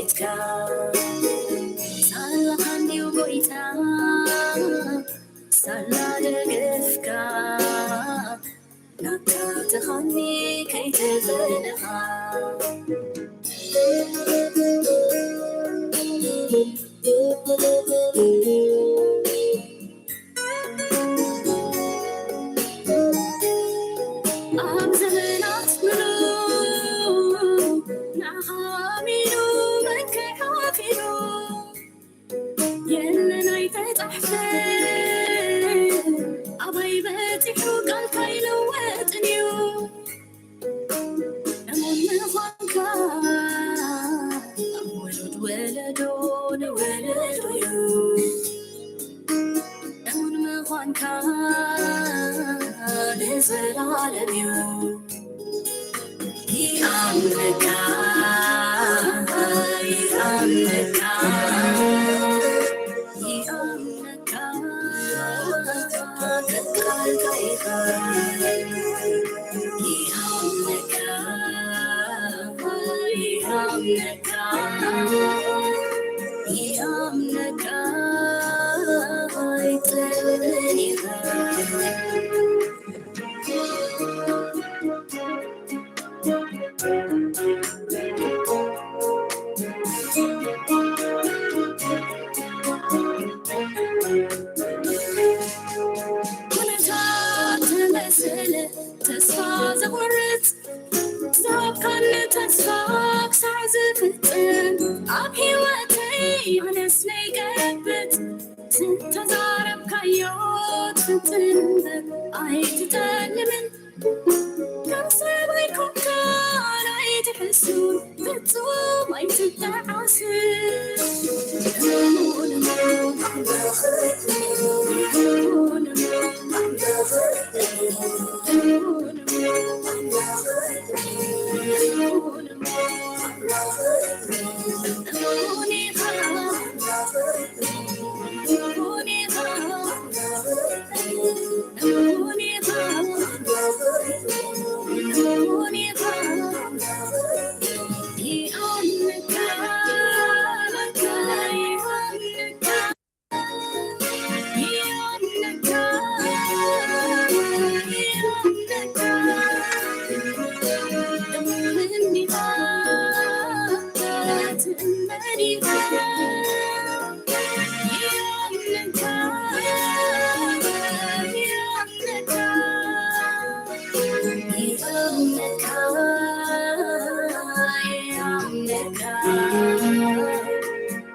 ረድኤትካ። ሳላኻ እንድዩ ጎይታ፣ ሳላ ደገፍካ፣ ናትካ ትኾኒ ከይተፈለኻ። ኣብ ዘመናት ምሉእ ንዓኻ ኣሚኑ መከራ ፊኑ የለን ኣይተጻሕፈ ኣባይ በጺሑ ቃልካ ኣይለወጥን እዩ። እሙን ምዃንካ ኣብ ውሉድ ወለዶ ንወለዶ እዩ። እሙን ምዃንካ ንዘላለም እዩ። ይኣምነካ፣ ይኣምነካ፣ ይኣምነካ፣ ቃልካ ይኽበር። ይኣምነካ፣ ይኣምነካ፣ ይኣምነካ፣ ኣይጥልን ይኽበር። ኩነታት ተመሰለ ተስፋ ዘቑርጽ፣ ዝሃብካኒ ተስፋ ክሳዕ ዝፍጽም፣ ኣብ ህይወተይ ኣነስ ነይገበት፣ ዝተዛረብካዮ ትፍጽም እምበር ኣይትጠልምን። ከም ሰብ ኣይኮንካን ኣይትሕሱን፣ ፍጹም ኣይትጠዓስን።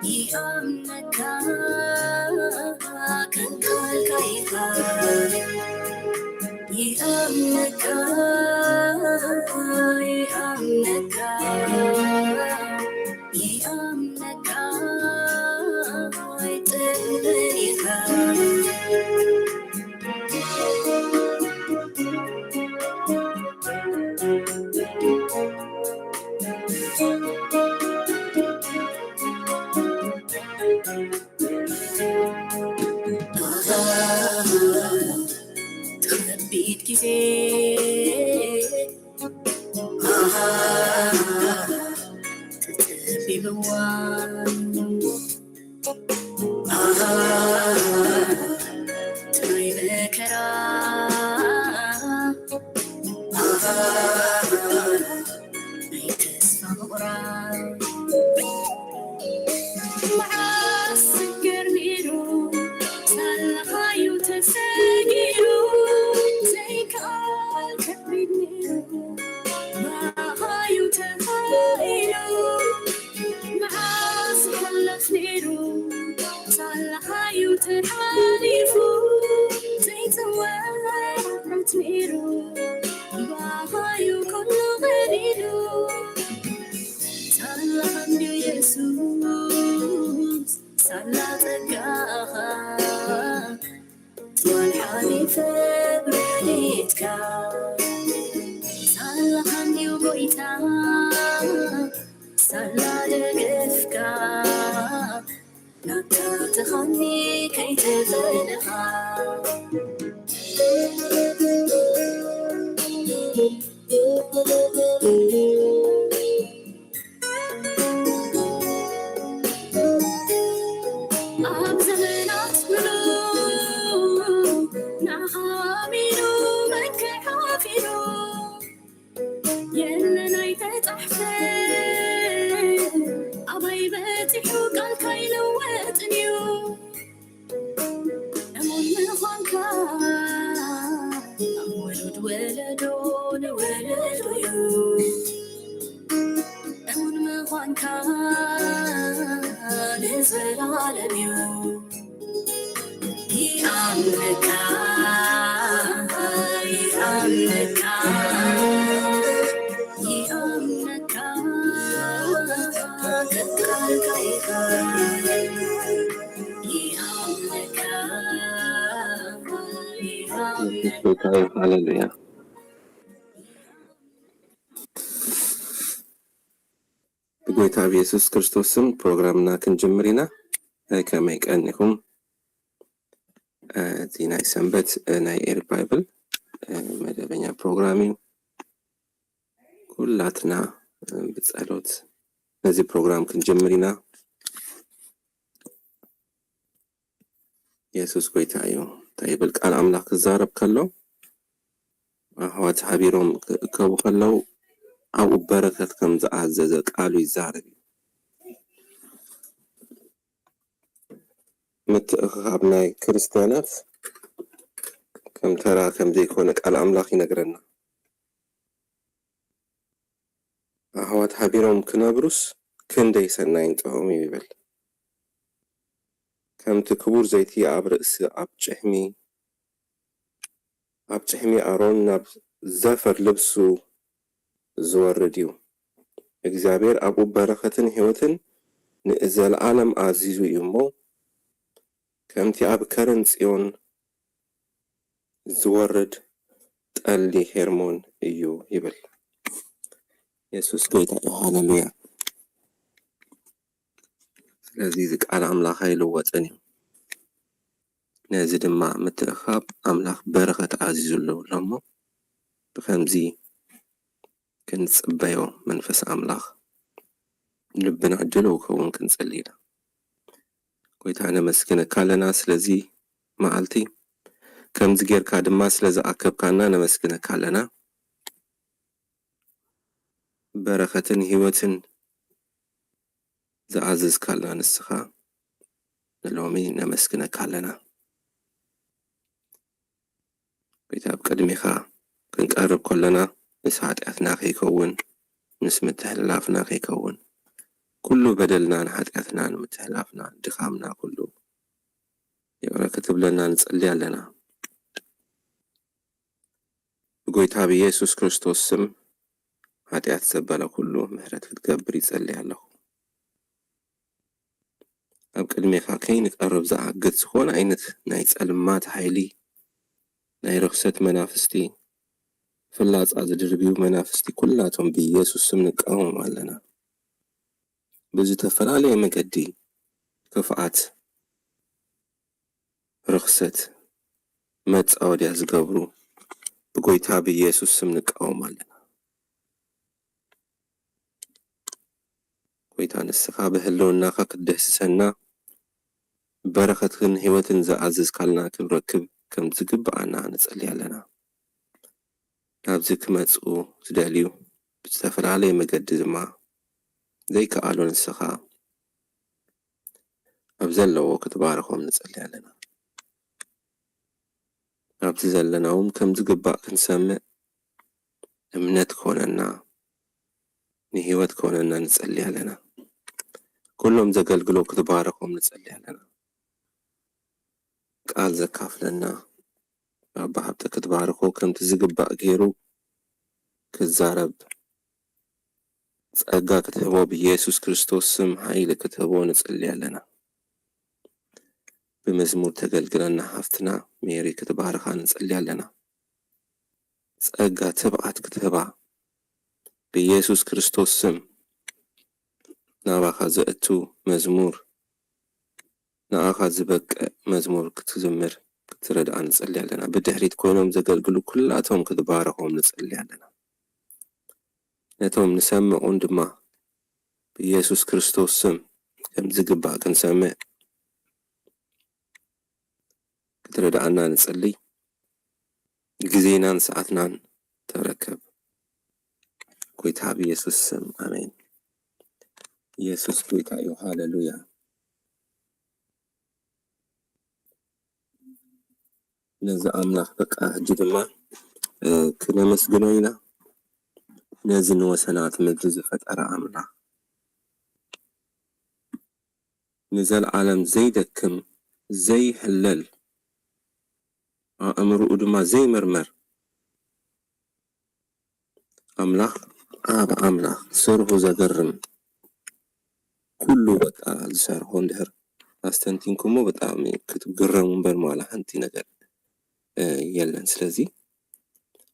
ይኣምነካ፣ ከም ቃልካ ይኻን። ይኣምነካ፣ ይኣምነካ፣ ይኣምነካ፣ ኣይጥልን ይኻን። ከቢድ ግዜ ተጸቢብዋ ናይ መከራ ናይ ተስፋ ምቑራጽ መዓስ ስገር ነይሩ ሳላኻዩ ተሰጊሩ ዘይከኣል ከቢድ ነይሩ ባኻዩ ተኻኢሉ መዓስ ክሕለፍ ነይሩ ሳላኻዩ ተሓሊፉ ዘይጽወት ነይሩ ባኻዩ ኩሉ ቀሊሉ ሳላኻ እንድዩ የሱስ ሳላ ጸጋኻ ትማል ሓሊፈ ብረድኤትካ ሳላኻ እንድዩ ጎይታ ሳላ ደገፍካ ናብታ ትኻኒ ከይተፈለኻ ፋንካ ለዘላለምዩ ይኣምነካ፣ ይኣምነካ፣ ይኣምነካ፣ ቃልካ ይኣምነካ፣ ይኣምነካ። ሃሌሉያ። ብጎይታ ብየሱስ ክርስቶስ ስም ፕሮግራምና ክንጅምር ኢና። ከመይ ቀኒኹም? እቲ ናይ ሰንበት ናይ ኤሪ ባይብል መደበኛ ፕሮግራም እዩ። ኩላትና ብጸሎት ነዚ ፕሮግራም ክንጅምር ኢና። የሱስ ጎይታ እዩ። እንታይ ይብል? ቃል ኣምላኽ ክዛረብ ከሎ ኣሕዋት ሓቢሮም ክእከቡ ከለዉ ኣብኡ በረከት ከም ዝኣዘዘ ቃሉ ይዛረብ እዩ። ምትእኽኻብ ናይ ክርስትያናት ከም ተራ ከም ዘይኮነ ቃል ኣምላኽ ይነግረና። ኣሕዋት ሓቢሮም ክነብሩስ ክንደይ ሰናይን ጥዑም እዩ ይብል። ከምቲ ክቡር ዘይቲ ኣብ ርእሲ ኣብ ጭሕሚ ኣብ ጭሕሚ ኣሮን ናብ ዘፈር ልብሱ ዝወርድ እዩ። እግዚኣብሔር ኣብኡ በረኸትን ሕይወትን ንዘለዓለም ኣዚዙ እዩ እሞ፣ ከምቲ ኣብ ከረን ጽዮን ዝወርድ ጠሊ ሄርሞን እዩ ይብል። የሱስ ጎይታ እዩ። ሃሌሉያ። ስለዚ እዚ ቃል ኣምላኽ ኣይልወጥን እዩ። ነዚ ድማ ምትእኽኻብ ኣምላኽ በረኸት ኣዚዙ ኣሎ እሞ ብኸምዚ ክንጽበዮ መንፈስ ኣምላኽ ልብና ድልው ክኸውን ክንጽሊ ኢና። ጎይታ ነመስግነካ ኣለና ስለዚ መዓልቲ ከምዚ ጌርካ ድማ ስለ ዝኣከብካና ነመስግነካ ኣለና። በረኸትን ህይወትን ዝኣዘዝካልና ንስኻ ንሎሚ ነመስግነካ ኣለና። ጎይታ ኣብ ቅድሜኻ ክንቀርብ ከለና ምስ ሓጢኣትና ከይከውን ምስ ምትሕልላፍና ከይከውን ኩሉ በደልናን ሓጢኣትናን ምትሕላፍና ድኻምና ኩሉ ይቕረ ክትብለና ንጸሊ ኣለና። ብጎይታ ብየሱስ ክርስቶስ ስም ሓጢኣት ዘበለ ኩሉ ምሕረት ክትገብር ይጸሊ ኣለኹ። ኣብ ቅድሜኻ ከይንቀርብ ዝኣግድ ዝኾነ ዓይነት ናይ ጸልማት ሓይሊ ናይ ርኽሰት መናፍስቲ ፍላጻ ዝድርብዩ መናፍስቲ ኩላቶም ብየሱስ ስም ንቃወም ኣለና። ብዝተፈላለየ መገዲ ክፍኣት ርኽሰት መጻወድያ ዝገብሩ ብጎይታ ብኢየሱስ ስም ንቃወም ኣለና። ጎይታ ንስኻ ብህልውናኻ ክትደህስሰና በረኸትን ህይወትን ዝኣዘዝካልና ክንረክብ ከም ዝግብኣና ንጸሊ ኣለና። ናብዚ ክመጽኡ ዝደልዩ ብዝተፈላለየ መገዲ ድማ ዘይከኣሉ ንስኻ ኣብ ዘለዎ ክትባርኾም ንጸሊ ኣለና። ኣብዚ ዘለና እውን ከም ዝግባእ ክንሰምዕ እምነት ክኾነና ንህይወት ክኾነና ንጸሊ ኣለና። ኩሎም ዘገልግሎ ክትባርኾም ንጸሊ ኣለና። ቃል ዘካፍለና ኣባ ሃብተ ክትባርኾ ከምቲ ዝግባእ ገይሩ ክዛረብ ጸጋ ክትህቦ ብኢየሱስ ክርስቶስ ስም ሓይሊ ክትህቦ ንጸሊ ኣለና። ብመዝሙር ተገልግለና ሃፍትና ሜሪ ክትባርኻ ንጸሊ ኣለና። ጸጋ ትብዓት ክትህባ ብኢየሱስ ክርስቶስ ስም ናባኻ ዘእቱ መዝሙር ንኣኻ ዝበቅዕ መዝሙር ክትዝምር ክትረድኣ ንጸሊ ኣለና። ብድሕሪት ኮይኖም ዘገልግሉ ኩላቶም ክትባረኾም ንጸሊ ኣለና። ነቶም ንሰምዑን ድማ ብኢየሱስ ክርስቶስ ስም ከም ዝግባእ ክንሰምዕ ክትረድኣና ንጸሊ። ግዜናን ሰዓትናን ተረከብ። ጎይታ ብኢየሱስ ስም ኣሜን። ኢየሱስ ጎይታ እዩ። ሃሌሉያ። ነዚ ኣምላኽ በቃ ሕጂ ድማ ክነመስግኖ ኢና። ነዚ ንወሰናት ምድሪ ዝፈጠረ ኣምላኽ ንዘለዓለም ዘይደክም፣ ዘይሕለል፣ ኣእምርኡ ድማ ዘይምርመር ኣምላኽ፣ ኣብ ኣምላኽ ስርሑ ዘገርም፣ ኩሉ በቃ ዝሰርሖ እንድሕር ኣስተንቲንኩሞ ብጣዕሚ ክትግረሙ እምበር ዋላ ሓንቲ ነገር የለን። ስለዚ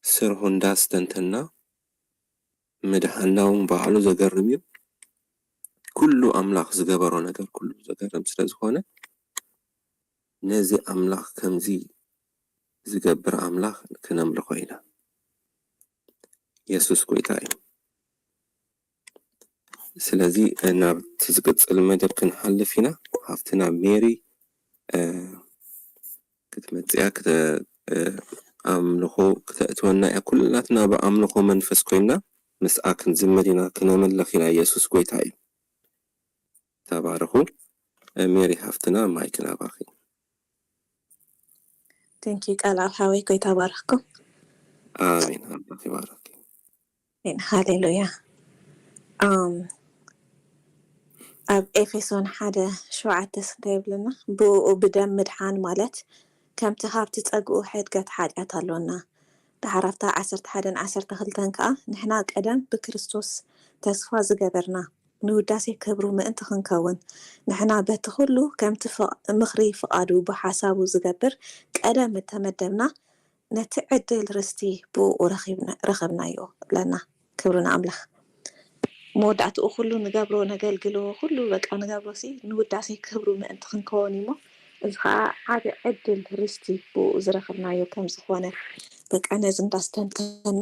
ስርሑ እንዳስተንተና ምድሓንና እውን ባዕሉ ዘገርም እዩ። ኩሉ ኣምላኽ ዝገበሮ ነገር ኩሉ ዘገርም ስለ ዝኾነ ነዚ ኣምላኽ ከምዚ ዝገብር ኣምላኽ ክነምልኾ ኢና። የሱስ ጎይታ እዩ። ስለዚ ናብቲ ዝቅጽል መደብ ክንሓልፍ ኢና። ሃፍትና ሜሪ ክትመጽያ ኣምልኾ ክተእትወና እያ። ኩላትና ብኣምልኾ መንፈስ ኮይና ምስኣ ክንዝምር ኢና፣ ክነምልኽ ኢና። የሱስ ጎይታ እዩ። ተባረኹ። ሜሪ ሃፍትና ማይክ ናባኺ። Thank you ቃል ኣብ ሓወይ ጎይታ ባረኽኩም። ኣሜን። ኣምላኽ ይባረክ። ሃሌሉያ። ኣብ ኤፌሶን ሓደ ሸውዓተ እንታይ ይብለና? ብኡ ብደም ምድሓን ማለት ከምቲ ካብቲ ጸግኡ ሕድገት ሓጢኣት ኣሎና። ዳሕራፍታ ዓሰርተ ሓደን ዓሰርተ ክልተን ከኣ ንሕና ቀደም ብክርስቶስ ተስፋ ዝገበርና ንውዳሴ ክብሩ ምእንቲ ክንከውን ንሕና በቲ ኩሉ ከምቲ ምኽሪ ፍቓዱ ብሓሳቡ ዝገብር ቀደም እተመደብና ነቲ ዕድል ርስቲ ብኡ ረኸብናዮ ብለና። ክብሪ ንኣምላኽ። መወዳእትኡ ኩሉ ንገብሮ ነገልግሎ ኩሉ በቃ ንገብሮ ሲ ንውዳሴ ክብሩ ምእንቲ ክንከውን እሞ እዚ ከዓ ዓብ ዕድል ርስቲ ብኡ ዝረኸብናዮ ከም ዝኾነ በቃ ነዚ እንዳስተንተና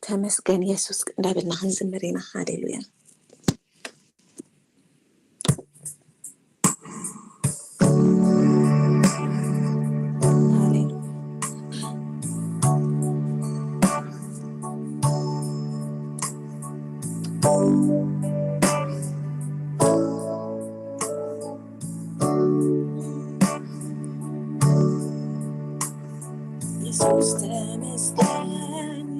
ተመስገን የሱስ እንዳበልና ክንዝምር ኢና። ሃሌሉያ። የሱስ ተመስገን፣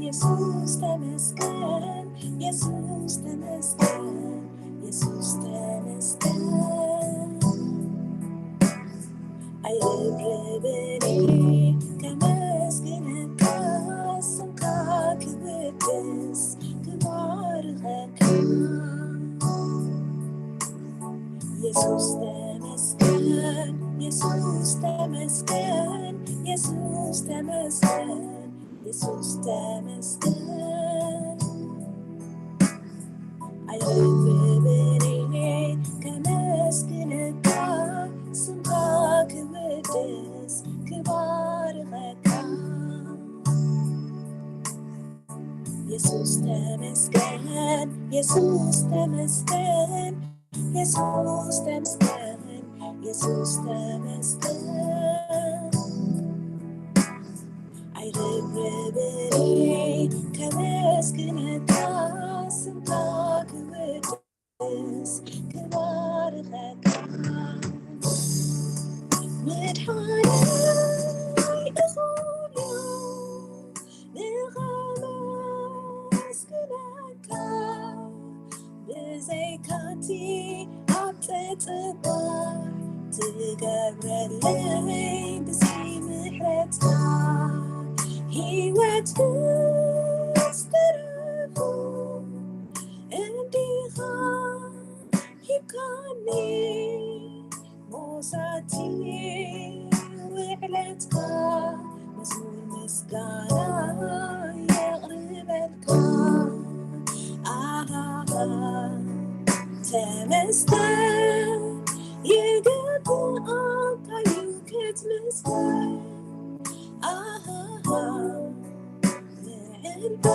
የሱስ ተመስገን፣ የሱስ ተመስገን፣ የሱስ ተመስገን። ኣይረብረብን ከመስግነካ ስምካ ክብድስ ክባርኸካ። የሱስ ተመስገን፣ የሱስ ተመስገን፣ የሱስ ተመስገን፣ የሱስ ተመስገን። ኣይረብረብን ከመስግነካ ስምካ ክብድስ ክባርኸካ። የሱስ ተመስገን፣ የሱስ ተመስገን፣ የሱስ ተመስገን፣ የሱስ ተመስገን። ኣይረብረብን ከመስግነካ ስምካ ክብድስ ክባርኸካ። መድሓነይ እኹል እዩ ንኸመስግነካ ብዘይካቲ ኣብ ጽጽባሕ ትገብረለይ ብዘይ ምሕረትካ ህይወት ምስ ተረፉ እንዲኻ ሂብካኒ ሞሳቲ ውዕለትካ መዝሙር ምስጋና የቕርበልካ። ኣሃሃ ተመስገን ይግብኣካ እዩ ክትምስገን። ኣሃሃ ንዕልበ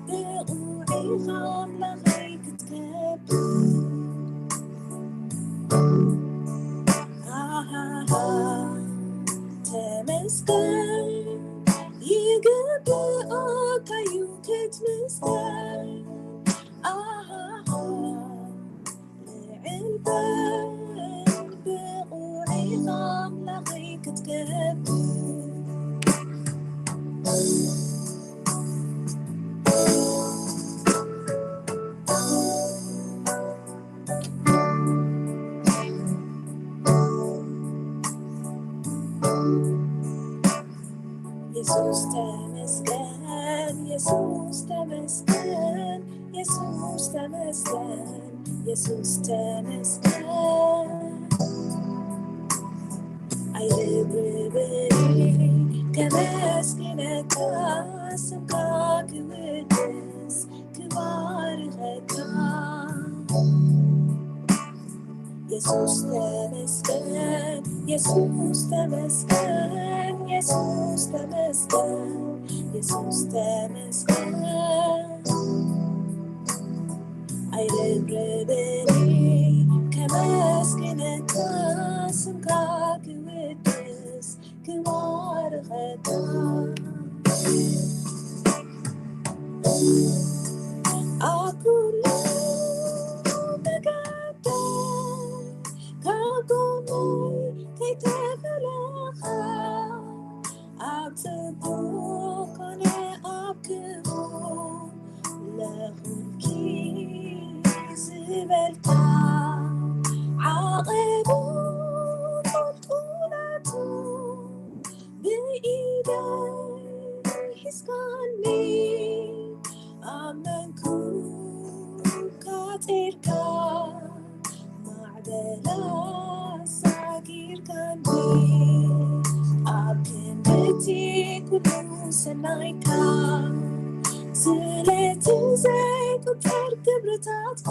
ብቑዕ ኢኻ ኣምላኸይ ክትከብር። ኣሃሃ ተመስገን ይግብኣካ እዩ ክትምስገን። ኣሃሃ ንዕልበ ብቑዕ ኢኻ ኣምላኸይ ክትከብር። የሱስ ተመስገን። ኣይርብርብኒ ከመስግነካ፣ ስምካ ክውድስ ክባርከካ። የሱስ ተመስገን፣ የሱስ ተመስገን፣ የሱስ ተመስገን፣ የሱስ ተመስገን። ኣይርብርብኒ ከመስግነካ፣ ስምካ ክውድስ ክባርከካ። ኣብ ኩሉ መገደይ ካብ ጎነይ ከይተፈለኻ፣ ኣብ ጽቡቕ ኮነ ኣብ ክፉእ ለኹልኪ ዝበልካ፣ ዓቐቡ ቁልቁለቱ ብኢደይ ሒዝካኒ፣ ኣብ መንኩብካ ጸይርካ፣ ማዕበላ ሳጊርካኒ። ኣብ ክንድቲ ኩሉ ሰናይካ፣ ስለቲ ዘይቁጸር ግብርታትካ፣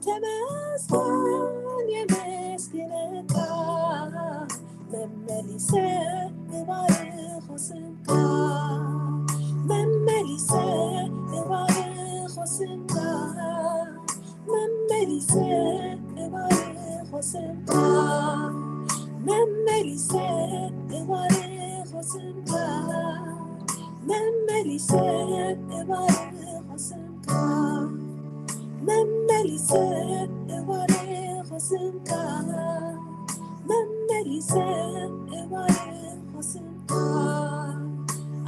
ተመስገን የመስግነካ፣ መመሊሰ እባርኾ ስምካ፣ መመሊሰ እባርኾ ስምካ፣ መመሊሰ እባርኾ ስምካ፣ መመሊሰ እባርኾ ስምካ፣ መመሊሰ እባርኾ ስምካ፣ መመሊሰ እባርኾ ስምካ፣ መመሊሰ እባርኾ ስምካ።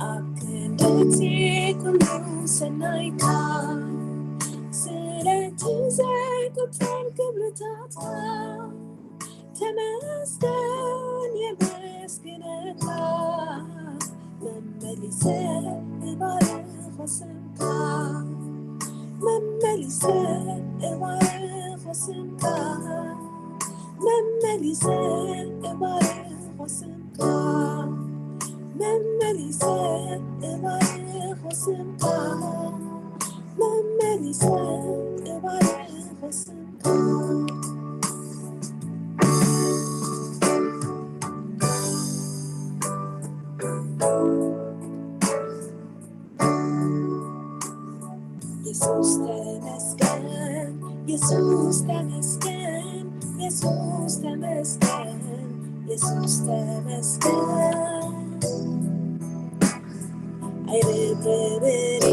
ኣብ ክንድቲ ኩሉ ሰናይካ፣ ስለቲ ዘይቁጸር ግብርታትካ፣ ተመስገን የመስግነካ፣ መመሊሰ እባርኾ ስምካ፣ መመሊሰ እባርኾ ስምካ፣ መመሊሰ እባርኾ ስምካ፣ መመሊሰ እባርኾ ስምካ፣ መመሊሰ እባርኾ ስምካ። የሱስ ተመስገን፣ የሱስ ተመስገን፣ የሱስ ተመስገን፣ የሱስ ተመስገን። ኣይርብርብኒ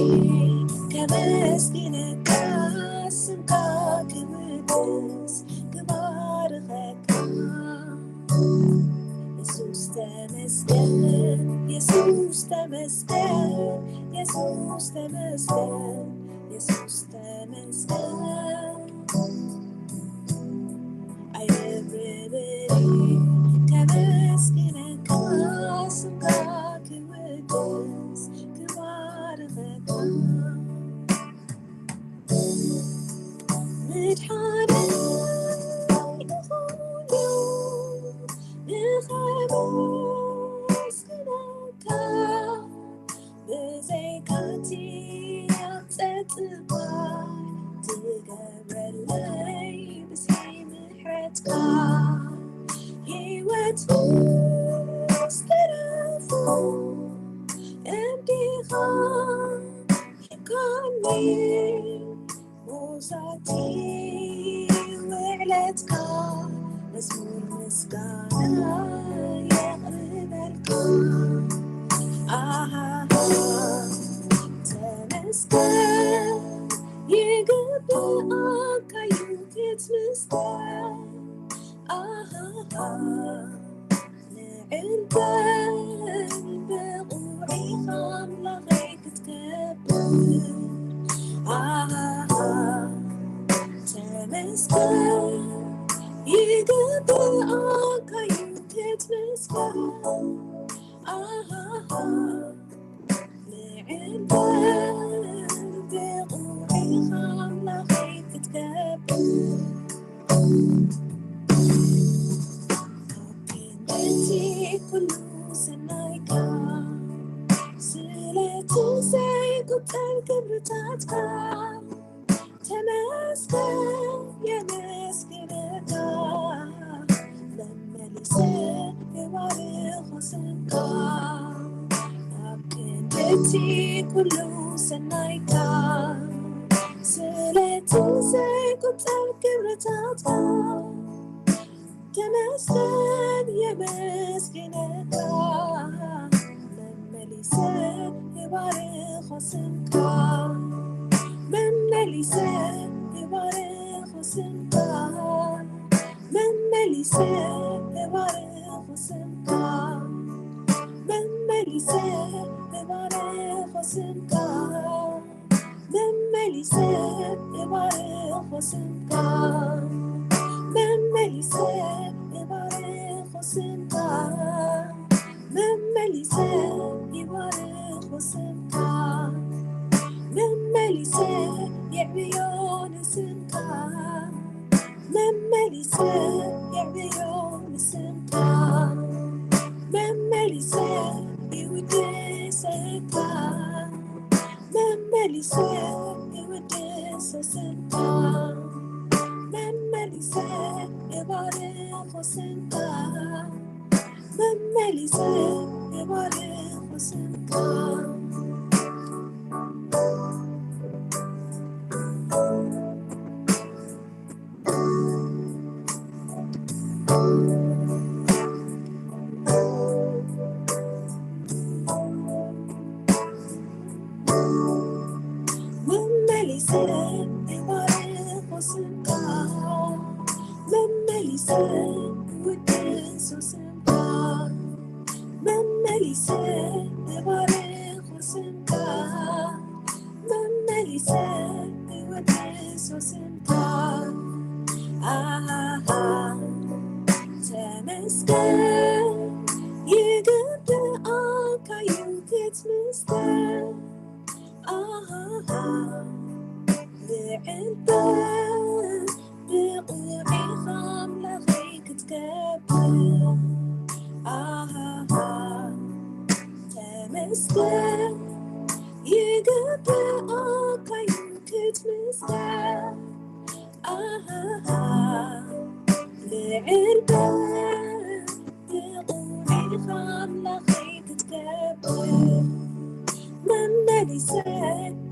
ከመስግነካ፣ ስምካ ክውድስ ክባርከካ። የሱስ ተመስገን፣ የሱስ ተመስገን፣ የሱስ ተመስገን፣ የሱስ ተመስገን። ኣይርብርብኒ ከመስግነካ፣ ስምካ ክውድስ ክባርከካ። ምድሓነይ ንኹሉ ንኸመስግነካ፣ ብዘይካቲ ኣብ ጸጥታ ትገብረለይ ብዘይ ምሕረትካ፣ ህይወት ምስ ተረፉ እንዲኻ ሂብካኒ። ሞሳቲ ውዕለትካ መዝሙር ምስጋና የቕርበልካ። ኣሃ ተመስገን፣ ይግብኣካ እዩ ክትምስገን። ኣሃ ንዕል በል ብቑዕ ኢኻ ኣምላኸይ ክትከብር። ኣሃ ተመስገን፣ ይግብኣካ እዩ ክትምስገን። ኣሃ ንዕል በል ብቑዕ ኢኻ ኣምላኸይ ክትገብር፣ ካብ ክንድቲ ኩሉ ሰናይካ፣ ስለቲ ዘይቁጸር ግብርታትካ፣ ተመስገን የመስግነካ፣ መመሊሰ እባርኾ ስምካ። ኣብ ክንድቲ ኩሉ ሰናይካ፣ ስለቲ ዘይቁጸር ግብርታትካ፣ ተመስገን የመስግነካ፣ መመሊሰ እባርኾ ስምካ። መመሊሰ እባርኾ ስምካ። መመሊሰ እባርኾ ስምካ። መመሊሰ እባርኾ ስምካ። መመሊሰ እባርኾ ስምካ። መመሊሰ እባርኾ ስምካ። መመሊሰ እባርኾ ስምካ። መመሊሰ የዕብዮ ንስምካ። መመሊሰ የዕብዮ ንስምካ። መመሊሰ ይውድሰካ። መመሊሰ ይውድስ ስምካ። መመሊሰ እባርኾ ስምካ። መመሊሰ እባርኾ ስምካ። መመሊሰ እባርኾ ስምካ። መመሊሰ እውድሶ ስምካ። መመሊሰ እባርኾ ስምካ። መመሊሰ እውድሶ ስምካ። ኣሃሃ፣ ተመስገን፣ ይግብኣካ እዩ ክትምስገን። ኣሃሃ፣ ልዕል በል፣ ብቑዕ ኢኻ ኣምላኸይ ክትከብር። ኣሃሃ፣ ተመስገን፣ ይግብኣካ እዩ ክትምስገን። ኣሃሃ፣ ልዕል በል፣ ብቑዕ ኢኻ ኣምላኸይ ክትከብር። መመሊሰ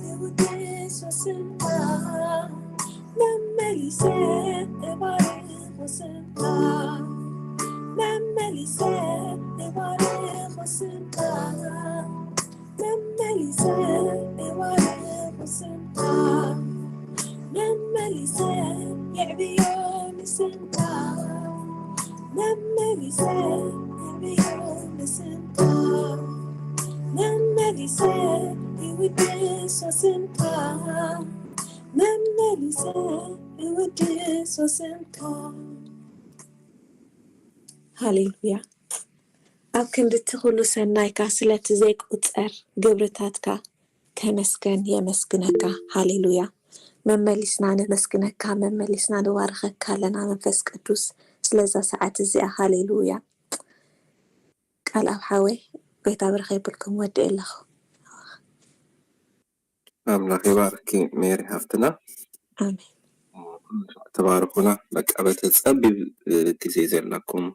እውድሶ ስምካ። መመሊሰ እባርኾ ስምካ። መመሊሰ እባርኾ ስምካ። መመሊሰ እባርኾ ስምካ። መመሊሰ የዕብዮ ንስምካ። መመሊሰ የዕብዮ ንስምካ። መመሊሰ ይውድሶ ስምካ። መመሊሰ ይውድሶ ስምካ። ሃሌሉያ። ኣብ ክንድቲ ኩሉ ሰናይካ፣ ስለቲ ዘይቁጸር ግብርታትካ ተመስገን፣ የመስግነካ። ሃሌሉያ። መመሊስና ነመስግነካ፣ መመሊስና ንባርኸካ ኣለና መንፈስ ቅዱስ ስለዛ ሰዓት እዚኣ። ሃሌሉያ። ቃል ኣብ ሓወይ ጎይታ ብርኸ ይብልኩም ወዲ ኣለኹ። ኣምላኽ ይባርኪ ሜሪ ሃፍትና። ኣሜን። ተባርኹና። በቃ በቲ ጸቢብ ግዜ ዘለኩም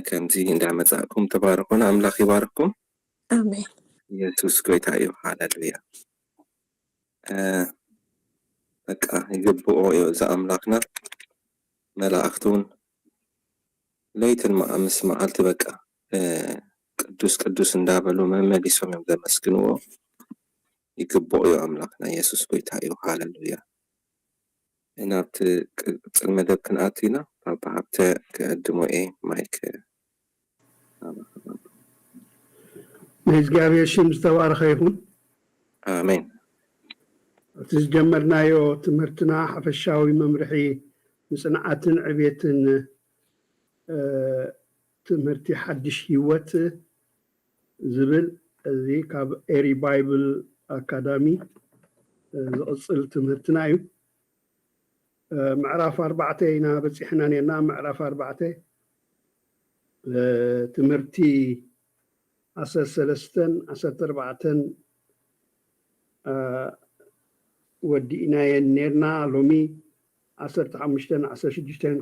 ከምዚ እንዳመጻእኩም ተባርኹና። ኣምላኽ ይባርኩም። ኣሜን። ኢየሱስ ጎይታ እዩ። ሃሌሉያ። በቃ ይግብኦ እዩ እዚ ኣምላኽና። መላእኽቲ እውን ለይትን ምስ መዓልቲ በቃ ቅዱስ ቅዱስ እንዳበሉ መመሊሶም እዮም ዘመስግንዎ። ይግብኦ እዩ ኣምላኽና። ኢየሱስ ጎይታ እዩ። ሃሌሉያ። ናብቲ ቅጽል መደብ ክንኣቱ ኢና። ባባ ሃብተ ክዕድሞ እየ ማይክ። ናይ እግዚኣብሔር ሽም ዝተባረኸ ይኹን። ኣሜን። እቲ ዝጀመርናዮ ትምህርትና ሓፈሻዊ መምርሒ ንጽንዓትን ዕቤትን ትምህርቲ ሓድሽ ህይወት ዝብል እዚ ካብ ኤሪ ባይብል ኣካዳሚ ዝቕጽል ትምህርትና እዩ። ምዕራፍ ኣርባዕተ ኢና በፂሕና ነርና። ምዕራፍ ኣርባዕተ ትምህርቲ ዓሰርተ ሰለስተን ዓሰርተ ኣርባዕተን ወዲእናየን ነርና። ሎሚ ዓሰርተ ሓሙሽተን ዓሰርተ ሽዱሽተን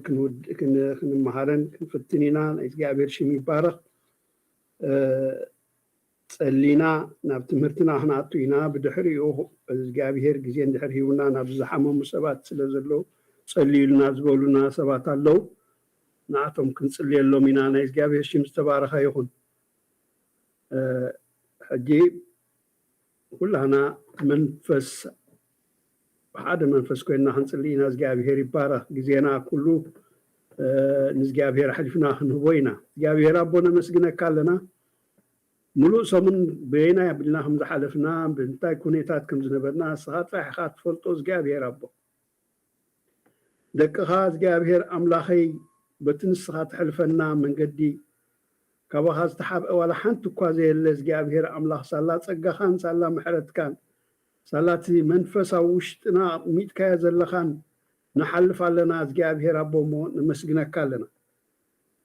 ክንምሃረን ክንፍትን ኢና። ናይ እግዚኣብሔር ሽም ይባረኽ። ጸሊና ናብ ትምህርትና ክንኣቱ ኢና። ብድሕሪኡ እግዚኣብሔር ግዜ እንድሕር ሂቡና፣ ናብ ዝሓመሙ ሰባት ስለ ዘለዉ፣ ጸልዩልና ዝበሉና ሰባት ኣለዉ፣ ንኣቶም ክንጽልየሎም ኢና። ናይ እግዚኣብሔር ሽም ዝተባረኸ ይኹን። ሕጂ ኩላህና መንፈስ ብሓደ መንፈስ ኮይንና ክንጽሊ ኢና። እግዚኣብሔር ይባረኽ። ግዜና ኩሉ ንእግዚኣብሔር ኣሕሊፍና ክንህቦ ኢና። እግዚኣብሔር ኣቦ ነመስግነካ ኣለና። ሙሉእ ሰሙን በየናይ ኣቢልና ከም ዝሓለፍና፣ ብምንታይ ኩነታት ከም ዝነበርና ንስኻ ጥራሕ ኢኻ ትፈልጦ እግዚኣብሔር ኣቦ። ደቅኻ እግዚኣብሔር ኣምላኸይ በቲ ንስኻ ተሕልፈና መንገዲ ካባኻ ዝተሓብአ ዋላ ሓንቲ እኳ ዘየለ እግዚኣብሔር ኣምላኽ ሳላ ጸጋኻን ሳላ ምሕረትካን ሳላ እቲ መንፈስ ኣብ ውሽጥና ኣቕሚጥካዮ ዘለኻን ንሓልፍ ኣለና እግዚኣብሔር ኣቦ እሞ ነመስግነካ ኣለና።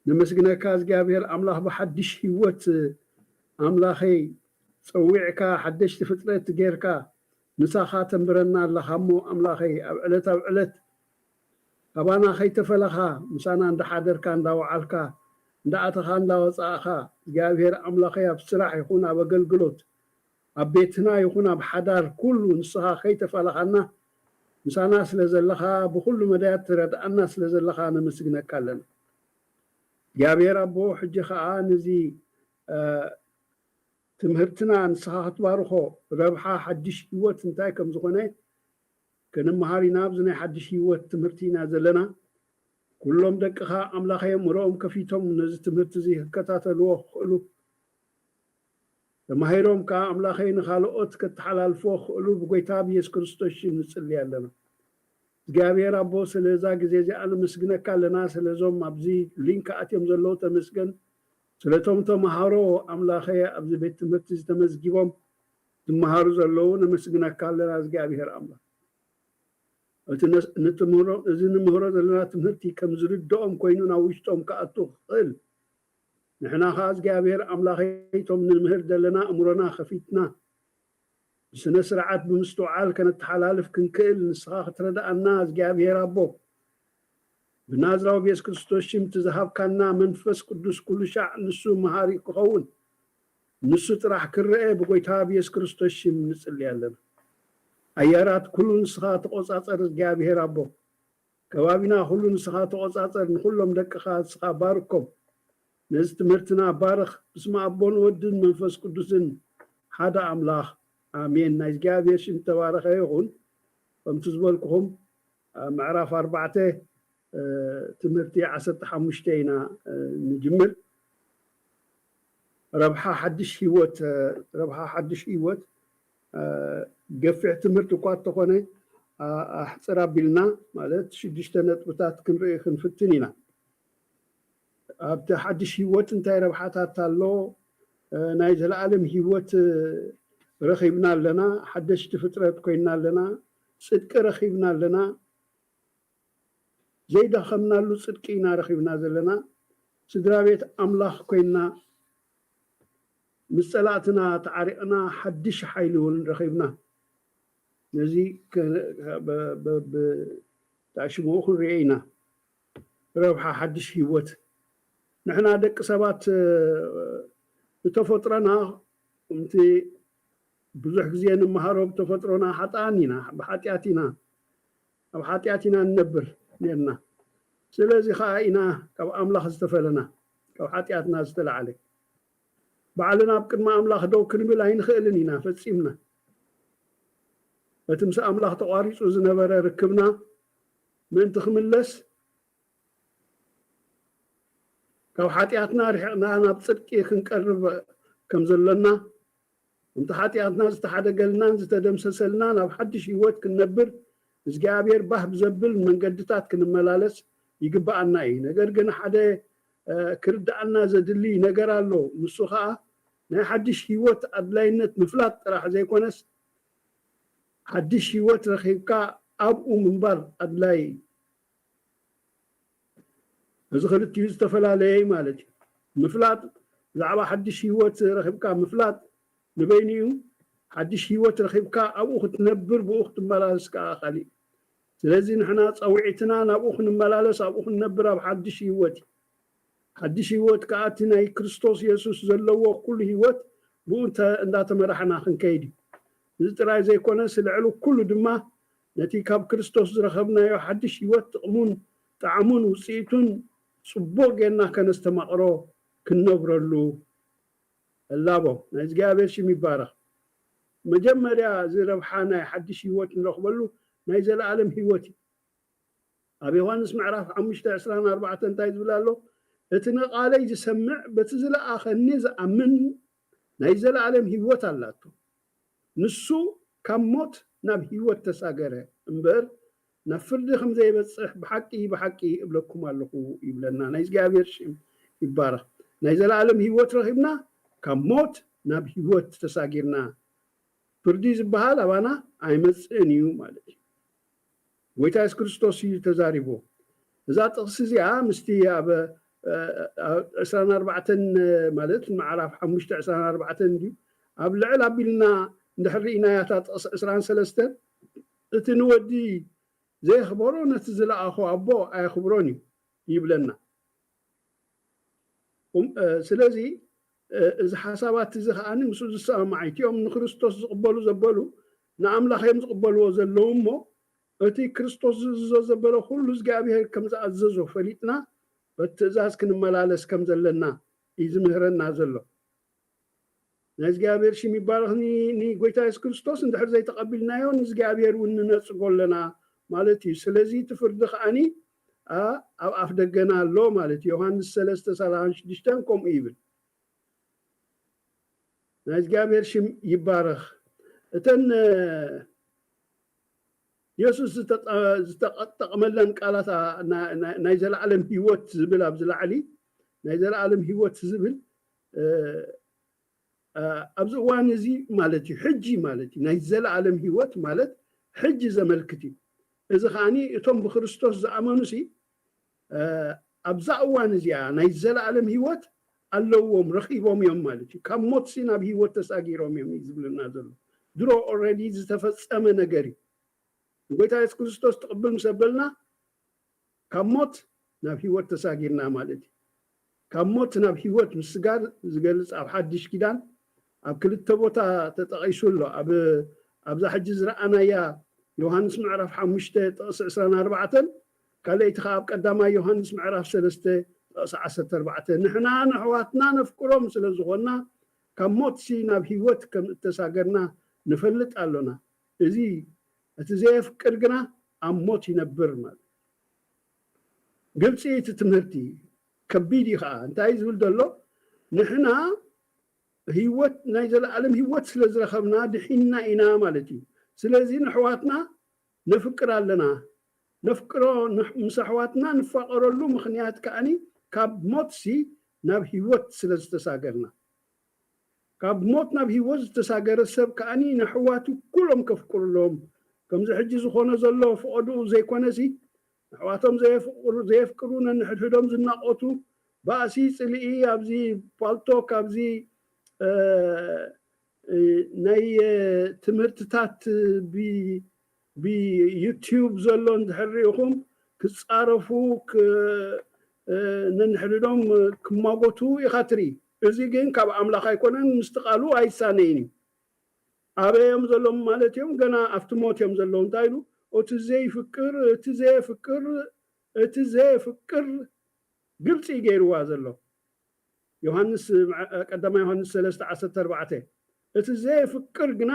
ነመስግነካ እግዚኣብሔር ኣምላኽ ብሓድሽ ህይወት ኣምላኸይ ጸዊዕካ ሓደሽቲ ፍጥረት ጌርካ ምሳኻ ተንብረና ኣለኻ እሞ ኣምላኸይ ኣብ ዕለት ኣብ ዕለት ካባና ከይተፈለኻ ምሳና እንዳሓደርካ እንዳወዓልካ እንዳኣተኻ እንዳወፃእኻ እግዚኣብሔር ኣምላኸይ ኣብ ስራሕ ይኹን ኣብ ኣገልግሎት ኣብ ቤትና ይኹን ኣብ ሓዳር ኩሉ ንስኻ ከይተፈለኻና ምሳና ስለ ዘለኻ ብኩሉ መዳያት ትረድኣና ስለ ዘለኻ ነመስግነካ ኣለና። እግዚኣብሔር ኣቦ ሕጂ ኸዓ ነዚ ትምህርትና ንስኻ ክትባርኾ ረብሓ ሓድሽ ህይወት እንታይ ከም ዝኾነ ክንመሃር ኢና። ኣብዚ ናይ ሓድሽ ህይወት ትምህርቲ ኢና ዘለና። ኩሎም ደቅኻ ኣምላኸ የእምሮኦም ከፊቶም ነዚ ትምህርቲ እዚ ክከታተልዎ ክኽእሉ ተማሂሮም ከዓ ኣምላኸይ ንኻልኦት ከተሓላልፍዎ ክኽእሉ ብጎይታ ብየሱስ ክርስቶስ ሽም ንጽሊ ኣለና። እግዚኣብሔር ኣቦ ስለዛ ግዜ እዚኣ ነመስግነካ ኣለና። ስለዞም ኣብዚ ሊንክ ኣትዮም ዘለዉ ተመስገን። ስለቶም ተምሃሮ ኣምላኸ ኣብዚ ቤት ትምህርቲ ዝተመዝጊቦም ዝመሃሩ ዘለዉ ነመስግነካ ኣለና እግዚኣብሔር ኣምላኽ። እቲ እዚ ንምህሮ ዘለና ትምህርቲ ከም ዝርድኦም ኮይኑ ናብ ውሽጦም ክኣቱ ክኽእል ንሕና ኸዓ እግዚኣብሔር ኣምላኸይ እቶም ንምህር ዘለና እምሮና ኸፊትና ብስነ ስርዓት ብምስትውዓል ከነተሓላልፍ ክንክእል ንስኻ ክትረድኣና እግዚኣብሔር ኣቦ ብናዝራዊ ቤስ ክርስቶስ ሽም እቲ ዝሃብካና መንፈስ ቅዱስ ኩሉ ሻዕ ንሱ መሃሪ ክኸውን ንሱ ጥራሕ ክረአ ብጎይታ ብየሱስ ክርስቶስ ሽም ንጽሊ ኣለና። ኣያራት ኩሉ ንስኻ ተቆጻጸር እግዚኣብሔር ኣቦ ከባቢና ኩሉ ንስኻ ተቆጻጸር ንኩሎም ደቅኻ ንስኻ ባርኮም ነዚ ትምህርትና ባርኽ ብስመ ኣቦን ወድን መንፈስ ቅዱስን ሓደ ኣምላኽ ኣሜን። ናይ እግዚኣብሔር ሽም ተባረኸ ይኹን። ከምቲ ዝበልኩኹም ኣብ ምዕራፍ ኣርባዕተ ትምህርቲ ዓሰርተ ሓሙሽተ ኢና ንጅምር። ረብሓ ሓድሽ ህይወት ረብሓ ሓድሽ ህይወት ገፊሕ ትምህርቲ እኳ እንተኾነ ኣሕፅር ኣቢልና ማለት ሽዱሽተ ነጥብታት ክንርኢ ክንፍትን ኢና። ኣብቲ ሓድሽ ህይወት እንታይ ረብሓታት ኣሎ? ናይ ዘለኣለም ህይወት ረኺብና ኣለና። ሓደሽቲ ፍጥረት ኮይና ኣለና። ፅድቂ ረኺብና ኣለና። ዘይደኸምናሉ ፅድቂ ኢና ረኺብና ዘለና። ስድራ ቤት ኣምላኽ ኮይና ምስ ፀላእትና ተዓሪቕና ሓድሽ ሓይሊ እውን ረኺብና። ነዚ ታሽምኡ ክንሪኦ ኢና። ረብሓ ሓድሽ ህይወት ንሕና ደቂ ሰባት ብተፈጥሮና ከምቲ ብዙሕ ግዜ ንምሃሮ ብተፈጥሮና ሓጥኣን ኢና፣ ብሓጢኣት ኢና፣ ኣብ ሓጢኣት ኢና ንነብር ነርና። ስለዚ ከዓ ኢና ካብ ኣምላኽ ዝተፈለና፣ ካብ ሓጢኣትና ዝተላዕለ። ባዕልና ኣብ ቅድሚ ኣምላኽ ደው ክንብል ኣይንኽእልን ኢና ፈጺምና። እቲ ምስ ኣምላኽ ተቋሪጹ ዝነበረ ርክብና ምእንቲ ክምለስ ካብ ሓጢኣትና ርሒቕና ናብ ጽድቂ ክንቀርብ ከም ዘሎና፣ ከምቲ ሓጢኣትና ዝተሓደገልናን ዝተደምሰሰልናን ኣብ ሓድሽ ህይወት ክንነብር እግዚኣብሔር ባህ ብዘብል መንገድታት ክንመላለስ ይግብኣና እዩ። ነገር ግን ሓደ ክርድኣና ዘድሊ ነገር ኣሎ። ንሱ ከዓ ናይ ሓድሽ ህይወት ኣድላይነት ምፍላጥ ጥራሕ ዘይኮነስ ሓድሽ ህይወት ረኺብካ ኣብኡ ምንባር ኣድላይ እዚ ክልቲኡ ዝተፈላለየ ማለት እዩ። ምፍላጥ፣ ብዛዕባ ሓድሽ ህይወት ረኺብካ ምፍላጥ ንበይኑ እዩ። ሓድሽ ህይወት ረኺብካ ኣብኡ ክትነብር፣ ብኡ ክትመላለስ ከዓ ካሊእ። ስለዚ ንሕና ጸውዒትና ናብኡ ክንመላለስ፣ ኣብኡ ክንነብር ኣብ ሓድሽ ህይወት እዩ። ሓድሽ ህይወት ከዓ እቲ ናይ ክርስቶስ የሱስ ዘለዎ ኩሉ ህይወት ብኡ እንተ-፣ እንዳተመራሕና ክንከይድ እዩ። እዚ ጥራይ ዘይኮነስ ልዕሊ ኩሉ ድማ ነቲ ካብ ክርስቶስ ዝረኸብናዮ ሓድሽ ህይወት ጥቕሙን ጣዕሙን ውፅኢቱን ጽቡቕ ጌርና ከነስተማቕሮ ክንነብረሉ እላቦ። ናይ እግዚኣብሔር ሽም ይባረኽ። መጀመርያ እዚ ረብሓ ናይ ሓድሽ ህይወት ንረኽበሉ ናይ ዘለኣለም ህይወት እዩ። ኣብ ዮሃንስ ምዕራፍ ሓሙሽተ ዕስራን ኣርባዕተን እንታይ ዝብል ኣሎ? እቲ ንቓለይ ዝሰምዕ በቲ ዝለኣኸኒ ዝኣምን ናይ ዘለኣለም ህይወት ኣላቶ። ንሱ ካብ ሞት ናብ ህይወት ተሳገረ እምበር ናብ ፍርዲ ከም ዘይበጽሕ ብሓቂ ብሓቂ እብለኩም ኣለኹ ይብለና። ናይ እግዚኣብሔር ሽም ይባረኽ። ናይ ዘለኣለም ህይወት ረኺብና ካብ ሞት ናብ ህይወት ተሳጊርና ፍርዲ ዝበሃል ኣባና ኣይመጽእን እዩ ማለት እዩ። ጎይታ የሱስ ክርስቶስ እዩ ተዛሪቦ። እዛ ጥቕሲ እዚኣ ምስቲ ኣብ ዕስራን ኣርባዕተን ማለት ምዕራፍ ሓሙሽተ ዕስራን ኣርባዕተን እንድዩ ኣብ ልዕል ኣቢልና እንድሕር ርኢናያ እታ ጥቕሲ ዕስራን ሰለስተን እቲ ንወዲ ዘየኽበሮ ነቲ ዝለኣኾ ኣቦ ኣየኽብሮን እዩ ይብለና። ስለዚ እዚ ሓሳባት እዚ ከዓኒ ምስኡ ዝሰማማዕ እቲኦም ንክርስቶስ ዝቕበሉ ዘበሉ ንኣምላኽ እዮም ዝቕበልዎ ዘለዉ እሞ እቲ ክርስቶስ ዝእዝዞ ዘበለ ኩሉ እግዚኣብሔር ከም ዝኣዘዞ ፈሊጥና በቲ ትእዛዝ ክንመላለስ ከም ዘለና እዩ ዝምህረና ዘሎ። ናይ እግዚኣብሔር ሽም ይባረኽ። ንጎይታ የሱስ ክርስቶስ እንድሕር ዘይተቐቢልናዮ ንእግዚኣብሔር እውን ንነጽጎ ኣለና ማለት እዩ። ስለዚ እቲ ፍርዲ ከዓኒ ኣብ ኣፍ ደገና ኣሎ ማለት እዩ። ዮሃንስ ሰለስተ ሰላሳን ሽዱሽተን ከምኡ ይብል። ናይ እግዚኣብሔር ሽም ይባረኽ። እተን የሱስ ዝተጠቐመለን ቃላት ናይ ዘለዓለም ህይወት ዝብል ኣብዚ ላዕሊ ናይ ዘለዓለም ህይወት ዝብል ኣብዚ እዋን እዚ ማለት እዩ፣ ሕጂ ማለት እዩ። ናይ ዘለዓለም ህይወት ማለት ሕጂ ዘመልክት እዩ። እዚ ከዓኒ እቶም ብክርስቶስ ዝኣመኑ ሲ ኣብዛ እዋን እዚኣ ናይ ዘለዓለም ህይወት ኣለዎም፣ ረኺቦም እዮም ማለት እዩ። ካብ ሞትሲ ናብ ህይወት ተሳጊሮም እዮም እዩ ዝብልና ዘሎ። ድሮ ኦልሬዲ ዝተፈጸመ ነገር እዩ። ንጎይታ የሱስ ክርስቶስ ትቕብል ምስ ኣበልና ካብ ሞት ናብ ህይወት ተሳጊርና ማለት እዩ። ካብ ሞት ናብ ህይወት ምስጋር ዝገልጽ ኣብ ሓድሽ ኪዳን ኣብ ክልተ ቦታ ተጠቒሱ ኣሎ። ኣብዛ ሕጂ ዝረኣናያ ዮሃንስ ምዕራፍ ሓሙሽተ ጥቕሲ ዕስራን ኣርባዕተን ካልኣይቲ ከዓ ኣብ ቀዳማይ ዮሃንስ ምዕራፍ ሰለስተ ጥቕሲ ዓሰርተ ኣርባዕተ ንሕና ንኣሕዋትና ነፍቅሮም ስለ ዝኾንና ካብ ሞትሲ ናብ ህይወት ከም እተሳገርና ንፈልጥ ኣሎና። እዚ እቲ ዘየፍቅር ግና ኣብ ሞት ይነብር ማለት ግልፂ እቲ ትምህርቲ ከቢድ እዩ ከዓ እንታይ ዝብል ዘሎ ንሕና ህይወት ናይ ዘለዓለም ህይወት ስለ ዝረኸብና ድሒንና ኢና ማለት እዩ። ስለዚ ንኣሕዋትና ነፍቅር ኣለና። ነፍቅሮ ምስ ኣሕዋትና ንፋቐረሉ ምኽንያት ከዓኒ ካብ ሞትሲ ናብ ህይወት ስለ ዝተሳገርና ካብ ሞት ናብ ህይወት ዝተሳገረ ሰብ ከዓኒ ንኣሕዋቱ ኩሎም ከፍቅሩሎም ከምዚ ሕጂ ዝኾነ ዘሎ ፍቐድኡ ዘይኮነሲ ንኣሕዋቶም ዘየፍቅሩ ነንሕድሕዶም ዝናቖቱ ባእሲ ጽልኢ ኣብዚ ፓልቶክ ኣብዚ ናይ ትምህርትታት ብዩቲዩብ ዘሎ እንድሕር ርኢኹም ክፃረፉ ነንሕድዶም ክማጎቱ ኢኻ ትርኢ። እዚ ግን ካብ ኣምላኽ ኣይኮነን፣ ምስቲ ቃሉ ኣይሳነይን እዩ። ኣበይ እዮም ዘለዉ ማለት እዮም? ገና ኣብቲ ሞት እዮም ዘለዉ። እንታይ ኢሉ? እቲ ዘይፍቅር፣ እቲ ዘየፍቅር፣ እቲ ዘየፍቅር ግልፂ ገይርዋ ዘሎ ዮሃንስ ቀዳማይ ዮሃንስ ሰለስተ ዓሰርተ ኣርባዕተ እቲ ዘየፍቅር ግና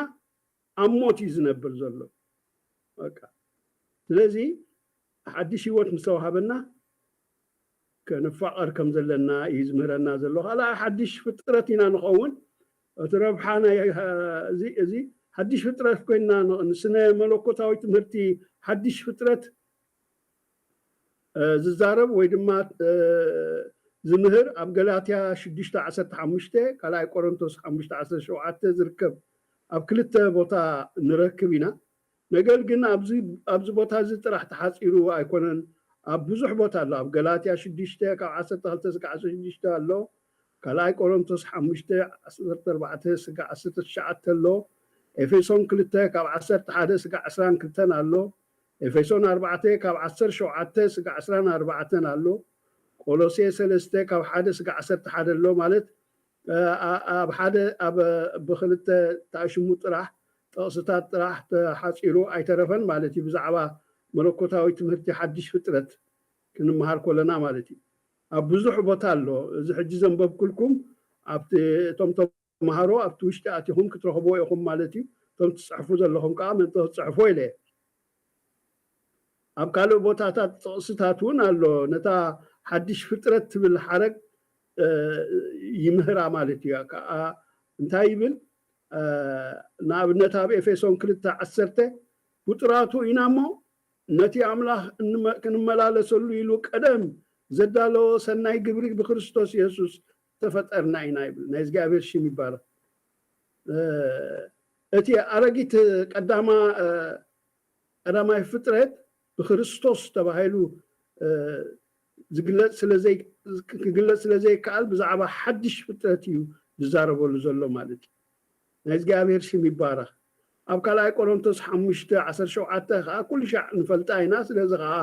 ኣብ ሞት እዩ ዝነብር ዘሎ። በቃ ስለዚ ሓድሽ ህይወት ምስ ተዋሃበና ክንፋቐር ከም ዘለና እዩ ዝምህረና ዘሎ። ካልኣ ሓድሽ ፍጥረት ኢና ንኸውን። እቲ ረብሓ ናይ እዚ እዚ ሓድሽ ፍጥረት ኮይንና ንስነ መለኮታዊ ትምህርቲ ሓድሽ ፍጥረት ዝዛረብ ወይ ድማ ዝምህር ኣብ ገላትያ ሽዱሽተ ዓሰርተ ሓሙሽተ ካልኣይ ቆሮንቶስ ሓሙሽተ ዓሰርተ ሸውዓተ ዝርከብ ኣብ ክልተ ቦታ ንረክብ ኢና። ነገር ግን ኣብዚ ቦታ እዚ ጥራሕ ተሓፂሩ ኣይኮነን። ኣብ ብዙሕ ቦታ ኣሎ። ኣብ ገላትያ ሽዱሽተ ካብ ዓሰርተ ክልተ ስጋዕ ዓሰርተ ሽዱሽተ ኣሎ። ካልኣይ ቆሮንቶስ ሓሙሽተ ዓሰርተ ኣርባዕተ ስጋዕ ዓሰርተ ትሽዓተ ኣሎ። ኤፌሶን ክልተ ካብ ዓሰርተ ሓደ ስጋዕ ዕስራን ክልተን ኣሎ። ኤፌሶን ኣርባዕተ ካብ ዓሰርተ ሸውዓተ ስጋዕ ዕስራን ኣርባዕተን ኣሎ። ቆሎሴ ሰለስተ ካብ ሓደ ስጋዕ ዓሰርተ ሓደ ኣሎ። ማለት ኣብ ሓደ ኣብ ብክልተ ተኣሽሙ ጥራሕ ጥቕስታት ጥራሕ ተሓፂሩ ኣይተረፈን ማለት እዩ። ብዛዕባ መለኮታዊ ትምህርቲ ሓድሽ ፍጥረት ክንመሃር ከለና ማለት እዩ። ኣብ ብዙሕ ቦታ ኣሎ። እዚ ሕጂ ዘንበብኩልኩም ኣብቲ እቶም ተምሃሮ ኣብቲ ውሽጢ ኣቲኹም ክትረኽብዎ ኢኹም ማለት እዩ። እቶም ትፅሕፉ ዘለኹም ከዓ ምእንቲ ክትፅሕፎ ኢለ። ኣብ ካልእ ቦታታት ጥቕስታት እውን ኣሎ። ነታ ሓድሽ ፍጥረት ትብል ሓረግ ይምህራ ማለት እዩ። ከዓ እንታይ ይብል? ንኣብነት ኣብ ኤፌሶን ክልተ ዓሰርተ ብጥራቱ ኢና እሞ ነቲ ኣምላኽ ክንመላለሰሉ ኢሉ ቀደም ዘዳለዎ ሰናይ ግብሪ ብክርስቶስ የሱስ ተፈጠርና ኢና ይብል። ናይ እግዚኣብሔር ሽም ይባረኽ። እቲ ኣረጊት ቀዳማ ቀዳማይ ፍጥረት ብክርስቶስ ተባሂሉ ዝግለጽ ስለዘይ ክግለጽ ስለዘይከኣል ብዛዕባ ሓድሽ ፍጥረት እዩ ዝዛረበሉ ዘሎ ማለት እዩ። ናይ እግዚኣብሔር ሽም ይባረኽ። ኣብ ካልኣይ ቆሮንቶስ ሓሙሽተ ዓሰርተ ሸውዓተ ከዓ ኩሉ ሻዕ ንፈልጣ ኢና። ስለዚ ከዓ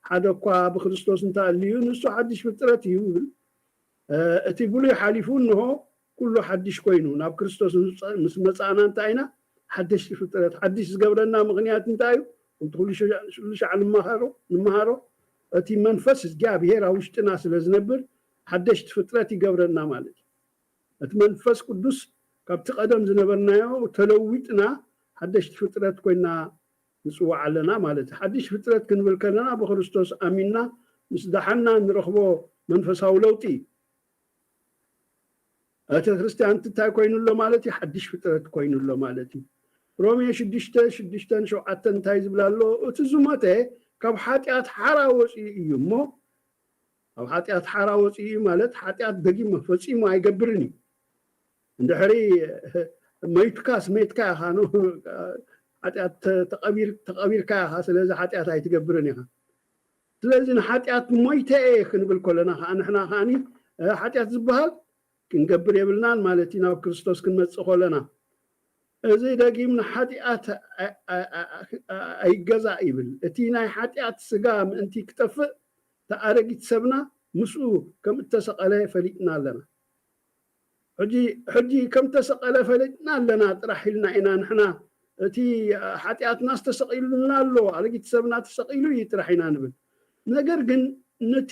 ሓደ እኳ ብክርስቶስ እንተኣልዩ ንሱ ሓድሽ ፍጥረት እዩ ይብል። እቲ ብሉይ ሓሊፉ እንሆ ኩሉ ሓድሽ ኮይኑ ናብ ክርስቶስ ምስ መጻእና እንታይ ኢና? ሓደሽቲ ፍጥረት። ሓድሽ ዝገብረና ምኽንያት እንታይ እዩ? ከምቲ ኩሉ ሻዕ ንመሃሮ እቲ መንፈስ እግዚኣብሔር ኣብ ውሽጥና ስለ ዝነብር ሓደሽቲ ፍጥረት ይገብረና ማለት እዩ። እቲ መንፈስ ቅዱስ ካብቲ ቀደም ዝነበርናዮ ተለዊጥና ሓደሽቲ ፍጥረት ኮይና ንፅዋዕ ኣለና ማለት እዩ። ሓድሽ ፍጥረት ክንብል ከለና ብክርስቶስ ኣሚንና ምስ ደሓና ንረኽቦ መንፈሳዊ ለውጢ እዩ። እቲ ክርስትያን እንታይ ኮይኑ ኣሎ ማለት እዩ? ሓድሽ ፍጥረት ኮይኑ ኣሎ ማለት እዩ። ሮሜ ሽዱሽተ ሽዱሽተን ሸውዓተን እንታይ ዝብል ኣሎ? እቲ ዝሞተ ካብ ሓጢኣት ሓራ ወፂኡ እዩ እሞ፣ ካብ ሓጢኣት ሓራ ወፂኡ እዩ ማለት ሓጢኣት ደጊም ፈፂሙ ኣይገብርን እዩ። እንድሕሪ መይትካስ መይትካ ኢኻ፣ ሓጢኣት ተቐቢርካ ኢኻ፣ ስለዚ ሓጢኣት ኣይትገብርን ኢኻ። ስለዚ ንሓጢኣት ሞይተ እየ ክንብል ከለና ከዓ ንሕና ከዓኒ ሓጢኣት ዝበሃል ክንገብር የብልናን ማለት እዩ። ናብ ክርስቶስ ክንመፅእ ከለና እዚ ደጊም ንሓጢኣት ኣይገዛእ ይብል። እቲ ናይ ሓጢኣት ስጋ ምእንቲ ክጠፍእ እቲ ኣረጊት ሰብና ምስኡ ከም እተሰቐለ ፈሊጥና ኣለና። ሕጂ ከም ተሰቐለ ፈሊጥና ኣለና ጥራሕ ኢልና ኢና ንሕና እቲ ሓጢኣትናስ ተሰቒሉልና ኣሎ፣ ኣረጊት ሰብና ተሰቒሉ እዩ ጥራሕ ኢና ንብል። ነገር ግን ነቲ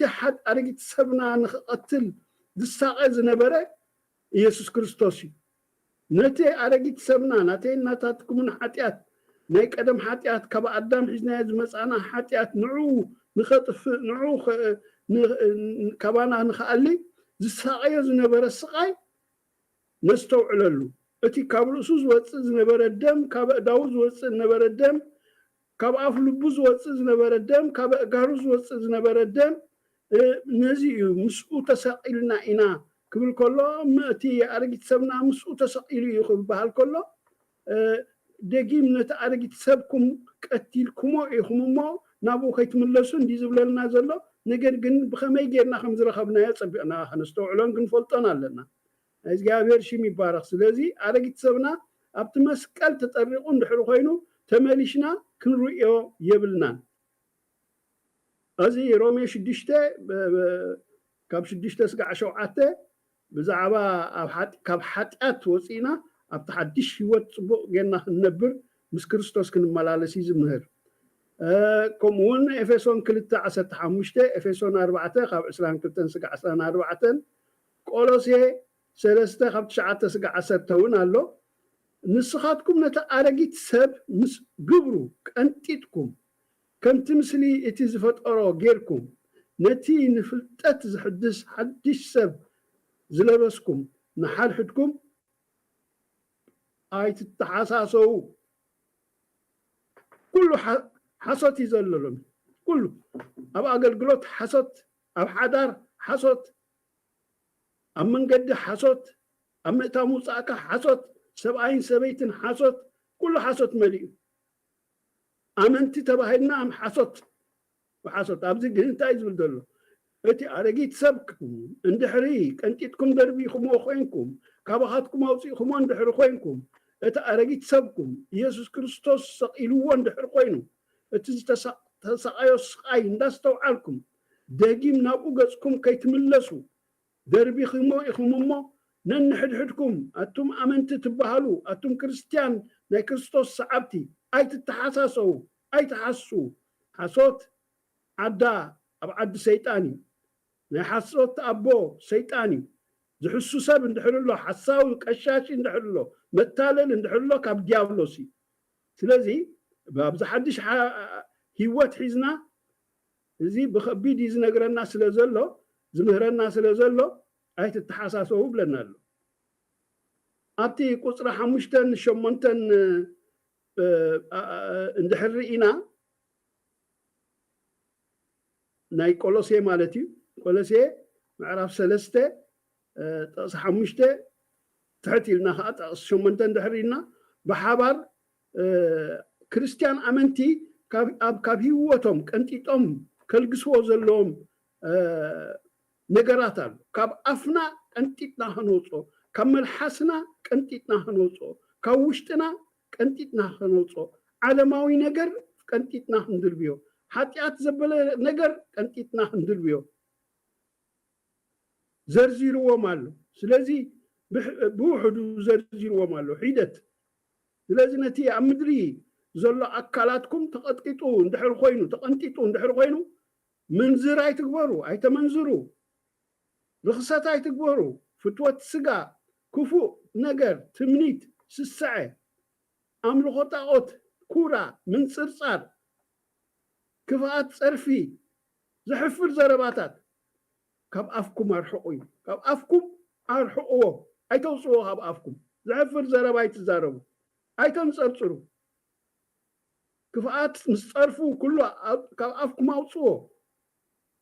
ኣረጊት ሰብና ንክቐትል ዝሳቐ ዝነበረ ኢየሱስ ክርስቶስ እዩ። ነቲ ኣረጊት ሰብና ናተይን ናታትኩምን ሓጢኣት ናይ ቀደም ሓጢኣት ካብ ኣዳም ሒዝናዮ ዝመፃና ሓጢኣት ንዕኡ ንኸጥፍእ ንዕኡ ካባና ንኽኣሊ ዝሳቐዮ ዝነበረ ስቓይ ነስተውዕለሉ። እቲ ካብ ርእሱ ዝወፅእ ዝነበረ ደም፣ ካብ ኣእዳዉ ዝወፅእ ዝነበረ ደም፣ ካብ ኣፍ ልቡ ዝወፅእ ዝነበረ ደም፣ ካብ ኣእጋሩ ዝወፅእ ዝነበረ ደም፣ ነዚ እዩ ምስኡ ተሰቒልና ኢና ክብል ከሎ፣ እቲ ኣረጊት ሰብና ምስኡ ተሰቒሉ እዩ ክበሃል ከሎ፣ ደጊም ነቲ ኣረጊት ሰብኩም ቀቲልኩሞ ኢኹም እሞ ናብኡ ከይትምለሱ እንዲ ዝብለልና ዘሎ። ነገር ግን ብኸመይ ጌርና ከም ዝረኸብናዮ ጸቢቕና ከነስተውዕሎን ክንፈልጦን ኣለና። ናይ እግዚኣብሔር ሽም ይባረኽ። ስለዚ ኣረጊት ሰብና ኣብቲ መስቀል ተጠሪቑ እንድሕሪ ኮይኑ ተመሊሽና ክንርእዮ የብልናን። እዚ ሮሜ ሽዱሽተ ካብ ሽዱሽተ ስጋዕ ሸውዓተ ብዛዕባ ካብ ሓጢኣት ወፂእና ኣብቲ ሓድሽ ህይወት ፅቡቕ ጌርና ክንነብር ምስ ክርስቶስ ክንመላለስ እዩ ዝምህር። ከምኡ እውን ኤፌሶን ክልተ ዓሰርተ ሓሙሽተ፣ ኤፌሶን ኣርባዕተ ካብ ዕስራን ክልተን ስጋዕ ዕስራን ኣርባዕተን፣ ቆሎሴ ሰለስተ ካብ ትሽዓተ ስጋዕ ዓሰርተ እውን ኣሎ። ንስኻትኩም ነቲ ኣረጊት ሰብ ምስ ግብሩ ቀንጢጥኩም ከምቲ ምስሊ እቲ ዝፈጠሮ ጌርኩም ነቲ ንፍልጠት ዝሕድስ ሓድሽ ሰብ ዝለበስኩም ንሓድሕድኩም ኣይትተሓሳሰዉ። ኩሉ ሓሶት እዩ ዘሎ ሎሚ። ኩሉ ኣብ ኣገልግሎት ሓሶት፣ ኣብ ሓዳር ሓሶት፣ ኣብ መንገዲ ሓሶት፣ ኣብ ምእታው ምውፃእካ ሓሶት፣ ሰብኣይን ሰበይትን ሓሶት፣ ኩሉ ሓሶት መሊኡ። ኣመንቲ ተባሂልና ሓሶት ብሓሶት። ኣብዚ ግን እንታይ ዝብል ዘሎ? እቲ ኣረጊት ሰብኩም እንድሕሪ ቀንጢጥኩም ደርቢኹምዎ ኮይንኩም፣ ካባኻትኩም ኣውፂእኹምዎ እንድሕሪ ኮይንኩም፣ እቲ ኣረጊት ሰብኩም ኢየሱስ ክርስቶስ ሰቒልዎ እንድሕሪ ኮይኑ፣ እቲ ዝተሳ-፣ ተሳቓዮ ስቓይ እንዳስተውዓልኩም፣ ደጊም ናብኡ ገጽኩም ከይትምለሱ፣ ደርቢኹሞ ኢኹም እሞ፣ ነንሕድሕድኩም ኣቱም ኣመንቲ ትበሃሉ፣ ኣቱም ክርስትያን ናይ ክርስቶስ ሰዓብቲ፣ ኣይትተሓሳሰዉ፣ ኣይትሓስዉ። ሓሶት ዓዳ ኣብ ዓዲ ሰይጣን እዩ። ናይ ሓሶት ኣቦ ሰይጣን እዩ። ዝሕሱ ሰብ እንድሕር ኣሎ፣ ሓሳዊ ቀሻሽ እንድሕር ኣሎ፣ መታለል እንድሕር ኣሎ፣ ካብ ዲያብሎስ እዩ። ስለዚ ኣብዚ ሓድሽ ሓ-፣ ህይወት ሒዝና፣ እዚ ብኸቢድ እዩ ዝነግረና ስለ ዘሎ፣ ዝምህረና ስለ ዘሎ፣ ኣይትተሓሳሰቡ ብለና ኣሎ። ኣብቲ ቁፅሪ ሓሙሽተን ሸሞንተን፣ እ፣ እ፣ እ፣ እንድሕር ርኢና፣ ናይ ቆሎሴ ማለት እዩ። ቆሎሴ ምዕራፍ ሰለስተ፣ እ፣ ጥቕሲ ሓሙሽተ ትሕት ኢልና ከዓ ጥቕሲ ሸሞንተ እንድሕር ኢልና፣ ብሓባር፣ እ፣ ክርስትያን ኣመንቲ ካብ፣ ኣብ፣ ካብ ህይወቶም ቀንጢጦም ከልግስዎ ዘለዎም፣ እ፣ ነገራት ኣሎ። ካብ ኣፍና ቀንጢጥና ከነውፅኦ፣ ካብ መልሓስና ቀንጢጥና ከነውፅኦ፣ ካብ ውሽጥና ቀንጢጥና ከነውፅኦ፣ ዓለማዊ ነገር ቀንጢጥና ክንድርብዮ፣ ሓጢኣት ዘበለ ነገር ቀንጢጥና ክንድርብዮ ዘርዚርዎም ኣሎ። ስለዚ ብሕ-፣ ብውሕዱ ዘርዚርዎም ኣሎ ሒደት። ስለዚ ነቲ ኣብ ምድሪ ዘሎ ኣካላትኩም ተቐጥቂጡ እንድሕር ኮይኑ፣ ተቐንጢጡ እንድሕር ኮይኑ፣ ምንዝር ኣይትግበሩ፣ ኣይተመንዝሩ፣ ርኽሰት ኣይትግበሩ፣ ፍትወት ስጋ፣ ክፉእ ነገር፣ ትምኒት፣ ስስዐ፣ ኣምልኾ ጣዖት፣ ኩራ፣ ምንጽርጻር፣ ክፍኣት፣ ጸርፊ፣ ዘሕፍር ዘረባታት ካብ ኣፍኩም ኣርሕቑ እዩ። ካብ ኣፍኩም ኣርሕቑዎ፣ ኣይተውጽዎ ካብ ኣፍኩም። ዘሕፍር ዘረባ ኣይትዛረቡ፣ ኣይተንጸርጽሩ። ክፍኣት ምስ ጸርፉ ኩሉ ኣብ-፣ ካብ ኣፍኩም ኣውጽዎ።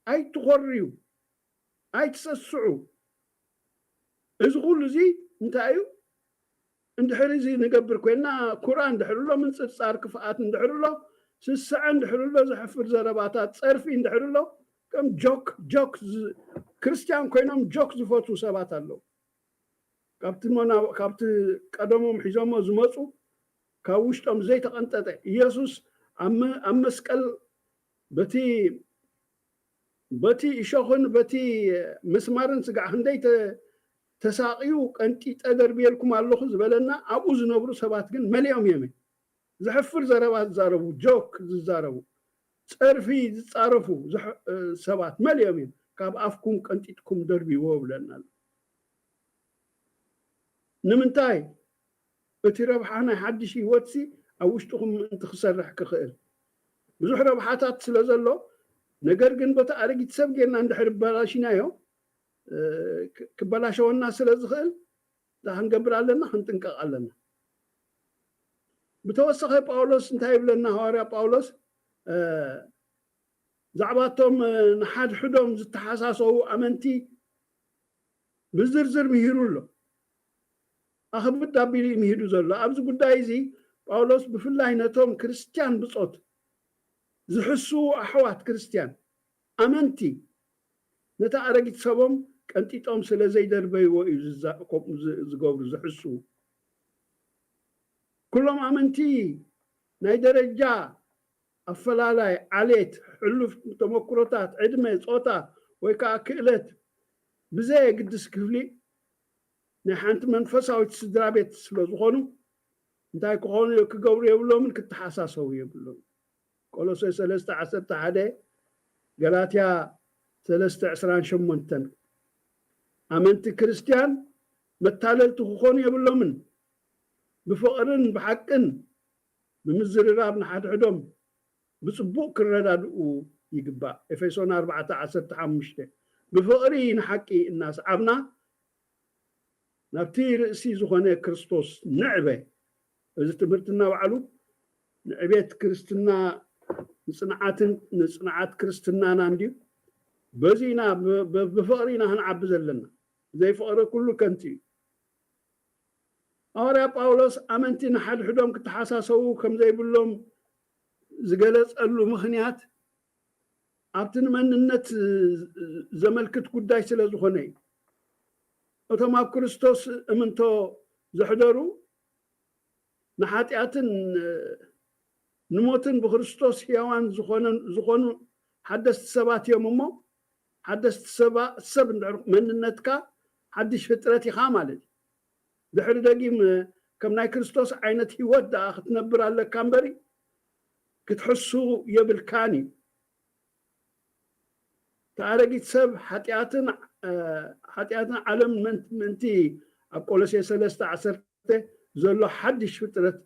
ኣይትኾርዩ፣ ኣይትሰስዑ። እዚ ኩሉ እዚ እንታይ እዩ? እንድሕር እዚ ንገብር ኮይንና፣ ኩራ እንድሕር ኣሎ፣ ምንጽርጻር ክፍኣት እንድሕር ኣሎ፣ ስስዐ እንድሕር ኣሎ፣ ዘሕፍር ዘረባታት፣ ጸርፊ እንድሕር ኣሎ፣ ከም ጆክ፣ ጆክ ዝ-፣ ክርስትያን ኮይኖም ጆክ ዝፈትዉ ሰባት ኣለዉ። ካብቲ መና-፣ ካብቲ ቀደሞም ሒዞሞ ዝመጹ፣ ካብ ውሽጦም ዘይተቐንጠጠ፣ ኢየሱስ ኣብ መ-፣ ኣብ መስቀል በቲ፣ በቲ እሾኽን በቲ ምስማርን ስጋዕ ክንደይ ተ-፣ ተሳቕዩ፣ ቀንጢጠ ደርብየልኩም ኣለኹ ዝበለና፣ ኣብኡ ዝነብሩ ሰባት ግን መሊኦም እዮም። ዘሕፍር ዘረባ ዝዛረቡ፣ ጆክ ዝዛረቡ፣ ጸርፊ ዝጻረፉ ዝሕ-፣ እ፣ ሰባት መሊኦም እዮም። ካብ ኣፍኩም ቀንጢጥኩም ደርብይዎ ብለና ኣሎ። ንምንታይ? እቲ ረብሓ ናይ ሓድሽ ህይወትሲ ኣብ ውሽጥኹም ምእንቲ ክሰርሕ ክኽእል። ብዙሕ ረብሓታት ስለ ዘሎ፣ ነገር ግን በቲ ኣረጊት ሰብ ጌርና እንድሕር በላሽናዮ፣ እ፣ ክ-፣ ክበላሸወና ስለ ዝኽእል፣ እንታይ ክንገብር ኣለና? ክንጥንቀቕ ኣለና። ብተወሰኸ ጳውሎስ እንታይ ይብለና? ሃዋርያ ጳውሎስ፣ እ፣ ብዛዕባ እቶም፣ እ፣ ንሓድሕዶም ዝተሓሳሰቡ ኣመንቲ ብዝርዝር ምሂሩ ኣሎ። ኣኽብድ ኣቢሉ እዩ ምሂሩ ዘሎ። ኣብዚ ጉዳይ እዚ ጳውሎስ ብፍላይ ነቶም ክርስትያን ብጾት ዝሕስዉ ኣሕዋት ክርስትያን ኣመንቲ ነታ ኣረጊት ሰቦም ቀንጢጦም ስለ ዘይደርበይዎ እዩ ዝዛ-፣ ከምኡ ዝ-፣ ዝገብሩ፣ ዝሕስዉ። ኩሎም ኣመንቲ ናይ ደረጃ ኣፈላላይ፣ ዓሌት፣ ሕሉፍ ተመክሮታት፣ ዕድመ፣ ጾታ ወይ ከዓ ክእለት ብዘየግድስ ክፍሊ ናይ ሓንቲ መንፈሳዊት ስድራ ቤት ስለ ዝኾኑ፣ እንታይ ክኾኑ፣ ክገብሩ የብሎምን፣ ክተሓሳሰቡ የብሎም። ቆሎሴ ሰለስተ ዓሰርተ ሓደ፣ ገላትያ ሰለስተ ዕስራን ሸሞንተን። ኣመንቲ ክርስትያን መታለልቲ ክኾኑ የብሎምን። ብፍቕርን ብሓቅን ብምዝርራብ ንሓድሕዶም ብጽቡቕ ክረዳድኡ ይግባእ። ኤፌሶን ኣርባዕተ ዓሰርተ ሓሙሽተ። ብፍቕሪ ንሓቂ እናሰዓብና ናብቲ ርእሲ ዝኾነ ክርስቶስ ንዕበ። እዚ ትምህርትና ባዕሉ ንዕቤት ክርስትና፣ ንጽንዓትን፣ ንጽንዓት ክርስትናና እንድዩ። በዚ ኢና ብ-፣ ብ-፣ ብፍቕሪ ኢና ክንዓቢ ዘለና። ዘይፍቕሪ ኩሉ ከንቱ እዩ። ሃዋርያ ጳውሎስ ኣመንቲ ንሓድሕዶም ክተሓሳሰቡ ከም ዘይብሎም ዝገለጸሉ ምኽንያት፣ ኣብቲ ንመንነት ዘመልክት ጉዳይ ስለ ዝኾነ እዩ። እቶም ኣብ ክርስቶስ እምንቶ ዘሕደሩ ንሓጢኣትን ንሞትን ብክርስቶስ ሕያዋን ዝኾነ- ዝኾኑ ሓደስቲ ሰባት እዮም እሞ፣ ሓደስቲ ሰባ- ሰብ እንድሕር መንነትካ ሓድሽ ፍጥረት ኢኻ ማለት እዩ። ድሕሪ ደጊም ከም ናይ ክርስቶስ ዓይነት ህይወት ደኣ ክትነብር ኣለካ እምበሪ ክትሕሱ የብልካን እዩ። እቲ ኣረጊት ሰብ ሓጢኣትን ሓጢኣትን ዓለም ምእንቲ ኣብ ቆሎሴ ሰለስተ ዓሰርተ ዘሎ ሓድሽ ፍጥረት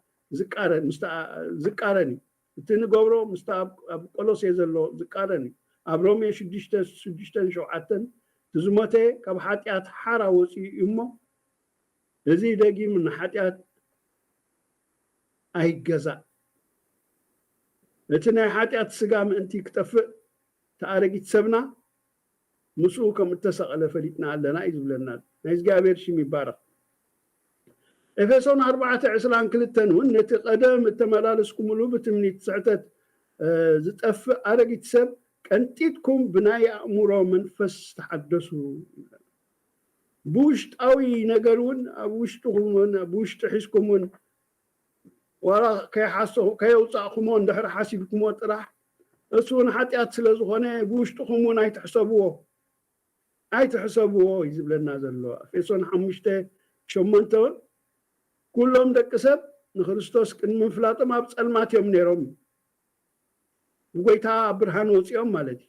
ዝቃረን እዩ። እቲ ንገብሮ ምስቲ ኣብ ቆሎሴ ዘሎ ዝቃረን እዩ። ኣብ ሮሜ ሽዱሽተ ሽዱሽተን ሸውዓተን እቲ ዝሞተ ካብ ሓጢኣት ሓራ ወፂኡ እዩ እሞ እዚ ደጊም ንሓጢኣት ኣይገዛእ። እቲ ናይ ሓጢኣት ስጋ ምእንቲ ክጠፍእ እቲ ኣረጊት ሰብና ምስኡ ከም እተሰቐለ ፈሊጥና ኣለና እዩ ዝብለና። ናይ እግዚኣብሔር ሽም ይባረኽ። ኤፌሶን ኣርባዕተ ዕስራን ክልተን እውን ነቲ ቀደም እተመላለስኩምሉ ብትምኒት ስሕተት ዝጠፍእ ኣረጊት ሰብ ቀንጢጥኩም ብናይ ኣእምሮ መንፈስ ተሓደሱ። ብውሽጣዊ ነገር እውን ኣብ ውሽጥኹም እውን ብውሽጢ ሒዝኩም እውን ዋላ ከይሓሰኹ ከየውፃእኩሞ እንድሕር ሓሲብኩሞ ጥራሕ እሱ እውን ሓጢኣት ስለ ዝኾነ ብውሽጥኹም እውን ኣይትሕሰብዎ ኣይትሕሰብዎ እዩ ዝብለና ዘሎ። ኤፌሶን ሓሙሽተ ሸሞንተ እውን ኩሎም ደቂ ሰብ ንክርስቶስ ቅድሚ ምፍላጦም ኣብ ፀልማት እዮም ነይሮም፣ ብጎይታ ኣብ ብርሃን ወፂኦም ማለት እዩ።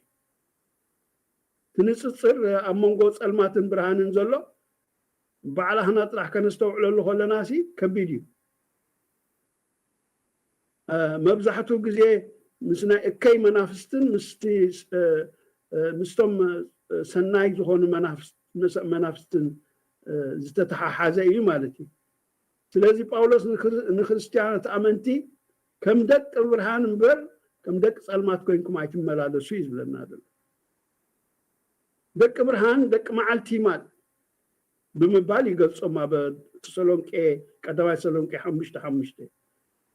ትንፅፅር ኣብ መንጎ ፀልማትን ብርሃንን ዘሎ ባዕላህና ጥራሕ ከነስተውዕለሉ ከለና ሲ ከቢድ እዩ። መብዛሕትኡ ግዜ ምስ ናይ እከይ መናፍስትን ምስቶም ሰናይ ዝኾኑ መናፍስትን ዝተተሓሓዘ እዩ ማለት እዩ። ስለዚ ጳውሎስ ንክርስቲያኖት ኣመንቲ ከም ደቂ ብርሃን እምበር ከም ደቂ ጸልማት ኮይንኩም ኣይትመላለሱ እዩ ዝብለና ዘሎ። ደቂ ብርሃን ደቂ መዓልቲ ማለት ብምባል ይገልጾም ኣብ ተሰሎንቄ ቀዳማይ ተሰሎንቄ ሓሙሽተ ሓሙሽተ።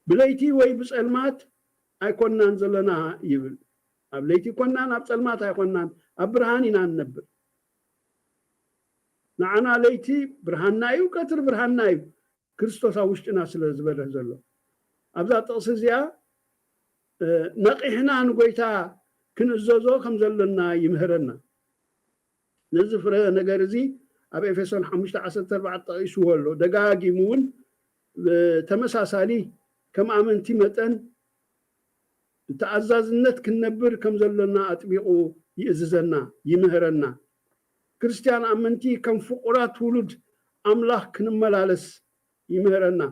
ብለይቲ ወይ ብጸልማት ኣይኮናን ዘለና ይብል። ኣብ ለይቲ ኮናን ኣብ ጸልማት ኣይኮናን፣ ኣብ ብርሃን ኢና ንነብር። ንዓና ለይቲ ብርሃንና እዩ፣ ቀትሪ ብርሃንና እዩ። ክርስቶስ ኣብ ውሽጥና ስለ ዝበርህ ዘሎ ኣብዛ ጥቕሲ እዚኣ ነቒሕና ንጎይታ ክንእዘዞ ከም ዘለና ይምህረና። ነዚ ፍረ ነገር እዚ ኣብ ኤፌሶን ሓሙሽተ ዓሰርተ ኣርባዕተ ጠቒስዎ ኣሎ። ደጋጊሙ እውን ተመሳሳሊ ከም ኣመንቲ መጠን ብተኣዛዝነት ክንነብር ከም ዘሎና ኣጥቢቑ ይእዝዘና፣ ይምህረና። ክርስትያን ኣመንቲ ከም ፍቑራት ውሉድ ኣምላኽ ክንመላለስ ይምህረና።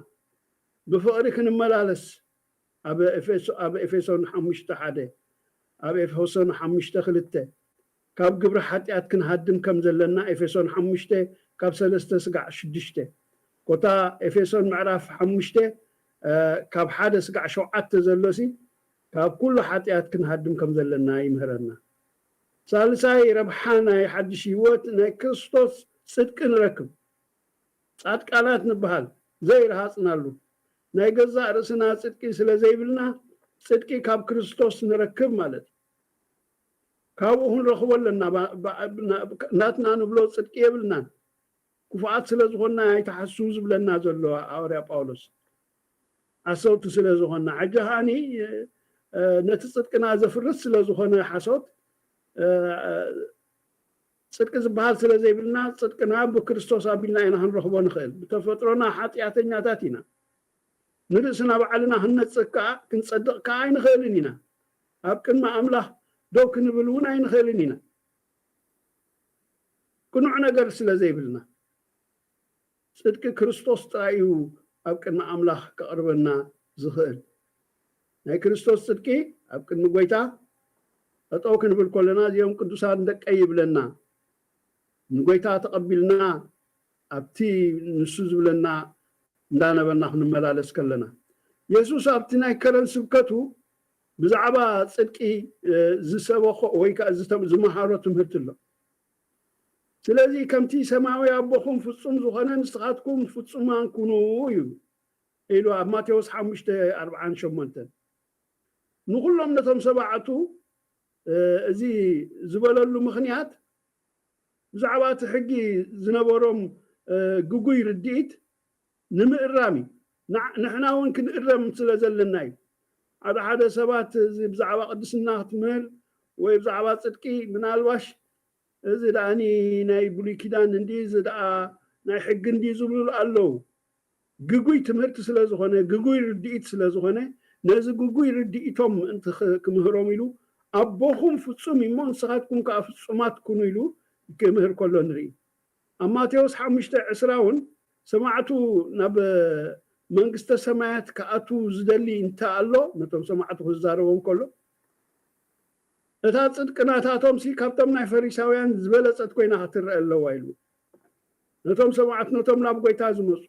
ብፍቕሪ ክንመላለስ ኣብ ኤፌሶን ሓሙሽተ ሓደ፣ ኣብ ኤፌሶን ሓሙሽተ ክልተ ካብ ግብሪ ሓጢኣት ክንሃድም ከም ዘለና ኤፌሶን ሓሙሽተ ካብ ሰለስተ ስጋዕ ሽዱሽተ ኮታ ኤፌሶን ምዕራፍ ሓሙሽተ ካብ ሓደ ስጋዕ ሸውዓተ ዘሎሲ ካብ ኩሉ ሓጢኣት ክንሃድም ከም ዘለና ይምህረና። ሳልሳይ ረብሓ ናይ ሓድሽ ህይወት ናይ ክርስቶስ ጽድቂ ንረክብ። ጻድቃናት ንበሃል ዘይረሃጽናሉ ናይ ገዛእ ርእስና ጽድቂ ስለ ዘይብልና ጽድቂ ካብ ክርስቶስ ንረክብ ማለት እዩ። ካብኡ ክንረኽቦ ኣለና። ናትና ንብሎ ጽድቂ የብልናን። ክፉኣት ስለ ዝኾንና ኣይትሓስቡ ዝብለና ዘሎ ሃዋርያ ጳውሎስ። ሓሰውቲ ስለ ዝኾንና። ሕጂ ከዓኒ ነቲ ጽድቅና ዘፍርስ ስለ ዝኾነ ሓሶት ጽድቂ ዝበሃል ስለ ዘይብልና ጽድቅና ብክርስቶስ ኣቢልና ኢና ክንረኽቦ ንኽእል። ብተፈጥሮና ሓጢኣተኛታት ኢና። ንርእስና ባዕልና ክንነጽግ ከኣ ክንጸድቕ ከኣ ኣይንኽእልን ኢና። ኣብ ቅድሚ ኣምላኽ ደው ክንብል እውን ኣይንኽእልን ኢና። ቅኑዕ ነገር ስለ ዘይብልና ጽድቂ ክርስቶስ ጥራይ እዩ ኣብ ቅድሚ ኣምላኽ ከቕርበና ዝኽእል። ናይ ክርስቶስ ጽድቂ ኣብ ቅድሚ ጎይታ ጠጠው ክንብል ከለና እዚኦም ቅዱሳን ደቀይ ይብለና። ንጎይታ ተቐቢልና ኣብቲ ንሱ ዝብለና እንዳነበርና ክንመላለስ ከለና የሱስ ኣብቲ ናይ ከረን ስብከቱ ብዛዕባ ጽድቂ ዝሰበኾ ወይ ከዓ ዝመሃሮ ትምህርቲ ኣሎ። ስለዚ ከምቲ ሰማያዊ ኣቦኹም ፍጹም ዝኾነ ንስኻትኩም ፍጹማን ኩኑ እዩ ኢሉ ኣብ ማቴዎስ ሓሙሽተ ኣርብዓን ሸሞንተን። ንኹሎም ነቶም ሰባዕቱ እዚ ዝበለሉ ምኽንያት ብዛዕባ እቲ ሕጊ ዝነበሮም ግጉይ ርድኢት ንምእራም እዩ። ንሕና እውን ክንእረም ስለ ዘለና እዩ። ሓደ ሓደ ሰባት እዚ ብዛዕባ ቅድስና ክትምህር ወይ ብዛዕባ ፅድቂ ምናልባሽ እዚ ደኣኒ ናይ ብሉይ ኪዳን እንዲ እዚ ደኣ ናይ ሕጊ እንዲ ዝብሉ ኣለዉ። ግጉይ ትምህርቲ ስለ ዝኾነ፣ ግጉይ ርድኢት ስለ ዝኾነ፣ ነዚ ግጉይ ርድኢቶም ምእንቲ ክምህሮም ኢሉ ኣቦኹም ፍጹም እሞ ንስኻትኩም ከኣ ፍጹማት ኩኑ ኢሉ ክምህር ከሎ ንርኢ። ኣብ ማቴዎስ ሓሙሽተ ዕስራ እውን ሰማዕቱ ናብ መንግስተ ሰማያት ክኣቱ ዝደሊ እንተ ኣሎ ነቶም ሰማዕቱ ክዛረቦም ከሎ እታ ጽድቂ ናታቶም ሲ ካብቶም ናይ ፈሪሳውያን ዝበለጸት ኮይና ክትረአ ኣለዋ ኢሉ። ነቶም ሰማዕት ነቶም ናብ ጎይታ ዝመጹ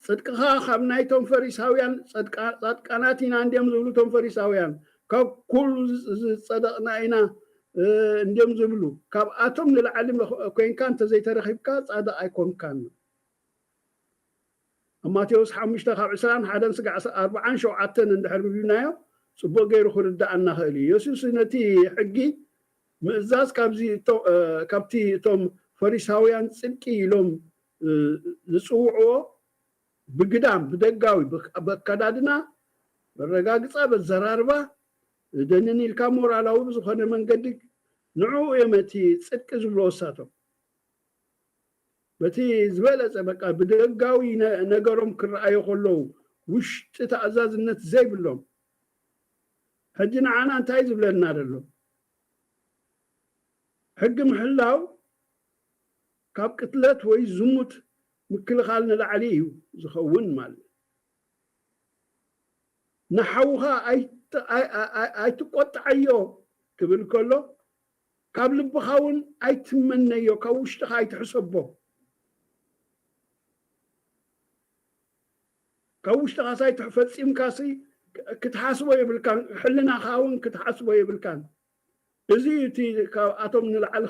ጽድቅኻ ካብ ናይቶም ፈሪሳውያን ጻድቃናት ኢና እንዲዮም ዝብሉ እቶም ፈሪሳውያን ካብ ኩሉ ዝጸደቕና ኢና እንዲዮም ዝብሉ ካብኣቶም ንላዕሊ ኮይንካ እንተዘይተረኺብካ ጻድቕ ኣይኮንካን። ኣብ ማቴዎስ ሓሙሽተ ካብ ዕስራን ሓደን ስጋዕ ኣርባዓን ሸውዓተን እንድሕር ብቢብናዮ ጽቡቕ ገይሩ ክርዳእ እናኽእል እዩ። የሱስ ነቲ ሕጊ ምእዛዝ ካብቲ እቶም ፈሪሳውያን ጽድቂ ኢሎም ዝጽውዕዎ ብግዳም ብደጋዊ በካዳድና በረጋግጻ በዘራርባ ደንን ኢልካ ሞራላዊ ብዝኾነ መንገዲ ንዕኡ እዮም እቲ ጽድቂ ዝብሎ ወሳቶም በቲ ዝበለጸ በቃ ብደጋዊ ነገሮም ክረኣዩ ከለዉ ውሽጢ ተኣዛዝነት ዘይብሎም ሕጂ ንዓና እንታይ ዝብለና ዘሎ ሕጊ ምሕላው ካብ ቅትለት ወይ ዝሙት ምክልኻል ንላዕሊ እዩ ዝኸውን ማለት ንሓውኻ ኣይትቆጣዓዮ ክብል ከሎ ካብ ልብኻ እውን ኣይትመነዮ ካብ ውሽጥኻ ኣይትሕሰቦ ካብ ውሽጥኻ ሳይትሕ ፈጺምካ ክትሓስቦ የብልካን ሕልናኻ እውን ክትሓስቦ የብልካን እዚ እቲ ካብኣቶም ንላዕሊ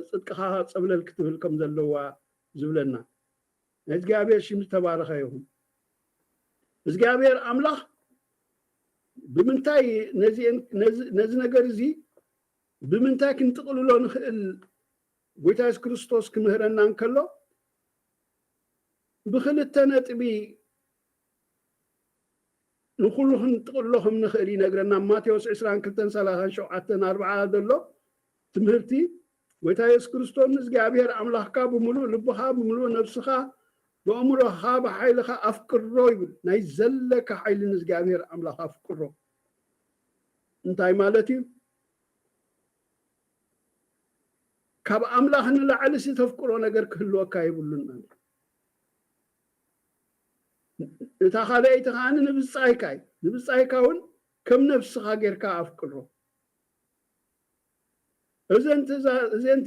ጽድቅኻ ጸብለል ክትብል ከም ዘለዋ ዝብለና ናይ እግዚኣብሔር ሽም ዝተባረኸ ይኹን እግዚኣብሔር ኣምላኽ ብምንታይ ነዚ ነገር እዚ ብምንታይ ክንጥቕልሎ ንኽእል ጎይታ የሱስ ክርስቶስ ክምህረና እንከሎ ብክልተ ነጥቢ ንኩሉ ክንጥቕሎ ከም ንኽእል ይነግረና ማቴዎስ ዕስራን ክልተን ሰላሳን ሸውዓተን ኣርብዓ ዘሎ ትምህርቲ ጎይታ የሱስ ክርስቶስ ንእግዚኣብሔር ኣምላኽካ ብምሉእ ልብኻ ብምሉእ ነብስኻ ብኣእምሮኻ ብሓይልኻ ኣፍቅሮ ይብል ናይ ዘለካ ሓይሊ ንእግዚኣብሔር ኣምላኽ ኣፍቅሮ እንታይ ማለት እዩ ካብ ኣምላኽ ንላዕሊ ሲ ተፍቅሮ ነገር ክህልወካ የብሉን ማለት እታ ካልኣይቲ ከዓ ንብፃይካ እዩ ንብፃይካ እውን ከም ነብስኻ ጌርካ ኣፍቅሮ እዘን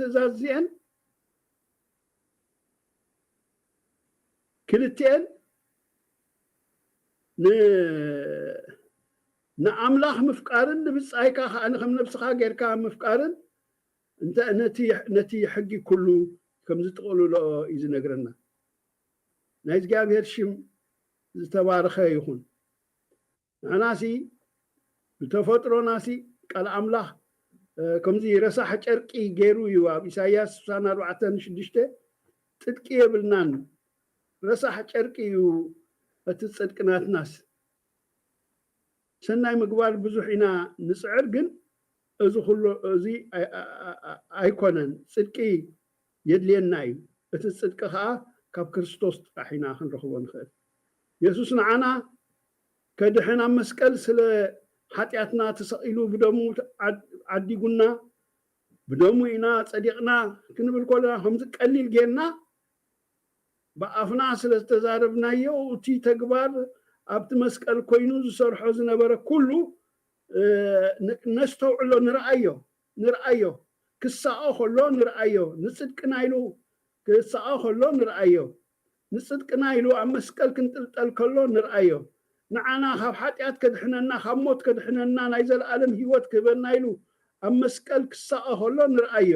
ትእዛዝ እዚአን ክልቲአን ንኣምላኽ ምፍቃርን ንብፃይካ ከዓ ከም ነብስኻ ጌርካ ምፍቃርን ነቲ ሕጊ ኩሉ ከም ዝጥቕልሎ እዩ ዝነግረና ናይ እግዚኣብሔር ሽም ዝተባረኸ ይኹን ንሕናሲ ብተፈጥሮናሲ ቃል ኣምላኽ ከምዚ ረሳሕ ጨርቂ ገይሩ እዩ ኣብ ኢሳያስ ስሳን ኣርባዕተን ሽዱሽተ ጥጥቂ የብልናን ረሳሕ ጨርቂ እዩ እቲ ጽድቂ ናትናስ ሰናይ ምግባር ብዙሕ ኢና ንጽዕር ግን እዚ ኩሉ እዚ ኣይኮነን ጽድቂ የድልየና እዩ እቲ ጽድቂ ከዓ ካብ ክርስቶስ ጥራሕ ኢና ክንረኽቦ ንኽእል የሱስ ንዓና ከድሕን ኣብ መስቀል ስለ ሓጢኣትና ተሰቒሉ ብደሙ ዓዲጉና ብደሙ ኢና ጸዲቕና ክንብል ከለና ከምዚ ቀሊል ጌርና ብኣፍና ስለ ዝተዛረብናዮ እቲ ተግባር ኣብቲ መስቀል ኮይኑ ዝሰርሖ ዝነበረ ኩሉ ነስተውዕሎ ንርኣዮ ንርኣዮ ክሳቐ ከሎ ንርኣዮ ንፅድቅና ኢሉ ክሳቐ ከሎ ንርኣዮ ንፅድቅና ኢሉ ኣብ መስቀል ክንጥልጠል ከሎ ንርኣዮ ንዓና ካብ ሓጢኣት ከድሕነና ካብ ሞት ከድሕነና ናይ ዘለኣለም ህይወት ክህበና ኢሉ ኣብ መስቀል ክሳቐ ከሎ ንርኣዮ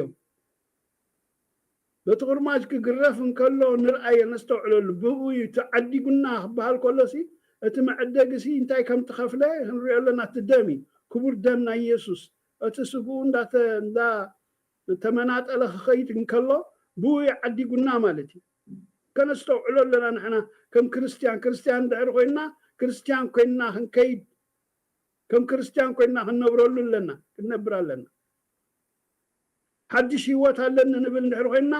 በቲ ቁርማጅ ክግረፍ እንከሎ ንርኣዮ ነስተውዕለሉ ብኡ እዩ ተዓዲጉና ክበሃል ከሎሲ እቲ መዐደግሲ እንታይ ከም ትኸፍለ ክንሪኦ ኣለና እቲ ደም እዩ ክቡር ደም ናይ ኢየሱስ፣ እቲ ስግኡ እንዳተ-፣ እንዳተመናጠለ ክኸይድ እንከሎ፣ ብኡ ይዓዲጉና ማለት እዩ። ከነስተውዕሎ ኣለና ንሕና ከም ክርስትያን። ክርስትያን እንድሕር ኮይንና፣ ክርስትያን ኮይንና ክንከይድ፣ ከም ክርስትያን ኮይንና ክንነብረሉ ኣለና፣ ክንነብር ኣለና። ሓድሽ ህይወት ኣለኒ ንብል እንድሕር ኮይንና፣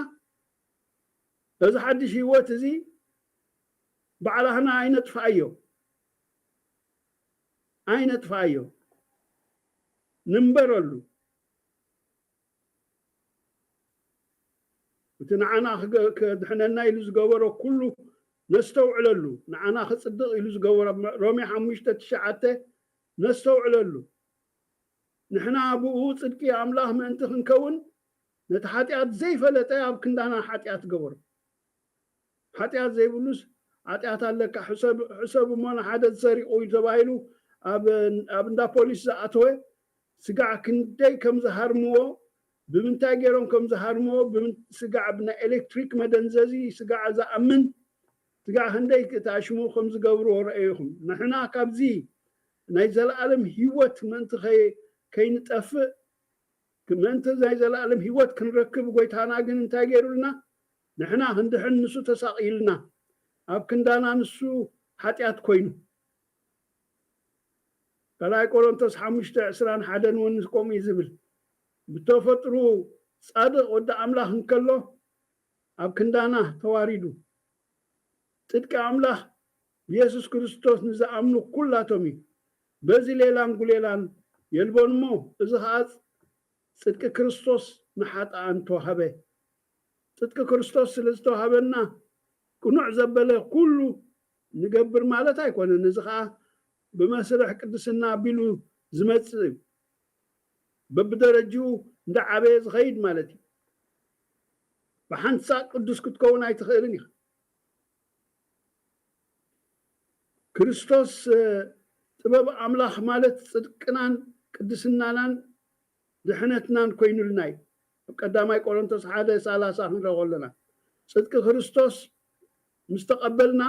እዚ ሓድሽ ህይወት እዚ ባዕላህና ኣይነጥፍኣዮ፣ ኣይነጥፍኣዮ፣ ንንበረሉ። እቲ ንዓና ክገ-፣ ከድሕነና ኢሉ ዝገበሮ ኩሉ ነስተውዕለሉ። ንዓና ክጽድቕ ኢሉ ዝገበሮ፣ ሮሜ ሓሙሽተ ትሽዓተ፣ ነስተውዕለሉ። ንሕና ብኡ ጽድቂ ኣምላኽ ምእንቲ ክንከውን፣ ነቲ ሓጢኣት ዘይፈለጠ ኣብ ክንዳና ሓጢኣት ገበሮ። ሓጢኣት ዘይብሉስ ሓጢኣት ኣለካ፣ ሕሰብ፣ ሕሰብ እሞ ንሓደ ዝሰሪቑ እዩ ተባሂሉ ኣብ፣ ኣብ እንዳ ፖሊስ ዝኣተወ ስጋዕ ክንደይ ከም ዝሃርምዎ፣ ብምንታይ ገይሮም ከም ዝሃርምዎ፣ ብምን-፣ ስጋዕ ብናይ ኤሌክትሪክ መደንዘዚ ስጋዕ ዝኣምን ስጋዕ ክንደይ ተኣሽሙ ከም ዝገብርዎ ረኣይኹም። ንሕና ካብዚ ናይ ዘለኣለም ህይወት ምእንቲ ከይ-፣ ከይንጠፍእ፣ ምእንቲ ናይ ዘለኣለም ህይወት ክንረክብ ጎይታና ግን እንታይ ገይሩልና? ንሕና ክንድሕን ንሱ ተሳቒልና፣ ኣብ ክንዳና ንሱ ሓጢኣት ኮይኑ። ካልኣይ ቆሮንቶስ ሓሙሽተ ዕስራን ሓደን እውን ከምኡ እዩ ዝብል። ብተፈጥሩ ጻድቕ ወዲ ኣምላኽ እንከሎ፣ ኣብ ክንዳና ተዋሪዱ። ጽድቂ ኣምላኽ ብየሱስ ክርስቶስ ንዝኣምኑ ኩላቶም እዩ። በዚ ሌላን ጉሌላን የልቦን እሞ፣ እዚ ኸኣ ጽድቂ ክርስቶስ ንሓጥኣን ተዋህበ። ጽድቂ ክርስቶስ ስለ ዝተዋህበና፣ ቅኑዕ ዘበለ ኩሉ ንገብር ማለት ኣይኮነን። እዚ ኸኣ ብመስርሕ ቅድስና ኣቢሉ ዝመጽእ እዩ። በብደረጅኡ እንዳዓበየ ዝኸይድ ማለት እዩ። ብሓንሳእ ቅዱስ ክትከውን ኣይትኽእልን ኢኻ። ክርስቶስ፣ እ፣ ጥበብ ኣምላኽ ማለት ጽድቅናን ቅድስናናን ድሕነትናን ኮይኑልና እዩ። ኣብ ቀዳማይ ቆሮንቶስ ሓደ ሰላሳ ክንረኽቦ ኣለና። ጽድቂ ክርስቶስ ምስ ተቐበልና፣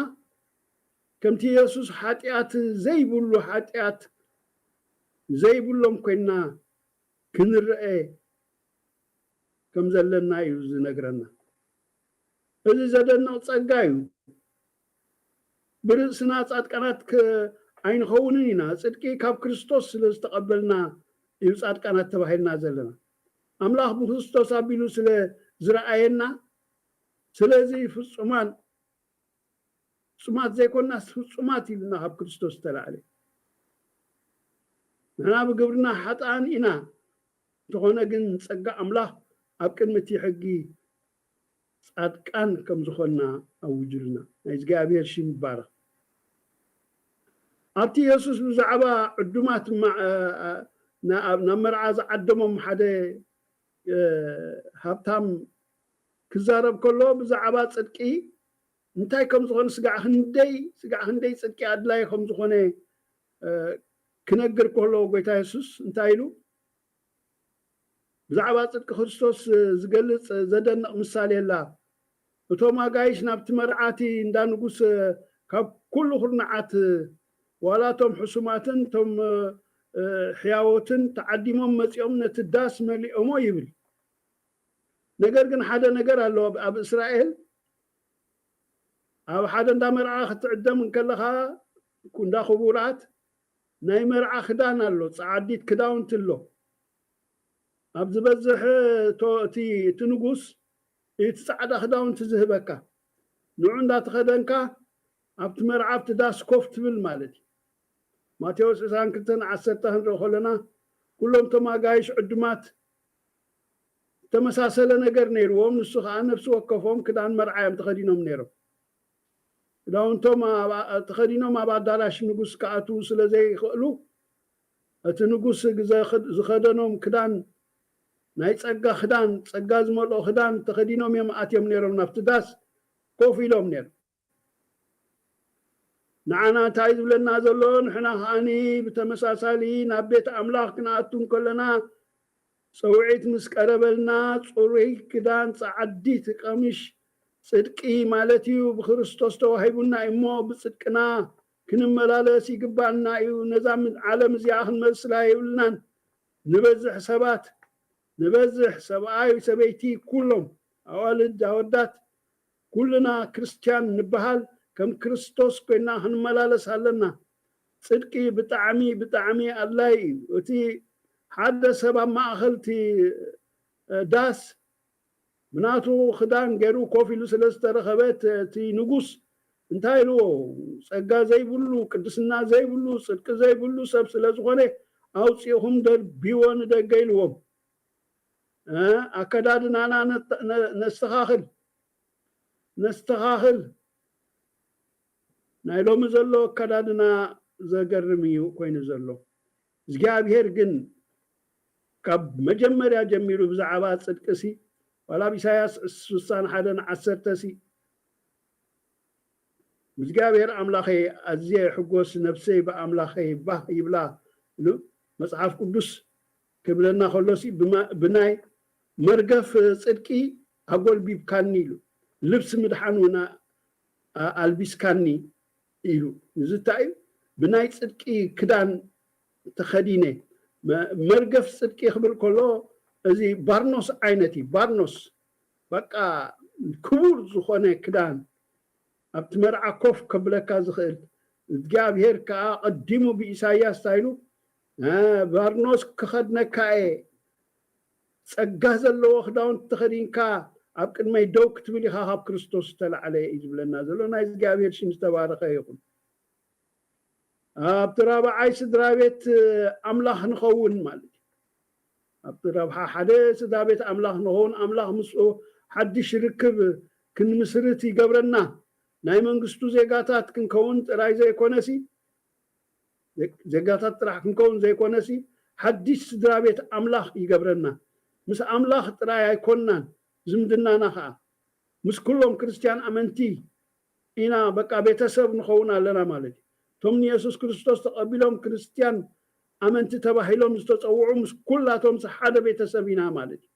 ከምቲ የሱስ ሓጢኣት ዘይብሉ፣ ሓጢኣት ዘይብሎም ኮይንና ክንረአ ከም ዘለና እዩ ዝነግረና። እዚ ዘደንቕ ጸጋ እዩ። ብርእስና ጻድቃናት ከ-፣ ኣይንኸውንን ኢና። ጽድቂ ካብ ክርስቶስ ስለ ዝተቐበልና እዩ ጻድቃናት ተባሂልና ዘለና። ኣምላኽ ብክርስቶስ ኣቢሉ ስለ ዝረኣየና፣ ስለዚ ፍጹማን፣ ፍጹማት ዘይኮናስ ፍጹማት ኢሉና ካብ ክርስቶስ ዝተላዕለ። ንሕና ብግብርና ሓጥኣን ኢና፣ እንተኾነ ግን ጸጋ ኣምላኽ ኣብ ቅድሚ እቲ ሕጊ ጻድቃን ከም ዝኾንና ኣውጅልና። ናይ እግዚኣብሔር ሽም ይባረኽ። ኣብቲ የሱስ ብዛዕባ ዕዱማት ማ-፣ እ፣ እ፣ ና-፣ ኣብ፣ ናብ መርዓ ዝዓደሞም ሓደ፣ እ፣ ሃብታም ክዛረብ ከሎ ብዛዕባ ጽድቂ እንታይ ከም ዝኾነ፣ ስጋዕ ክንደይ፣ ስጋዕ ክንደይ ጽድቂ ኣድላይ ከም ዝኾነ፣ እ፣ ክነግር ከሎ ጎይታ የሱስ እንታይ ኢሉ? ብዛዕባ ጽድቂ ክርስቶስ ዝገልጽ ዘደንቕ ምሳሌ ኣላ። እቶም ኣጋይሽ ናብቲ መርዓቲ እንዳ ንጉስ ካብ ኩሉ ኩርናዓት ዋላ እቶም ሕሱማትን እቶም፣ እ፣ ሕያዎትን ተዓዲሞም መጺኦም ነቲ ዳስ መሊኦሞ ይብል። ነገር ግን ሓደ ነገር ኣሎ። ኣብ፣ ኣብ እስራኤል ኣብ ሓደ እንዳ መርዓ ክትዕደም እንከለኻ፣ እንዳ ክቡራት ናይ መርዓ ክዳን ኣሎ፣ ጸዓዲት ክዳውንቲ ኣሎ። ኣብ ዝበዝሕ እቶ-፣ እቲ፣ እቲ ንጉስ እቲ ጻዕዳ ክዳውንቲ ዝህበካ። ንዑ እንዳተኸደንካ ኣብቲ መርዓ ኣብቲ ዳስ ኮፍ ትብል ማለት እዩ። ማቴዎስ ዕስራን ክልተን ዓሰርተ ክንርኢ ከለና፣ ኩሎም እቶም ኣጋይሽ ዕዱማት ዝተመሳሰለ ነገር ነይርዎም። ንሱ ኸኣ ነፍሲ ወከፎም ክዳን መርዓ እዮም ተኸዲኖም ነይሮም። ክዳውንቶም ኣብ፣ ተኸዲኖም ኣብ ኣዳራሽ ንጉስ ክኣትዉ ስለ ዘይኽእሉ፣ እቲ ንጉስ ዝኸ-፣ ዝኸደኖም ክዳን ናይ ጸጋ ክዳን፣ ጸጋ ዝመልኦ ክዳን ተኸዲኖም እዮም ኣትዮም ነይሮም ናብቲ ዳስ ኮፍ ኢሎም ነይሮም። ንዓና እንታይ ዝብለና ዘሎ? ንሕና ከኣኒ ብተመሳሳሊ ናብ ቤት ኣምላኽ ክንኣቱ እንከለና፣ ጸውዒት ምስ ቀረበልና፣ ጽሩይ ክዳን፣ ጸዓዲት ቀሚሽ ጽድቂ ማለት እዩ፣ ብክርስቶስ ተዋሂቡና እሞ፣ ብጽድቅና ክንመላለስ ይግባና እዩ። ነዛ ዓለም እዚኣ ክንመስላ የብልናን። ንበዝሕ ሰባት፣ ንበዝሕ ሰብኣይ፣ ሰበይቲ፣ ኩሎም ኣዋልድ፣ ኣወዳት፣ ኩልና ክርስትያን ንበሃል ከም ክርስቶስ ኮይና ክንመላለስ ኣለና። ጽድቂ ብጣዕሚ ብጣዕሚ ኣድላይ እዩ። እቲ ሓደ ሰብ ኣብ ማእኸል እቲ ዳስ ብናቱ ክዳን ገይሩ ኮፍ ኢሉ ስለ ዝተረኸበ እቲ ንጉስ እንታይ ኢልዎ? ጸጋ ዘይብሉ፣ ቅድስና ዘይብሉ፣ ጽድቂ ዘይብሉ ሰብ ስለ ዝኾነ ኣውፂእኹም ደርብይዎ ንደገ ኢልዎም። ኣከዳድናና ነስተኻኽል ነስተኻኽል ናይ ሎሚ ዘሎ ኣከዳድና ዘገርም እዩ ኮይኑ ዘሎ። እግዚኣብሔር ግን ካብ መጀመርያ ጀሚሩ ብዛዕባ ጽድቂ ሲ ዋላ ኣብ ኢሳያስ ስሳን ሓደን ዓሰርተ ሲ እግዚኣብሔር ኣምላኸይ ኣዝየ ሕጎስ ነፍሰይ ብኣምላኸይ ባህ ይብላ ኢሉ መጽሓፍ ቅዱስ ክብለና ከሎ ሲ ብናይ መርገፍ ጽድቂ ኣጎልቢብካኒ ኢሉ ልብሲ ምድሓን እውን ኣልቢስካኒ ኢሉ። እዚ እንታይ እዩ? ብናይ ጽድቂ ክዳን ተኸዲነ መርገፍ ጽድቂ ክብል ከሎ እዚ ባርኖስ ዓይነት እዩ። ባርኖስ በቃ ክቡር ዝኾነ ክዳን ኣብቲ መርዓ ኮፍ ከብለካ ዝኽእል እግዚኣብሔር ከዓ ቀዲሙ ብኢሳያስ ታይሉ ባርኖስ ክኸድነካ እየ ጸጋ ዘለዎ ክዳውንቲ ተኸዲንካ ኣብ ቅድመይ ደው ክትብል ኢኻ ካብ ክርስቶስ ዝተላዕለ እዩ ዝብለና ዘሎ። ናይ እግዚኣብሔር ሽም ዝተባረኸ ይኹን። ኣብቲ ራብዓይ ስድራ ቤት ኣምላኽ ንኸውን ማለት እዩ። ኣብቲ ረብሓ ሓደ ስድራ ቤት ኣምላኽ ንኸውን ኣምላኽ ምስኡ ሓድሽ ርክብ ክንምስርት ይገብረና። ናይ መንግስቱ ዜጋታት ክንከውን ጥራይ ዘይኮነሲ ዜጋታት ጥራሕ ክንከውን ዘይኮነሲ ሓድሽ ስድራ ቤት ኣምላኽ ይገብረና። ምስ ኣምላኽ ጥራይ ኣይኮንናን ዝምድናና ኸዓ ምስ ኩሎም ክርስትያን ኣመንቲ ኢና በቃ ቤተሰብ ንኸውን ኣለና ማለት እዩ። እቶም ንየሱስ ክርስቶስ ተቐቢሎም ክርስትያን ኣመንቲ ተባሂሎም ዝተፀውዑ ምስ ኩላቶም ሓደ ቤተሰብ ኢና ማለት እዩ።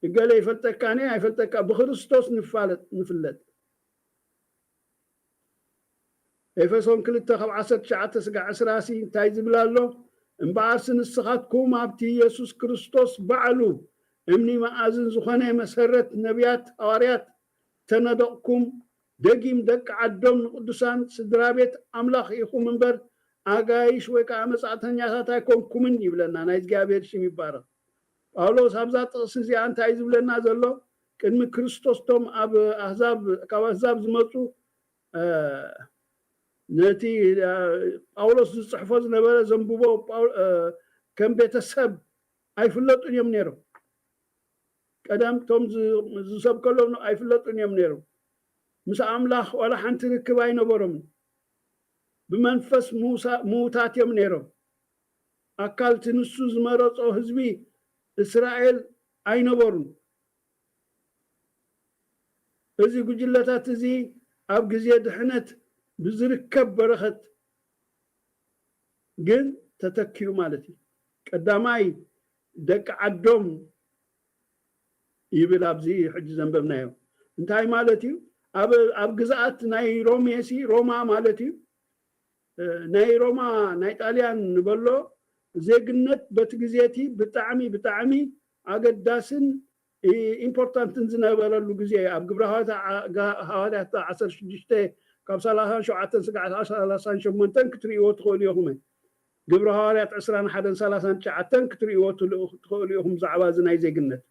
እገለ ይፈልጠካ ነ ኣይፈልጠካ ብክርስቶስ ንፋለጥ ንፍለጥ። ኤፌሶን ክልተ ካብ ዓሰርተ ትሽዓተ ስጋዕ ዕስራ ሲ እንታይ ዝብል ኣሎ? እምበኣርሲ ንስኻትኩም ኣብቲ የሱስ ክርስቶስ ባዕሉ እምኒ መኣዝን ዝኾነ መሰረት ነቢያት፣ ሃዋርያት፣ ተነደቕኩም፣ ደጊም ደቂ ዓዶም ንቅዱሳን ስድራ ቤት ኣምላኽ ኢኹም እምበር ኣጋይሽ ወይ ከዓ መጻእተኛታት ኣይኮንኩምን ይብለና። ናይ እግዚኣብሔር ሽም ይባረኽ። ጳውሎስ ኣብዛ ጥቕሲ እዚኣ እንታይ እዩ ዝብለና ዘሎ? ቅድሚ ክርስቶስ ቶም ኣብ ኣህዛብ ካብ ኣህዛብ ዝመፁ ነቲ ጳውሎስ ዝፅሕፎ ዝነበረ ዘንብቦ ከም ቤተሰብ ኣይፍለጡን እዮም ነይሮም። ቀደም ቶም ዝሰብከሎም ኣይፍለጡን እዮም ነይሮም። ምስ ኣምላኽ ዋላ ሓንቲ ርክብ ኣይነበሮምን። ብመንፈስ ምዉታት እዮም ነይሮም። ኣካል እቲ ንሱ ዝመረጾ ህዝቢ እስራኤል ኣይነበሩን። እዚ ጉጅለታት እዚ ኣብ ግዜ ድሕነት ብዝርከብ በረኸት ግን ተተኪኡ ማለት እዩ። ቀዳማይ ደቂ ዓዶም ይብል ኣብዚ ሕጂ ዘንበብናዮ። እንታይ ማለት እዩ? ኣብ ግዝኣት ናይ ሮሜ ሲ ሮማ ማለት እዩ። ናይ ሮማ ናይ ጣልያን ንበሎ ዜግነት በቲ ግዜ እቲ ብጣዕሚ ብጣዕሚ ኣገዳስን ኢምፖርታንትን ዝነበረሉ ግዜ ኣብ ግብረ ሃዋርያት ዓሰርተ ሽዱሽተ ካብ ሰላሳን ሸውዓተን ስጋዕ ሰላሳን ሸሞንተን ክትርእይዎ ትኽእሉ ኢኹም። ግብረ ሃዋርያት ዕስራን ሓደን ሰላሳን ትሽዓተን ክትርእይዎ ትኽእሉ ኢኹም ብዛዕባ እዚ ናይ ዜግነት።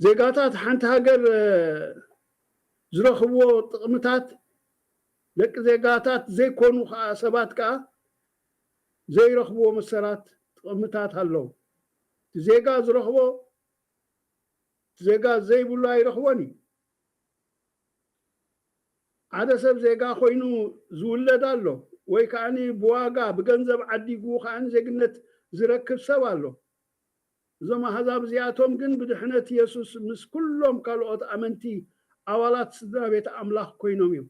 ዜጋታት ሓንቲ ሃገር ዝረኽብዎ ጥቕምታት ደቂ ዜጋታት ዘይኮኑ ከዓ ሰባት ከዓ ዘይረኽብዎ መሰላት ጥቕምታት ኣለዉ። እቲ ዜጋ ዝረኽቦ እቲ ዜጋ ዘይብሉ ኣይረኽቦን እዩ። ሓደ ሰብ ዜጋ ኮይኑ ዝውለድ ኣሎ ወይ ከዓ ብዋጋ ብገንዘብ ዓዲጉ ከዓ ዜግነት ዝረክብ ሰብ ኣሎ። እዞም ኣህዛብ እዚኣቶም ግን ብድሕነት የሱስ ምስ ኩሎም ካልኦት ኣመንቲ ኣባላት ስድራ ቤት ኣምላኽ ኮይኖም እዮም።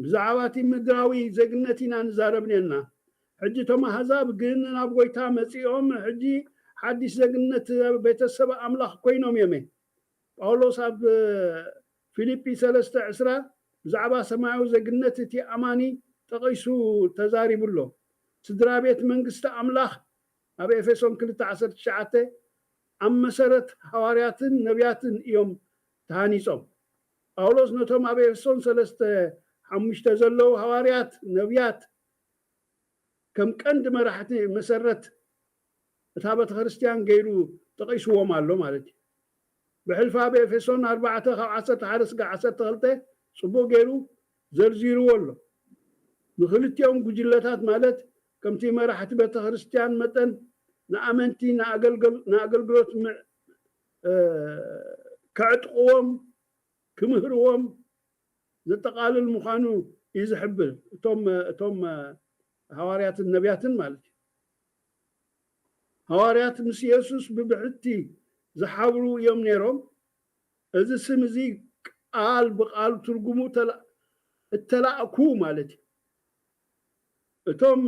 ብዛዕባ እቲ ምድራዊ ዜግነት ኢና ንዛረብ ነና። ሕጂ እቶም ኣህዛብ ግን ናብ ጎይታ መጺኦም ሕጂ ሓድሽ ዜግነት ቤተሰብ ኣምላኽ ኮይኖም እዮም። ጳውሎስ ኣብ ፊልጲ ሰለስተ ዕስራ ብዛዕባ ሰማያዊ ዜግነት እቲ ኣማኒ ጠቒሱ ተዛሪቡ ኣሎ። ስድራ ቤት መንግስቲ ኣምላኽ ኣብ ኤፌሶን ክልተ ዓሰርተ ትሽዓተ ኣብ መሰረት ሃዋርያትን ነቢያትን እዮም ተሃኒጾም። ጳውሎስ ነቶም ኣብ ኤፌሶን ሰለስተ ሓሙሽተ ዘለዉ ሃዋርያት፣ ነቢያት ከም ቀንዲ መራሕቲ መሰረት እታ ቤተ ክርስቲያን ገይሩ ጠቒስዎም ኣሎ ማለት እዩ። ብሕልፊ ኣብ ኤፌሶን ኣርባዕተ ካብ ዓሰርተ ሓደ ስጋዕ ዓሰርተ ክልተ ጽቡቕ ገይሩ ዘርዚርዎ ኣሎ። ንክልቲኦም ጉጅለታት ማለት ከምቲ መራሕቲ ቤተ ክርስቲያን መጠን ንኣመንቲ ንኣገልግሎት ከዕጥቕዎም ክምህርዎም ዘጠቓልል ምዃኑ እዩ ዝሕብር። እቶም እቶም ሃዋርያትን ነቢያትን ማለት እዩ። ሃዋርያት ምስ የሱስ ብብሕቲ ዝሓብሩ እዮም ነይሮም። እዚ ስም እዚ ቃል ብቃል ትርጉሙ እተላእኩ ማለት እዩ። እቶም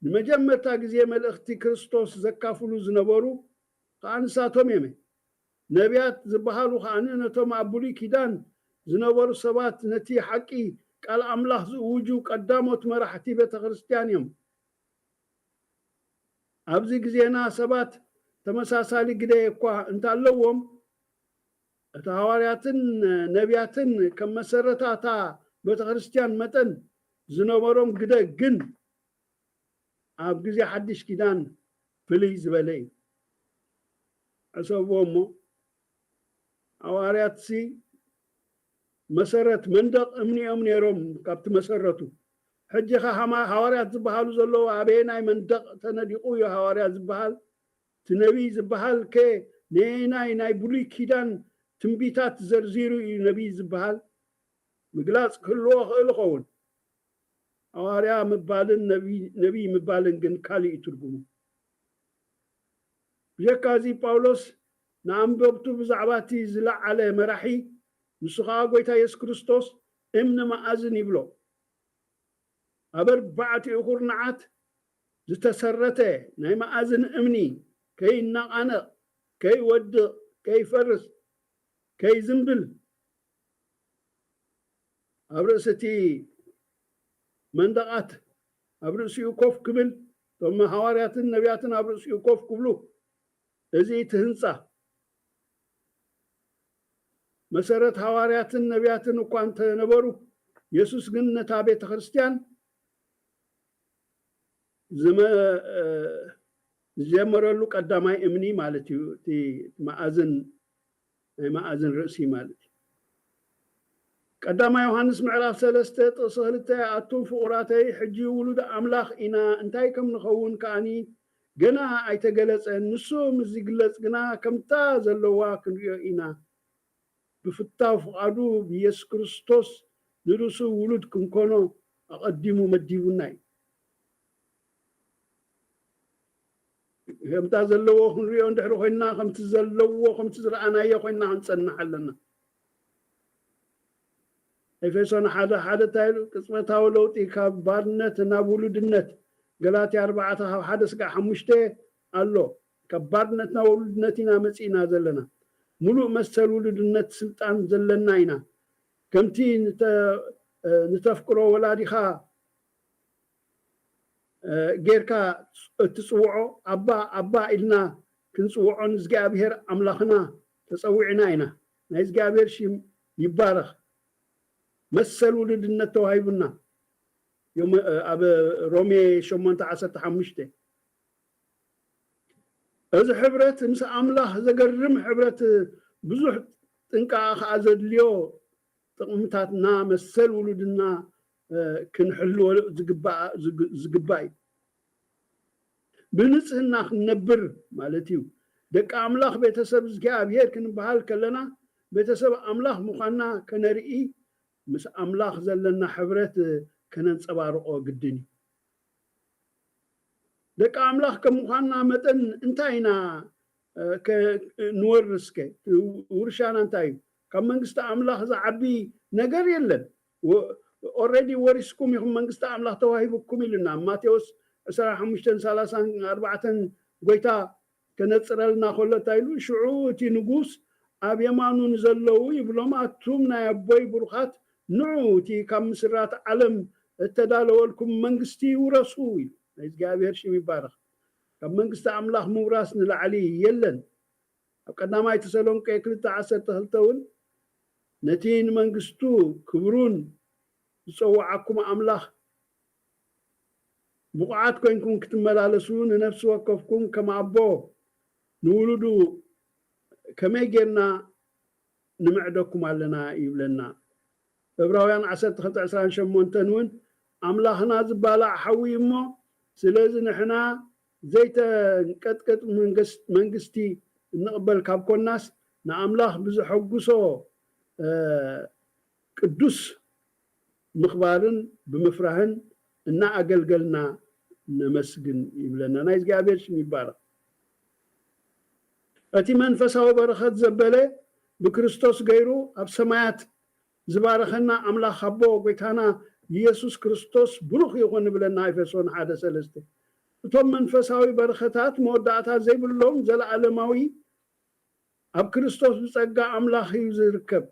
ንመጀመርታ ግዜ መልእኽቲ ክርስቶስ ዘካፍሉ ዝነበሩ ከኣ ንሳቶም እዮም። ነቢያት ዝበሃሉ ከኣ ነቶም ኣብ ብሉይ ኪዳን ዝነበሩ ሰባት ነቲ ሓቂ ቃል ኣምላኽ ዝእውጁ ቀዳሞት መራሕቲ ቤተ ክርስቲያን እዮም። ኣብዚ ግዜና ሰባት ተመሳሳሊ ግደ እኳ እንተኣለዎም፣ እቲ ሃዋርያትን ነቢያትን ከም መሰረታታ ቤተ ክርስቲያን መጠን ዝነበሮም ግደ ግን ኣብ ግዜ ሓድሽ ኪዳን ፍልይ ዝበለ እዩ። ሕሰብዎ እሞ ሃዋርያትሲ መሰረት መንደቕ እምኒ እዮም ነይሮም ካብቲ መሰረቱ። ሕጂ ኸ ሃማ- ሃዋርያት ዝበሃሉ ዘለዉ ኣበየናይ መንደቕ ተነዲቑ እዩ ሃዋርያ ዝበሃል? እቲ ነቢይ ዝበሃል ከ ነየናይ ናይ ብሉይ ኪዳን ትንቢታት ዘርዚሩ እዩ ነቢይ ዝበሃል? ምግላጽ ክህልዎ ክእል ይኸውን። ሃዋርያ ምባልን ነቢይ ምባልን ግን ካልእ እዩ ትርጉሙ። ብጀካ እዚ ጳውሎስ ንኣንበብቱ ብዛዕባ እቲ ዝለዓለ መራሒ ንሱ ኸኣ ጐይታ የሱስ ክርስቶስ እምኒ መኣዝን ይብሎ። ኣብ ኣርባዕቲኡ ኩርናዓት ዝተሰረተ ናይ መኣዝን እምኒ ከይነቓነቕ፣ ከይወድቕ፣ ከይፈርስ፣ ከይዝንብል ኣብ ርእሲ እቲ መንደቓት ኣብ ርእሲኡ ኮፍ ክብል፣ እቶም ሃዋርያትን ነቢያትን ኣብ ርእሲኡ ኮፍ ክብሉ፣ እዚ እቲ ህንጻ መሰረት ሃዋርያትን ነቢያትን እኳ እንተነበሩ፣ የሱስ ግን ነታ ቤተ ክርስቲያን ዝመ- ዝጀመረሉ ቀዳማይ እምኒ ማለት እዩ። እቲ መኣዝን ናይ መኣዝን ርእሲ ማለት እዩ። ቀዳማይ ዮሃንስ ምዕራፍ ሰለስተ ጥቕሲ ክልተ ኣቱም ፍቑራተይ ሕጂ ውሉድ ኣምላኽ ኢና እንታይ ከም ንኸውን ከኣኒ ገና ኣይተገለጸን። ንሱ ምስ ዝግለጽ ግና ከምታ ዘለዋ ክንሪኦ ኢና። ብፍታው ፍቓዱ ብየሱስ ክርስቶስ ንርእሱ ውሉድ ክንኮኖ ኣቐዲሙ መዲቡና እዩ። ከምታ ዘለዎ ክንሪኦ እንድሕሪ ኮይንና ከምቲ ዘለዎ ከምቲ ዝረኣናዮ ኮይንና ክንጸንሕ ኣለና። ኤፌሶን ሓደ ሓደ እንታይ ኢሉ? ቅጽበታዊ ለውጢ ካብ ባርነት ናብ ውሉድነት። ገላትያ ኣርባዕተ ካብ ሓደ ስጋዕ ሓሙሽተ ኣሎ። ካብ ባርነት ናብ ውሉድነት ኢና መጺእና ዘለና። ሙሉእ መሰል ውሉድነት ስልጣን ዘለና ኢና። ከምቲ ንተ- ንተፍቅሮ ወላዲኻ ጌርካ እትፅውዖ ኣባ ኣባ ኢልና ክንፅውዖ ንእግዚኣብሔር ኣምላኽና ተፀዊዕና ኢና። ናይ እግዚኣብሔር ሽም ይባረኽ። መሰል ውሉድነት ተዋሂቡና። ኣብ ሮሜ ሸሞንተ ዓሰርተ ሓሙሽተ እዚ ሕብረት ምስ ኣምላኽ ዘገርም ሕብረት ብዙሕ ጥንቃቐ ከዓ ዘድልዮ ጥቕምታትና መሰል ውሉድና ክንሕልዎ ዝግባእ እዩ። ብንጽህና ክንነብር ማለት እዩ። ደቂ ኣምላኽ ቤተሰብ እግዚኣብሔር ክንበሃል ከለና ቤተሰብ ኣምላኽ ምዃንና ከነርኢ ምስ ኣምላኽ ዘለና ሕብረት ከነንጸባርቖ ግድን እዩ። ደቂ ኣምላኽ ከም ምዃንና መጠን እንታይ ኢና ንወርስከ? ውርሻና እንታይ እዩ? ካብ መንግስቲ ኣምላኽ ዝዓቢ ነገር የለን። ኦረዲ ወሪስኩም ኢኹም፣ መንግስቲ ኣምላኽ ተዋሂቡኩም ኢሉና። ኣብ ማቴዎስ ዕስራን ሓሙሽተን ሰላሳን ኣርባዕተን ጎይታ ከነጽረልና ከሎ እንታይ ኢሉ? ሽዑ እቲ ንጉስ ኣብ የማኑ ንዘለዉ ይብሎም፣ ኣቱም ናይ ኣቦይ ብሩኻት፣ ንዑ፣ እቲ ካብ ምስራት ዓለም እተዳለወልኩም መንግስቲ ውረሱ ኢሉ። ናይ እግዚኣብሔር ሽም ይባረኽ። ካብ መንግስቲ ኣምላኽ ምውራስ ንላዕሊ የለን። ኣብ ቀዳማይ ተሰሎንቄ ክልተ ዓሰርተ ክልተ እውን ነቲ ንመንግስቱ ክብሩን ዝጸውዓኩም ኣምላኽ ብቑዓት ኮይንኩም ክትመላለሱ ንነፍሲ ወከፍኩም ከም ኣቦ ንውሉዱ ከመይ ጌርና ንምዕደኩም ኣለና ይብለና። ዕብራውያን ዓሰርተ ክልተ ዕስራን ሸሞንተን እውን ኣምላኽና ዝባላዕ ሓዊ እዩ እሞ፣ ስለዚ ንሕና ዘይተንቀጥቅጥ መንግስ- መንግስቲ እንቕበል ካብ ኮናስ ንኣምላኽ ብዘሐጉሶ እ፣ ቅዱስ ምኽባርን ብምፍራህን እናኣገልገልና ነመስግን ይብለና። ናይ እግዚኣብሔር ሽም ይባረኽ። እቲ መንፈሳዊ በረኸት ዘበለ ብክርስቶስ ገይሩ ኣብ ሰማያት ዝባረኸና ኣምላኽ ኣቦ ጎይታና ኢየሱስ ክርስቶስ ብሩኽ ይኹን ይብለና። ኤፌሶን ሓደ ሰለስተ። እቶም መንፈሳዊ በረኸታት መወዳእታ ዘይብሎም ዘለኣለማዊ ኣብ ክርስቶስ ብጸጋ ኣምላኽ እዩ ዝርከብ።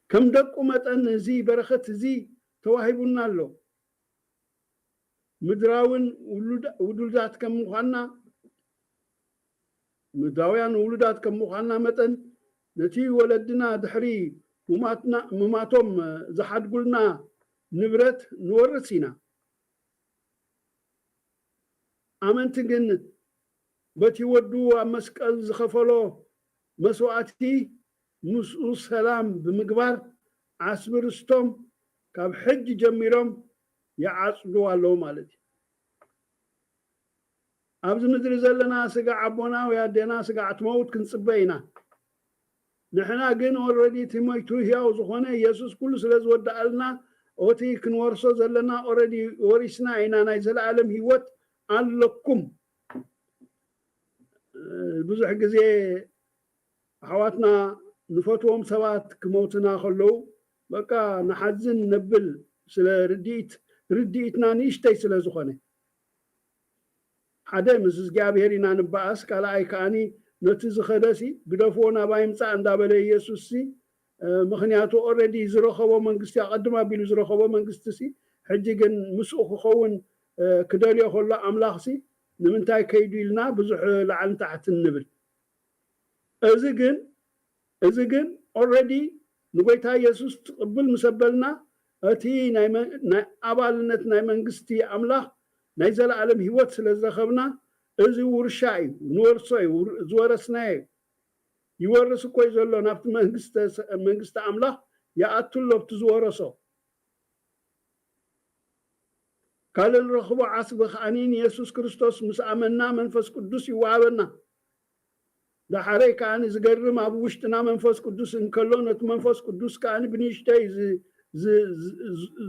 ከም ደቁ መጠን እዚ በረኸት እዚ ተዋሂቡና ኣሎ። ምድራውን ውሉዳ- ውሉዳት ከም ምዃንና፣ ምድራውያን ውሉዳት ከም ምዃንና መጠን፣ ነቲ ወለድና ድሕሪ ሙማትና- ሙማቶም ዝሓድጉልና ንብረት ንወርስ ኢና። ኣመንቲ ግን በቲ ወዱ ኣብ መስቀል ዝኸፈሎ መስዋእቲ ምስኡ ሰላም ብምግባር ዓስቢ ርስቶም ካብ ሕጂ ጀሚሮም ይዓጽዱ ኣለዉ ማለት እዩ። ኣብዚ ምድሪ ዘለና ስጋዕ ኣቦና ወይ ኣዴና ስጋዕ ትመውት ክንጽበ ኢና። ንሕና ግን ኦረዲ እቲ ሞይቱ ህያው ዝኾነ ኢየሱስ ኩሉ ስለ ዝወደኣልና ኦቲ ክንወርሶ ዘለና ኦረዲ ወሪስና ኢና። ናይ ዘለኣለም ህይወት ኣለኩም። ብዙሕ ግዜ ኣሕዋትና ንፈትዎም ሰባት ክመውትና ከለዉ በቃ ንሓዝን ነብል፣ ስለ ርድኢት ርድኢትና ንእሽተይ ስለ ዝኾነ። ሓደ ምስ እግዚኣብሔር ኢና ንበኣስ፣ ካልኣይ ከኣኒ ነቲ ዝኸደሲ ግደፍዎ ናባይ ምጻእ እንዳበለ ኢየሱስሲ ምኽንያቱ ኦረዲ ዝረኸቦ መንግስቲ ኣቐድም ኣቢሉ ዝረኸቦ መንግስቲሲ ሕጂ ግን ምስኡ ክኸውን ክደልዮ ከሎ ኣምላኽሲ ንምንታይ ከይዱ ኢልና ብዙሕ ላዕልን ታሕትን ንብል። እዚ ግን እዚ ግን ኦረዲ ንጎይታ ኢየሱስ ትቕብል ምስ ኣበልና እቲ ናይ ኣባልነት ናይ መንግስቲ ኣምላኽ ናይ ዘለኣለም ህይወት ስለ ዝረኸብና እዚ ውርሻ እዩ፣ ንወርሶ እዩ፣ ዝወረስናዮ እዩ። ይወርስ እኮ እዩ ዘሎ ናብቲ መንግስቲ ኣምላኽ ይኣቱ ኣሎ ኣብቲ ዝወረሶ። ካልእ ንረኽቦ ዓስቢ ከኣ ንየሱስ ክርስቶስ ምስ ኣመንና መንፈስ ቅዱስ ይወሃበና። ዳሓረይ ከኣ ዝገርም ኣብ ውሽጥና መንፈስ ቅዱስ እንከሎ ነቲ መንፈስ ቅዱስ ከኣ ብንእሽተይ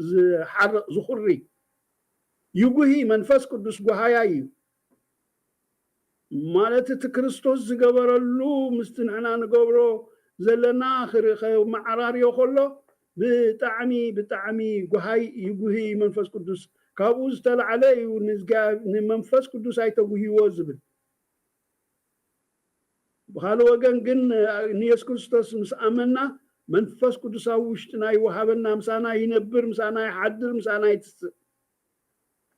ዝሓርቕ ዝኹሪ ይጉሂ። መንፈስ ቅዱስ ጓሃያይ እዩ። ማለት እቲ ክርስቶስ ዝገበረሉ ምስቲ ንሕና ንገብሮ ዘለና ክመዓራርዮ ከሎ ብጣዕሚ ብጣዕሚ ጓሃይ ይጉሂ መንፈስ ቅዱስ። ካብኡ ዝተላዕለ እዩ ንመንፈስ ቅዱስ ኣይተጉህይዎ ዝብል። ብኻልእ ወገን ግን ንየሱስ ክርስቶስ ምስ ኣመንና መንፈስ ቅዱስ ኣብ ውሽጥና ይወሃበና፣ ምሳና ይነብር፣ ምሳና ይሓድር፣ ምሳና ይትስእ።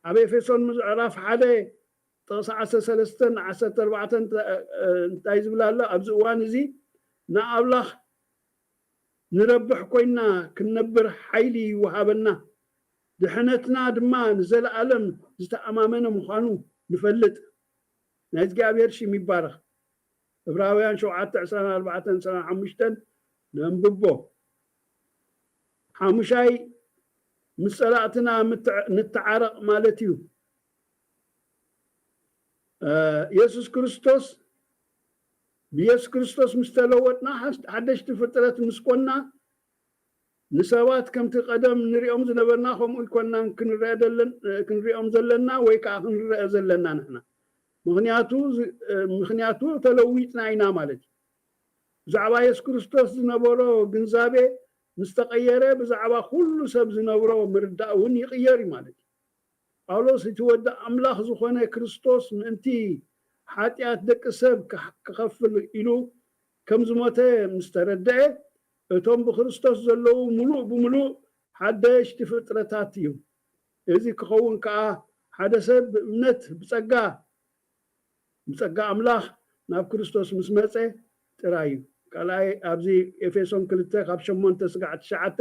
ኣብ ኤፌሶን ምዕራፍ ሓደ ጥቕሲ ዓሰርተ ሰለስተን ዓሰርተ ኣርባዕተን እንታይ ዝብል ኣሎ? ኣብዚ እዋን እዚ ንኣምላኽ ንረብሕ ኮይና ክንነብር ሓይሊ ይወሃበና፣ ድሕነትና ድማ ንዘለኣለም ዝተኣማመነ ምዃኑ ንፈልጥ። ናይ እግዚኣብሔር ሽም ይባረኽ። ዕብራውያን ሸውዓተ ዕስራን ኣርባዕተን ዕስራን ሓሙሽተን ነንብቦ። ሓሙሻይ ምስ ጸላእትና ንተዓረቕ ማለት እዩ። የሱስ ክርስቶስ ብየሱስ ክርስቶስ ምስ ተለወጥና ሓደሽቲ ፍጥረት ምስ ኮና ንሰባት ከምቲ ቀደም ንሪኦም ዝነበርና ከምኡ ይኮናን ክንሪኦም ዘለና ወይ ከዓ ክንረአ ዘለና ንሕና። ምክንያቱ ምክንያቱ ተለዊጥና ኢና ማለት እዩ። ብዛዕባ የሱስ ክርስቶስ ዝነበሮ ግንዛቤ ምስ ተቐየረ ብዛዕባ ኩሉ ሰብ ዝነብሮ ምርዳእ እውን ይቕየር እዩ ማለት እዩ። ጳውሎስ እቲ ወዲ ኣምላኽ ዝኾነ ክርስቶስ ምእንቲ ሓጢኣት ደቂ ሰብ ክኸፍል ኢሉ ከም ዝሞተ ምስ ተረድአ፣ እቶም ብክርስቶስ ዘለዉ ምሉእ ብምሉእ ሓደሽቲ ፍጥረታት እዮም። እዚ ክኸውን ከኣ ሓደ ሰብ ብእምነት ብጸጋ ብጸጋ ኣምላኽ ናብ ክርስቶስ ምስ መጸ ጥራይ እዩ። ካልኣይ ኣብዚ ኤፌሶን ክልተ ካብ ሸሞንተ ስጋዕ ትሽዓተ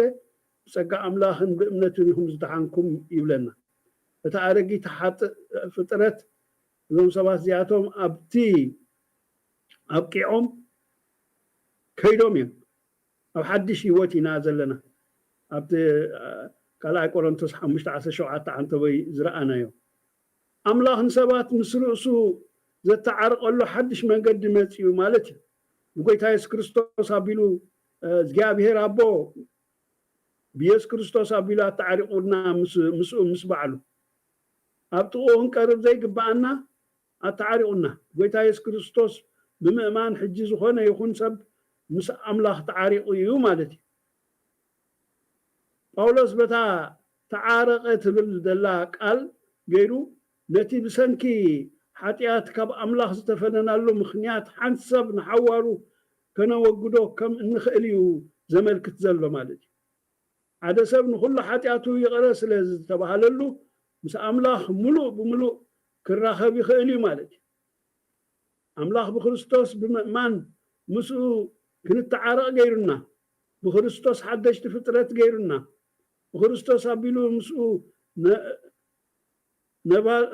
ብጸጋ ኣምላኽን ብእምነትን ኢኹም ዝደሓንኩም ይብለና። እቲ ኣረጊት ሓጥእ ፍጥረት እዞም ሰባት እዚኣቶም ኣብቲ ኣብቂዖም ከይዶም እዮም። ኣብ ሓድሽ ህይወት ኢና ዘለና። ኣብቲ ካልኣይ ቆሮንቶስ ሓሙሽተ ዓሰርተ ሸውዓተ ዓንተቦይ ዝረኣናዮ ኣምላኽ ንሰባት ምስ ርእሱ ዘተዓርቀሉ ሓድሽ መንገዲ መጺኡ ማለት እዩ። ብጎይታ የሱስ ክርስቶስ ኣቢሉ እግዚኣብሔር ኣቦ ብየሱስ ክርስቶስ ኣቢሉ ኣተዓሪቁና ምስኡ ምስ በዓሉ ኣብ ጥቕኡ ክንቀርብ ዘይግብኣና ኣተዓሪቑና። ጎይታ የሱስ ክርስቶስ ብምእማን ሕጂ ዝኾነ ይኹን ሰብ ምስ ኣምላኽ ተዓሪቑ እዩ ማለት እዩ። ጳውሎስ በታ ተዓረቐ ትብል ዘላ ቃል ገይሩ ነቲ ብሰንኪ ሓጢኣት ካብ ኣምላኽ ዝተፈለናሉ ምኽንያት ሓንሳብ ንሓዋሩ ከነወግዶ ከም እንኽእል እዩ ዘመልክት ዘሎ ማለት እዩ። ሓደ ሰብ ንኹሉ ሓጢኣቱ ይቕረ ስለ ዝተባህለሉ ምስ ኣምላኽ ምሉእ ብምሉእ ክራኸብ ይኽእል እዩ ማለት እዩ። ኣምላኽ ብክርስቶስ ብምእማን ምስኡ ክንተዓረቕ ገይሩና፣ ብክርስቶስ ሓደሽቲ ፍጥረት ገይሩና፣ ብክርስቶስ ኣቢሉ ምስኡ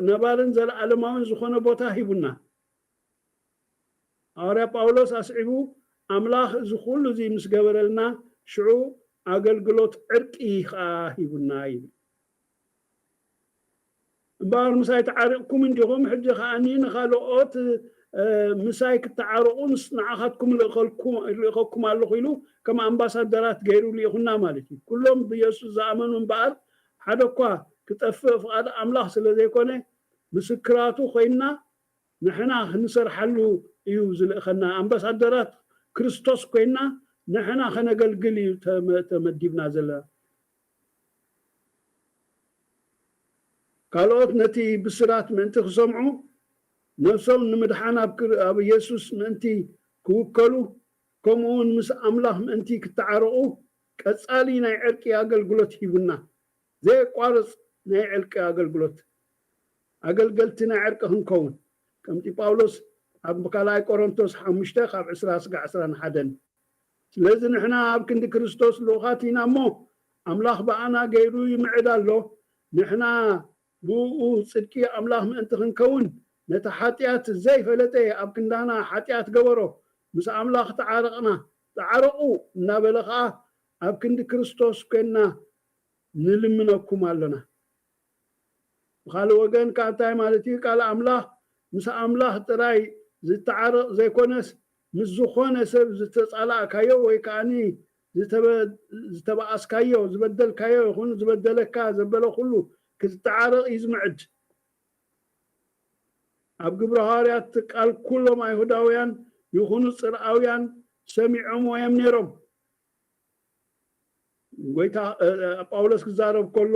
ነባርን ዘለኣለማውን ዝኾነ ቦታ ሂቡና። ሃዋርያ ጳውሎስ ኣስዒቡ ኣምላኽ እዚ ኩሉ እዚ ምስ ገበረልና ሽዑ ኣገልግሎት ዕርቂ ኸዓ ሂቡና ይብል። እምበኣር ምሳይ ተዓሪቕኩም እንዲኹም፣ ሕጂ ኸዓኒ ንኻልኦት ምሳይ ክተዓረቑ ንዓኻትኩም ልእኸኩም ኣለኹ ኢሉ ከም ኣምባሳደራት ገይሩ ልኢኹና ማለት እዩ። ኩሎም ብየሱስ ዝኣመኑ እምበኣር ሓደ እኳ ክጠፍእ ፍቓድ ኣምላኽ ስለ ዘይኮነ ምስክራቱ ኮይንና ንሕና ክንሰርሓሉ እዩ ዝልእኸና። ኣምባሳደራት ክርስቶስ ኮይንና ንሕና ከነገልግል እዩ ተመዲብና ዘለና። ካልኦት ነቲ ብስራት ምእንቲ ክሰምዑ ነብሶም ንምድሓን ኣብ የሱስ ምእንቲ ክውከሉ ከምኡ እውን ምስ ኣምላኽ ምእንቲ ክተዓረቑ ቀጻሊ ናይ ዕርቂ ኣገልግሎት ሂቡና። ዘየቋርጽ ናይ ዕርቂ ኣገልግሎት ኣገልገልቲ ናይ ዕርቂ ክንከውን ከምቲ ጳውሎስ ኣብ ካልኣይ ቆሮንቶስ ሓሙሽተ ካብ ዕስራ ስጋዕ ዕስራን ሓደን። ስለዚ ንሕና ኣብ ክንዲ ክርስቶስ ልኡኻት ኢና እሞ ኣምላኽ ብኣና ገይሩ ይምዕድ ኣሎ። ንሕና ብኡ ጽድቂ ኣምላኽ ምእንቲ ክንከውን ነቲ ሓጢኣት ዘይፈለጠ ኣብ ክንዳና ሓጢኣት ገበሮ። ምስ ኣምላኽ ተዓረቕና። ተዓረቑ እናበለ ኸዓ ኣብ ክንዲ ክርስቶስ ኮይንና ንልምነኩም ኣሎና። ብኻልእ ወገን ከዓ እንታይ ማለት እዩ? ቃል ኣምላኽ ምስ ኣምላኽ ጥራይ ዝተዓረቕ ዘይኮነስ ምስ ዝኾነ ሰብ ዝተጻላእካዮ ወይ ከዓኒ ዝተበኣስካዮ ዝበደልካዮ ይኹን ዝበደለካ ዘበለ ኩሉ ክትተዓረቕ እዩ ዝምዕድ። ኣብ ግብረ ሃዋርያት ቃል ኩሎም ኣይሁዳውያን ይኹኑ ጽርኣውያን ሰሚዖምዎ እዮም ነይሮም። ጎይታ ጳውሎስ ክዛረብ ከሎ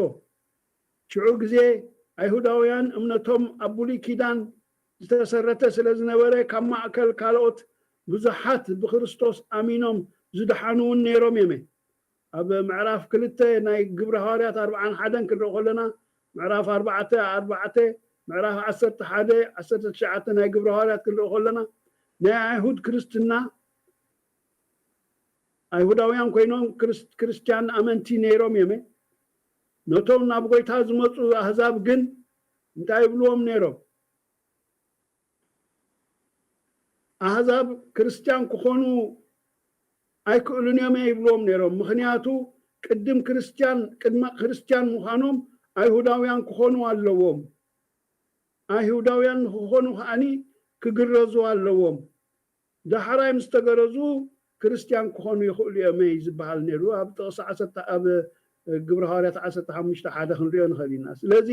ሽዑ ግዜ ኣይሁዳውያን እምነቶም ኣብ ብሉይ ኪዳን ዝተሰረተ ስለ ዝነበረ ካብ ማእከል ካልኦት ብዙሓት ብክርስቶስ ኣሚኖም ዝደሓኑ እውን ነይሮም እዮም። ኣብ ምዕራፍ ክልተ ናይ ግብረ ሃዋርያት ኣርብዓን ሓደን ክንርኢ ከለና ምዕራፍ ኣርባዕተ ኣርባዕተ ምዕራፍ ዓሰርተ ሓደ ዓሰርተ ትሽዓተ ናይ ግብረ ሃዋርያት ክንርኢ ከለና ናይ ኣይሁድ ክርስትና ኣይሁዳውያን ኮይኖም ክርስትያን ኣመንቲ ነይሮም እዮም። ነቶም ናብ ጎይታ ዝመፁ ኣህዛብ ግን እንታይ ይብልዎም ነይሮም? ኣህዛብ ክርስትያን ክኾኑ ኣይክእሉን እዮም ይብልዎም ነይሮም። ምኽንያቱ ቅድም ክርስትያን ቅድመ ክርስትያን ምዃኖም ኣይሁዳውያን ክኾኑ ኣለዎም። ኣይሁዳውያን ንክኾኑ ከዓኒ ክግረዙ ኣለዎም። ዳሕራይ ምስ ተገረዙ ክርስትያን ክኾኑ ይኽእሉ እዮም እዩ ዝበሃል ነይሩ። ኣብ ጥቕሲ ዓሰርተ ኣብ ግብረ ሃዋርያት ዓሰርተ ሓሙሽተ ሓደ ክንሪኦ ንኽእል ኢና። ስለዚ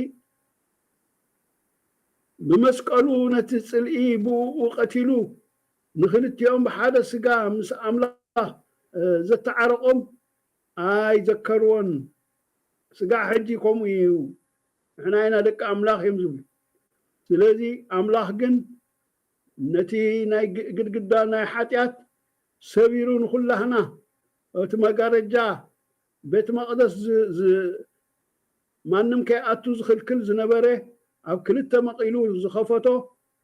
ብመስቀሉ ነቲ ጽልኢ ብኡ ቀቲሉ ንክልቲኦም ብሓደ ስጋ ምስ ኣምላኽ ዘተዓረቖም ኣይዘከርዎን። ስጋ ሕጂ ከምኡ እዩ፣ ንሕና ኢና ደቂ ኣምላኽ እዮም ዝብሉ። ስለዚ ኣምላኽ ግን ነቲ ናይ ግድግዳ ናይ ሓጢኣት ሰቢሩ ንኹላህና እቲ መጋረጃ ቤት መቕደስ ዝ- ዝ- ማንም ከይኣቱ ዝኽልክል ዝነበረ ኣብ ክልተ መቒሉ ዝኸፈቶ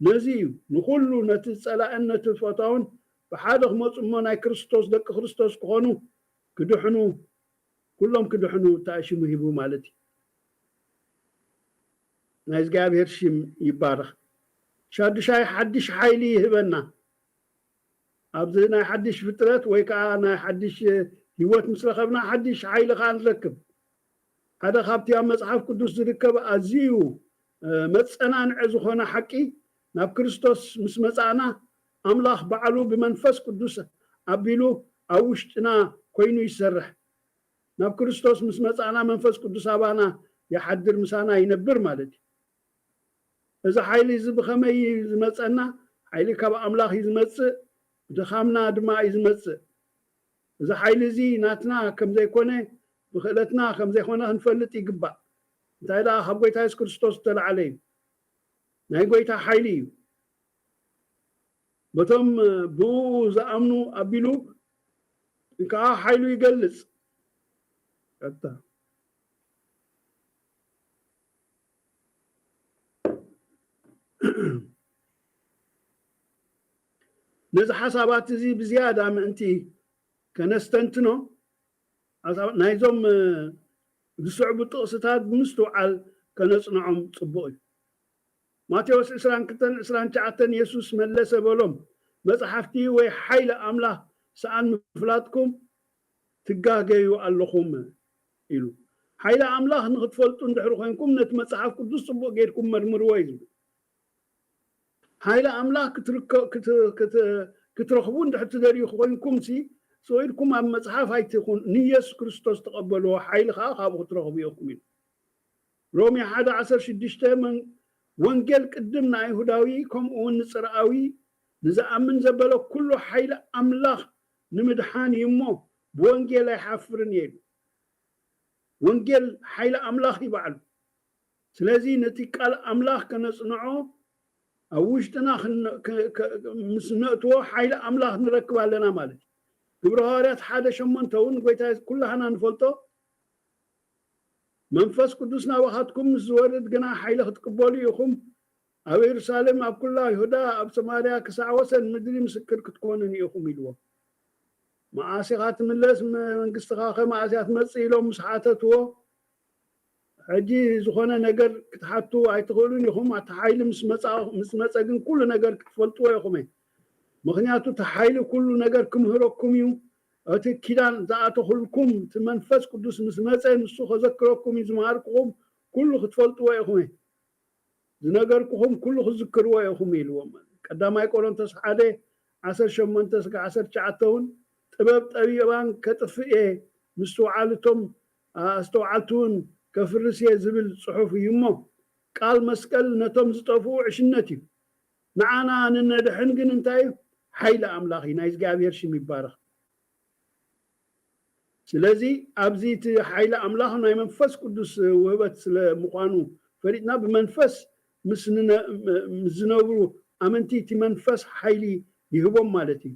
ነዚ እዩ። ንኹሉ ነቲ ጸላእን ነቲ ፈታውን ብሓደ ክመጹ እሞ ናይ ክርስቶስ ደቂ ክርስቶስ ክኾኑ ክድሕኑ ኩሎም ክድሕኑ ተኣሽሙ ሂቡ ማለት እዩ። ናይ እግዚኣብሔር ሽም ይባረኽ። ሻዱሻይ ሓድሽ ሓይሊ ይህበና። ኣብዚ ናይ ሓድሽ ፍጥረት ወይ ከዓ ናይ ሓድሽ ህይወት ምስ ረኸብና ሓድሽ ሓይሊ ከዓ ንረክብ። ሓደ ካብቲ ኣብ መጽሓፍ ቅዱስ ዝርከብ ኣዝዩ መጸናንዒ ዝኾነ ሓቂ ናብ ክርስቶስ ምስ መጻእና ኣምላኽ ባዕሉ ብመንፈስ ቅዱስ ኣቢሉ ኣብ ውሽጥና ኮይኑ ይሰርሕ። ናብ ክርስቶስ ምስ መጻእና መንፈስ ቅዱስ ኣባና ይሓድር ምሳና ይነብር ማለት እዩ። እዚ ሓይሊ እዚ ብኸመይ እዩ ዝመጸና? ሓይሊ ካብ ኣምላኽ እዩ ዝመጽእ፣ ብድኻምና ድማ እዩ ዝመጽእ። እዚ ሓይሊ እዚ ናትና ከም ዘይኮነ ብክእለትና ከም ዘይኮነ ክንፈልጥ ይግባእ። እንታይ ደኣ ካብ ጎይታ የሱስ ክርስቶስ ዝተላዕለ እዩ። ናይ ጎይታ ሓይሊ እዩ። በቶም ብኡ ዝኣምኑ ኣቢሉ ከዓ ሓይሉ ይገልጽ። ቀጥታ ነዚ ሓሳባት እዚ ብዝያዳ ምእንቲ ከነስተንትኖ ናይዞም ዝስዕቡ ጥቕስታት ብምስትውዓል ከነጽንዖም ጽቡቕ እዩ። ማቴዎስ ዕስራን ክልተን ዕስራን ትሽዓተን የሱስ መለሰ በሎም፣ መጽሓፍቲ ወይ ሓይሊ ኣምላኽ ሰኣን ምፍላጥኩም ትጋገዩ ኣለኹም ኢሉ። ሓይሊ ኣምላኽ ንክትፈልጡ እንድሕሪ ኮይንኩም ነቲ መጽሓፍ ቅዱስ ጽቡቕ ጌርኩም መርምርዎ እዩ ዝብል። ሓይሊ ኣምላኽ ክትርከ- ክት- ክት- ክትረኽቡ እንድሕር ትደልዩ ኮይንኩም ሲ ስቕ ኢልኩም ኣብ መጽሓፍ ኣይትኹን ንየሱስ ክርስቶስ ተቐበልዎ ሓይሊ ከዓ ካብኡ ክትረኽቡ ኢኹም ኢሉ። ሮሜ ሓደ ዓሰርተ ሽዱሽተ መን- ወንጌል ቅድም ንኣይሁዳዊ ከምኡ እውን ንጽርኣዊ ንዝኣምን ዘበለ ኩሉ ሓይሊ ኣምላኽ ንምድሓን እዩ እሞ ብወንጌል ኣይሓፍርን እየ ኢሉ። ወንጌል ሓይሊ ኣምላኽ እዩ ባዕሉ። ስለዚ ነቲ ቃል ኣምላኽ ከነጽንዖ ኣብ ውሽጥና ምስ ነእትዎ ሓይሊ ኣምላኽ ንረክብ ኣለና ማለት እዩ። ግብሪ ሃዋርያት ሓደ ሸሞንተ እውን ጎይታ ኩላህና ንፈልጦ መንፈስ ቅዱስ ናባኻትኩም ምስ ዝወርድ ግና ሓይሊ ክትቅበሉ ኢኹም ኣብ የሩሳሌም ኣብ ኩላ ይሁዳ ኣብ ሰማርያ ክሳዕ ወሰን ምድሪ ምስክር ክትኮኑኒ ኢኹም ኢልዎ። መዓስ ኢኻ ትምለስ መንግስትኻ ከ መዓስ እያ ትመጽእ ኢሎም ምስ ሓተትዎ ሕጂ ዝኾነ ነገር ክትሓቱ ኣይትኽእሉን ኢኹም ኣቲ ሓይሊ ምስ መጸ ግን ኩሉ ነገር ክትፈልጥዎ ኢኹም ምኽንያቱ እቲ ሓይሊ ኩሉ ነገር ክምህረኩም እዩ እቲ ኪዳን ዝኣተኹልኩም እቲ መንፈስ ቅዱስ ምስ መጸ ንሱ ከዘክረኩም እዩ ዝመሃርኩኹም ኩሉ ክትፈልጥዎ ኢኹም ዝነገርኩኹም ኩሉ ክዝክርዎ ኢኹም ኢልዎም። ቀዳማይ ቆሮንቶስ ሓደ ዓሰርተ ሸሞንተ እስከ ዓሰርተ ትሽዓተ እውን ጥበብ ጠቢባን ከጥፍእ እየ ምስትውዓል እቶም ኣስተውዓልቲ እውን ከፍርስ እየ ዝብል ፅሑፍ እዩ እሞ ቃል መስቀል ነቶም ዝጠፍኡ ዕሽነት እዩ። ንዓና ንነድሕን ግን እንታይ እዩ? ሓይሊ ኣምላኽ እዩ። ናይ እግዚኣብሔር ሽም ይባረኽ። ስለዚ ኣብዚ እቲ ሓይሊ ኣምላኽ ናይ መንፈስ ቅዱስ ውህበት ስለ ምዃኑ ፈሊጥና ብመንፈስ ምስ ዝነብሩ ኣመንቲ እቲ መንፈስ ሓይሊ ይህቦም ማለት እዩ።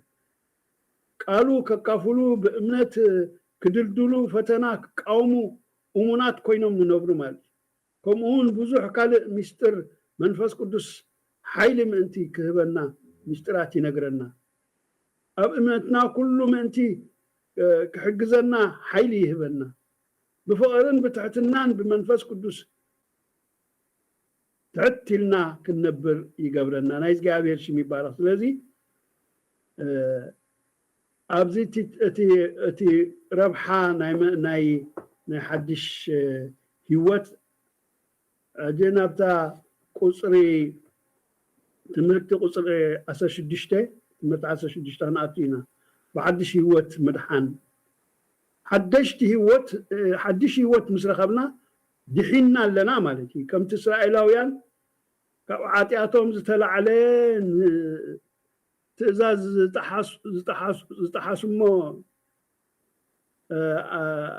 ቃሉ ከካፍሉ ብእምነት ክድልድሉ ፈተና ክቃወሙ እሙናት ኮይኖም ይነብሩ ማለት እዩ። ከምኡ እውን ብዙሕ ካልእ ምስጢር መንፈስ ቅዱስ ሓይሊ ምእንቲ ክህበና ምስጢራት ይነግረና። ኣብ እምነትና ኩሉ ምእንቲ ክሕግዘና ሓይሊ ይህበና። ብፍቕርን ብትሕትናን ብመንፈስ ቅዱስ ትሕት ኢልና ክንነብር ይገብረና። ናይ እግዚኣብሔር ሽም ይባረኽ። ስለዚ ኣብዚ እቲ ረብሓ ናይ ሓድሽ ህይወት ሕጂ ናብታ ቁፅሪ ትምህርቲ ቁፅሪ ዓሰርተ ሽዱሽተ ትምህርቲ ዓሰርተ ሽዱሽተ ክንኣቱ ኢና። ብሓድሽ ህይወት ምድሓን ሓደሽቲ ህይወት ሓድሽ ህይወት ምስ ረኸብና ድሒንና ኣለና ማለት እዩ። ከምቲ እስራኤላውያን ካብ ሓጢኣቶም ዝተላዕለ ትእዛዝ ዝጠሓስሞ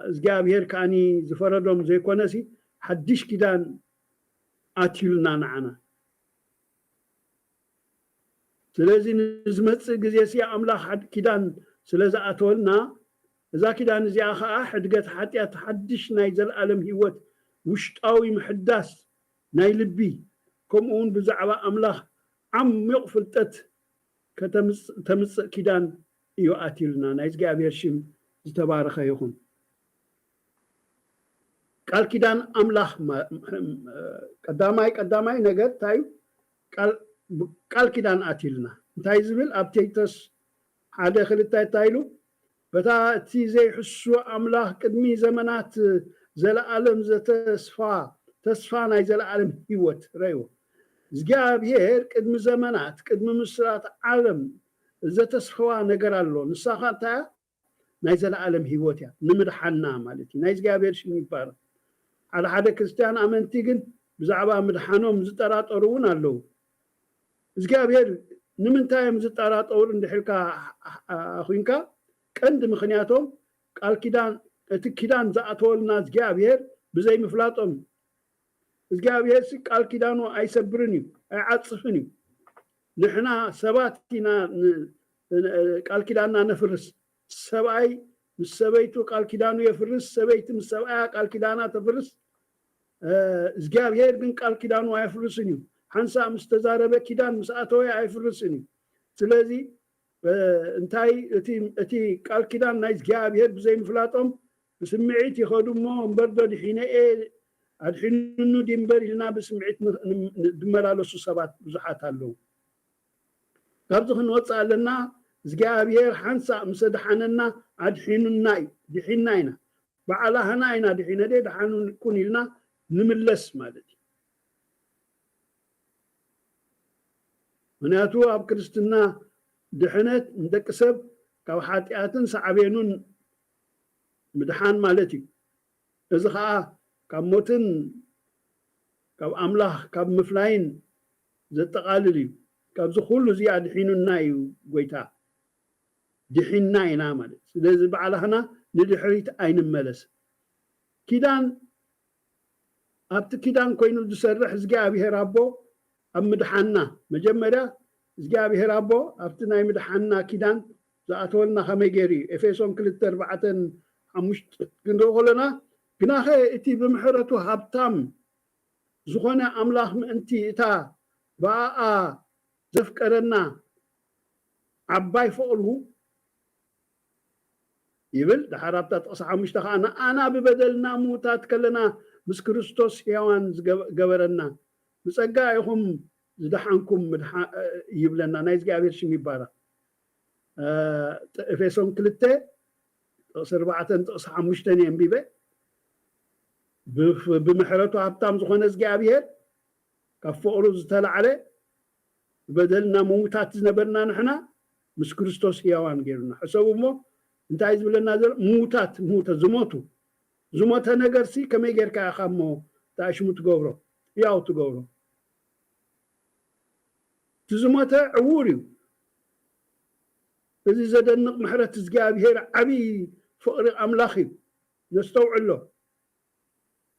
እግዚኣብሔር ከዓኒ ዝፈረዶም ዘይኮነሲ ሓድሽ ኪዳን ኣትዩልና ንዓና። ስለዚ ንዝመፅእ ግዜ ሲ ኣምላኽ ሓድ- ኪዳን ስለ ዝኣተወልና፣ እዛ ኪዳን እዚኣ ኸኣ ሕድገት ሓጢኣት፣ ሓድሽ ናይ ዘለኣለም ህይወት፣ ውሽጣዊ ምሕዳስ ናይ ልቢ፣ ከምኡ እውን ብዛዕባ ኣምላኽ ዓሚቕ ፍልጠት ከተምጽእ ኪዳን እዩ ኣትዩልና። ናይ እግዚኣብሔር ሽም ዝተባረኸ ይኹን። ቃል ኪዳን ኣምላኽ፣ ቀዳማይ ቀዳማይ ነገር እንታይ እዩ? ቃል ኪዳን ኣትዩልና። እንታይ ዝብል ኣብ ቴቶስ ሓደ ክልተ እንታይ ኢሉ? በታ እቲ ዘይሕሱ ኣምላኽ ቅድሚ ዘመናት ዘለኣለም ዘተስፋ፣ ተስፋ ናይ ዘለኣለም ህይወት ረእዎ። እግዚኣብሔር ቅድሚ ዘመናት፣ ቅድሚ ምስራት ዓለም ዘተስፈዋ ነገር ኣሎ። ንሳኻ እንታይ እያ? ናይ ዘለኣለም ህይወት እያ። ንምድሓና ማለት እዩ። ናይ እግዚኣብሔር ሽም ይባረኽ። ሓደ ሓደ ክርስትያን ኣመንቲ ግን ብዛዕባ ምድሓኖም ዝጠራጠሩ እውን ኣለዉ። እግዚኣብሔር ንምንታይ እዮም ዝጠራጠሩ እንድሕልካ ኮይንካ፣ ቀንዲ ምኽንያቶም ቃል ኪዳን፣ እቲ ኪዳን ዝኣተወልና እግዚኣብሔር ብዘይምፍላጦም። እግዚኣብሔር ቃል ኪዳኑ ኣይሰብርን እዩ፣ ኣይዓጽፍን እዩ። ንሕና ሰባት ኢና ቃል ኪዳንና ነፍርስ። ሰብኣይ ምስ ሰበይቱ ቃል ኪዳኑ የፍርስ፣ ሰበይቲ ምስ ሰብኣያ ቃል ኪዳና ተፍርስ። እግዚኣብሔር ግን ቃል ኪዳኑ ኣየፍርስን እዩ። ሓንሳእ ምስ ተዛረበ ኪዳን ምስ ኣተወ ኣይፍርስን እዩ። ስለዚ እንታይ እቲ ቃል ኪዳን ናይ እግዚኣብሔር ብዘይምፍላጦም ብስምዒት ይኸዱ እሞ እምበር ዶ ድሒነ እየ ኣድሒኑኑ ድምበር ኢልና ብስምዒት ዝመላለሱ ሰባት ብዙሓት ኣለዉ። ካብዚ ክንወፅእ ኣለና። እግዚኣብሔር ሓንሳእ ምስ ኣድሓነና ኣድሒኑና እዩ። ድሒና ኢና። በዓላህና ኢና ድሒነ ደ ድሓኑ ኩን ኢልና ንምለስ ማለት እዩ። ምክንያቱ ኣብ ክርስትና ድሕነት ንደቂ ሰብ ካብ ሓጢኣትን ሳዕቤኑን ምድሓን ማለት እዩ። እዚ ኸዓ ካብ ሞትን ካብ ኣምላኽ ካብ ምፍላይን ዘጠቓልል እዩ። ካብዚ ኩሉ እዚ ኣድሒኑና እዩ ጎይታ። ድሒንና ኢና ማለት። ስለዚ ባዕላህና ንድሕሪት ኣይንመለስ። ኪዳን ኣብቲ ኪዳን ኮይኑ ዝሰርሕ እግዚኣብሔር ኣቦ ኣብ ምድሓንና፣ መጀመርያ እግዚኣብሔር ኣቦ ኣብቲ ናይ ምድሓንና ኪዳን ዝኣተወልና ከመይ ገይሩ እዩ? ኤፌሶን ክልተ ኣርባዕተን ሓሙሽተን ክንርኢ ከለና፣ ግናኸ እቲ ብምሕረቱ ሃብታም ዝኾነ ኣምላኽ ምእንቲ እታ ብኣኣ ዘፍቀረና ዓባይ ፍቕሩ ይብል። ደሓር ኣብታ ጥቕሲ ሓሙሽተ ኸዓ ንኣና ብበደልና ምዉታት ከለና ምስ ክርስቶስ ሕያዋን ዝገበረና ብጸጋ ኢኹም ዝደሓንኩም ይብለና። ናይ እግዚኣብሔር ሽም ይባረኽ። ኤፌሶን ክልተ ጥቕሲ ኣርባዕተን ጥቕሲ ሓሙሽተን እየ ኣንቢበ። ብምሕረቱ ሃብታም ዝኾነ እግዚኣብሔር ካብ ፍቕሩ ዝተላዕለ ብበደልና ምዉታት ዝነበርና ንሕና ምስ ክርስቶስ ህያዋን ገይሩና። ሕሰቡ እሞ እንታይ ዝብለና ዘሎ? ምዉታት፣ ምዉተ፣ ዝሞቱ። ዝሞተ ነገርሲ ከመይ ጌርካ ኢኻ እሞ ተኣሽሙ ትገብሮ? ህያው ትገብሮ? እቲ ዝሞተ ዕዉር እዩ። እዚ ዘደንቕ ምሕረት እግዚኣብሔር ዓብዪ ፍቕሪ ኣምላኽ እዩ። ነስተውዕሎ።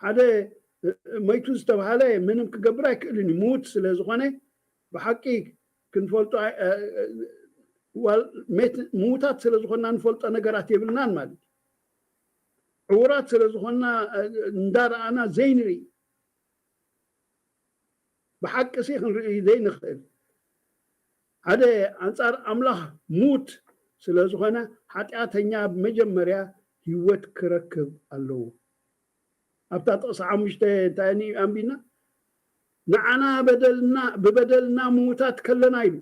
ሓደ መይቱ ዝተባሃለ ምንም ክገብር ኣይክእልን እዩ። ምዉት ስለ ዝኾነ ብሓቂ ክንፈልጦ ምዉታት ስለ ዝኾንና ንፈልጦ ነገራት የብልናን ማለት እዩ። ዕዉራት ስለ ዝኾንና እንዳረኣና ዘይንርኢ ብሓቂ ሲ ክንርኢ ዘይንኽእል ሓደ ኣንጻር ኣምላኽ ሙት ስለ ዝኾነ ሓጢኣተኛ ብመጀመርያ ህይወት ክረክብ ኣለዎ። ኣብታ ጥቕሲ ሓሙሽተ እንታይ ኣንቢና? ንዓና በደልና ብበደልና ምዉታት ከለና ኢሉ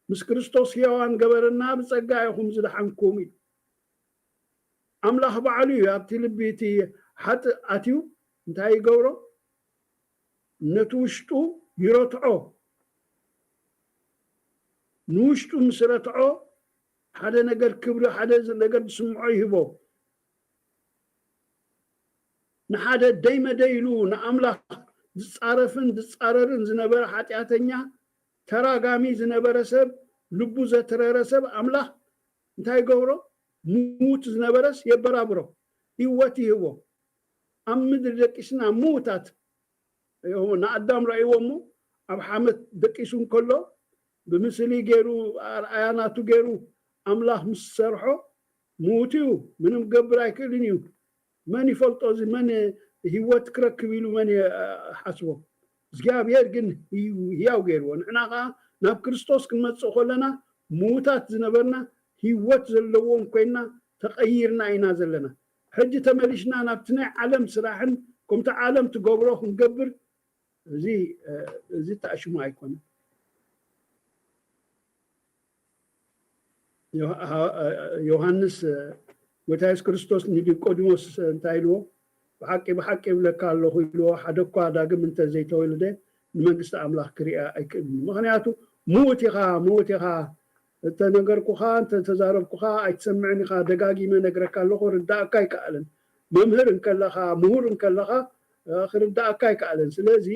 ምስ ክርስቶስ ሕያዋን ገበረና ብጸጋ ኢኹም ዝደሓንኩም ኢሉ። ኣምላኽ ባዕሉ እዩ ኣብቲ ልቢ እቲ ሓጥእ ኣትዩ እንታይ ይገብሮ? ነቲ ውሽጡ ይረትዖ። ንውሽጡ ምስ ረትዖ ሓደ ነገር ክብሪ ሓደ ነገር ዝስምዖ ይህቦ። ንሓደ ደይ መደይ ኢሉ ንኣምላኽ ዝጻረፍን ዝጻረርን ዝነበረ ሓጢኣተኛ ተራጋሚ ዝነበረ ሰብ ልቡ ዘትረረ ሰብ ኣምላኽ እንታይ ይገብሮ? ምዉት ዝነበረስ የበራብሮ፣ ህይወት ይህቦ። ኣብ ምድሪ ደቂስና ምዉታት ንኣዳም ረእይዎ እሞ ኣብ ሓመት ደቂሱ እንከሎ ብምስሊ ገይሩ ኣርኣያ ናቱ ገይሩ ኣምላኽ ምስ ሰርሖ ምዉት እዩ፣ ምንም ክገብር ኣይክእልን እዩ። መን ይፈልጦ እዚ? መን ህይወት ክረክብ ኢሉ መን ይሓስቦ? እግዚኣብሔር ግን ህያው ገይርዎ። ንሕና ከዓ ናብ ክርስቶስ ክንመፅእ ከለና ምዉታት ዝነበርና ህይወት ዘለዎም ኮይና ተቐይርና ኢና ዘለና። ሕጂ ተመሊሽና ናብቲ ናይ ዓለም ስራሕን ከምቲ ዓለም ትገብሮ ክንገብር እዚ እዚ ተኣሽሙ ኣይኮነን። ዮሃንስ ጎይታ የሱስ ክርስቶስ ንኒቆዲሞስ እንታይ ኢልዎ? ብሓቂ ብሓቂ ይብለካ ኣለኹ ኢልዎ፣ ሓደ እኳ ዳግም እንተ ዘይተወልደ ንመንግስቲ ኣምላኽ ክሪኣ ኣይክእልን። ምኽንያቱ ምዉት ኢኻ፣ ምዉት ኢኻ፣ እተነገርኩኻ እንተተዛረብኩኻ ኣይትሰምዕን ኢኻ፣ ደጋጊመ ነግረካ ኣለኹ፣ ርዳእካ ኣይከኣልን። መምህር እንከለኻ፣ ምሁር እንከለኻ ክርዳእካ ኣይከኣልን። ስለዚ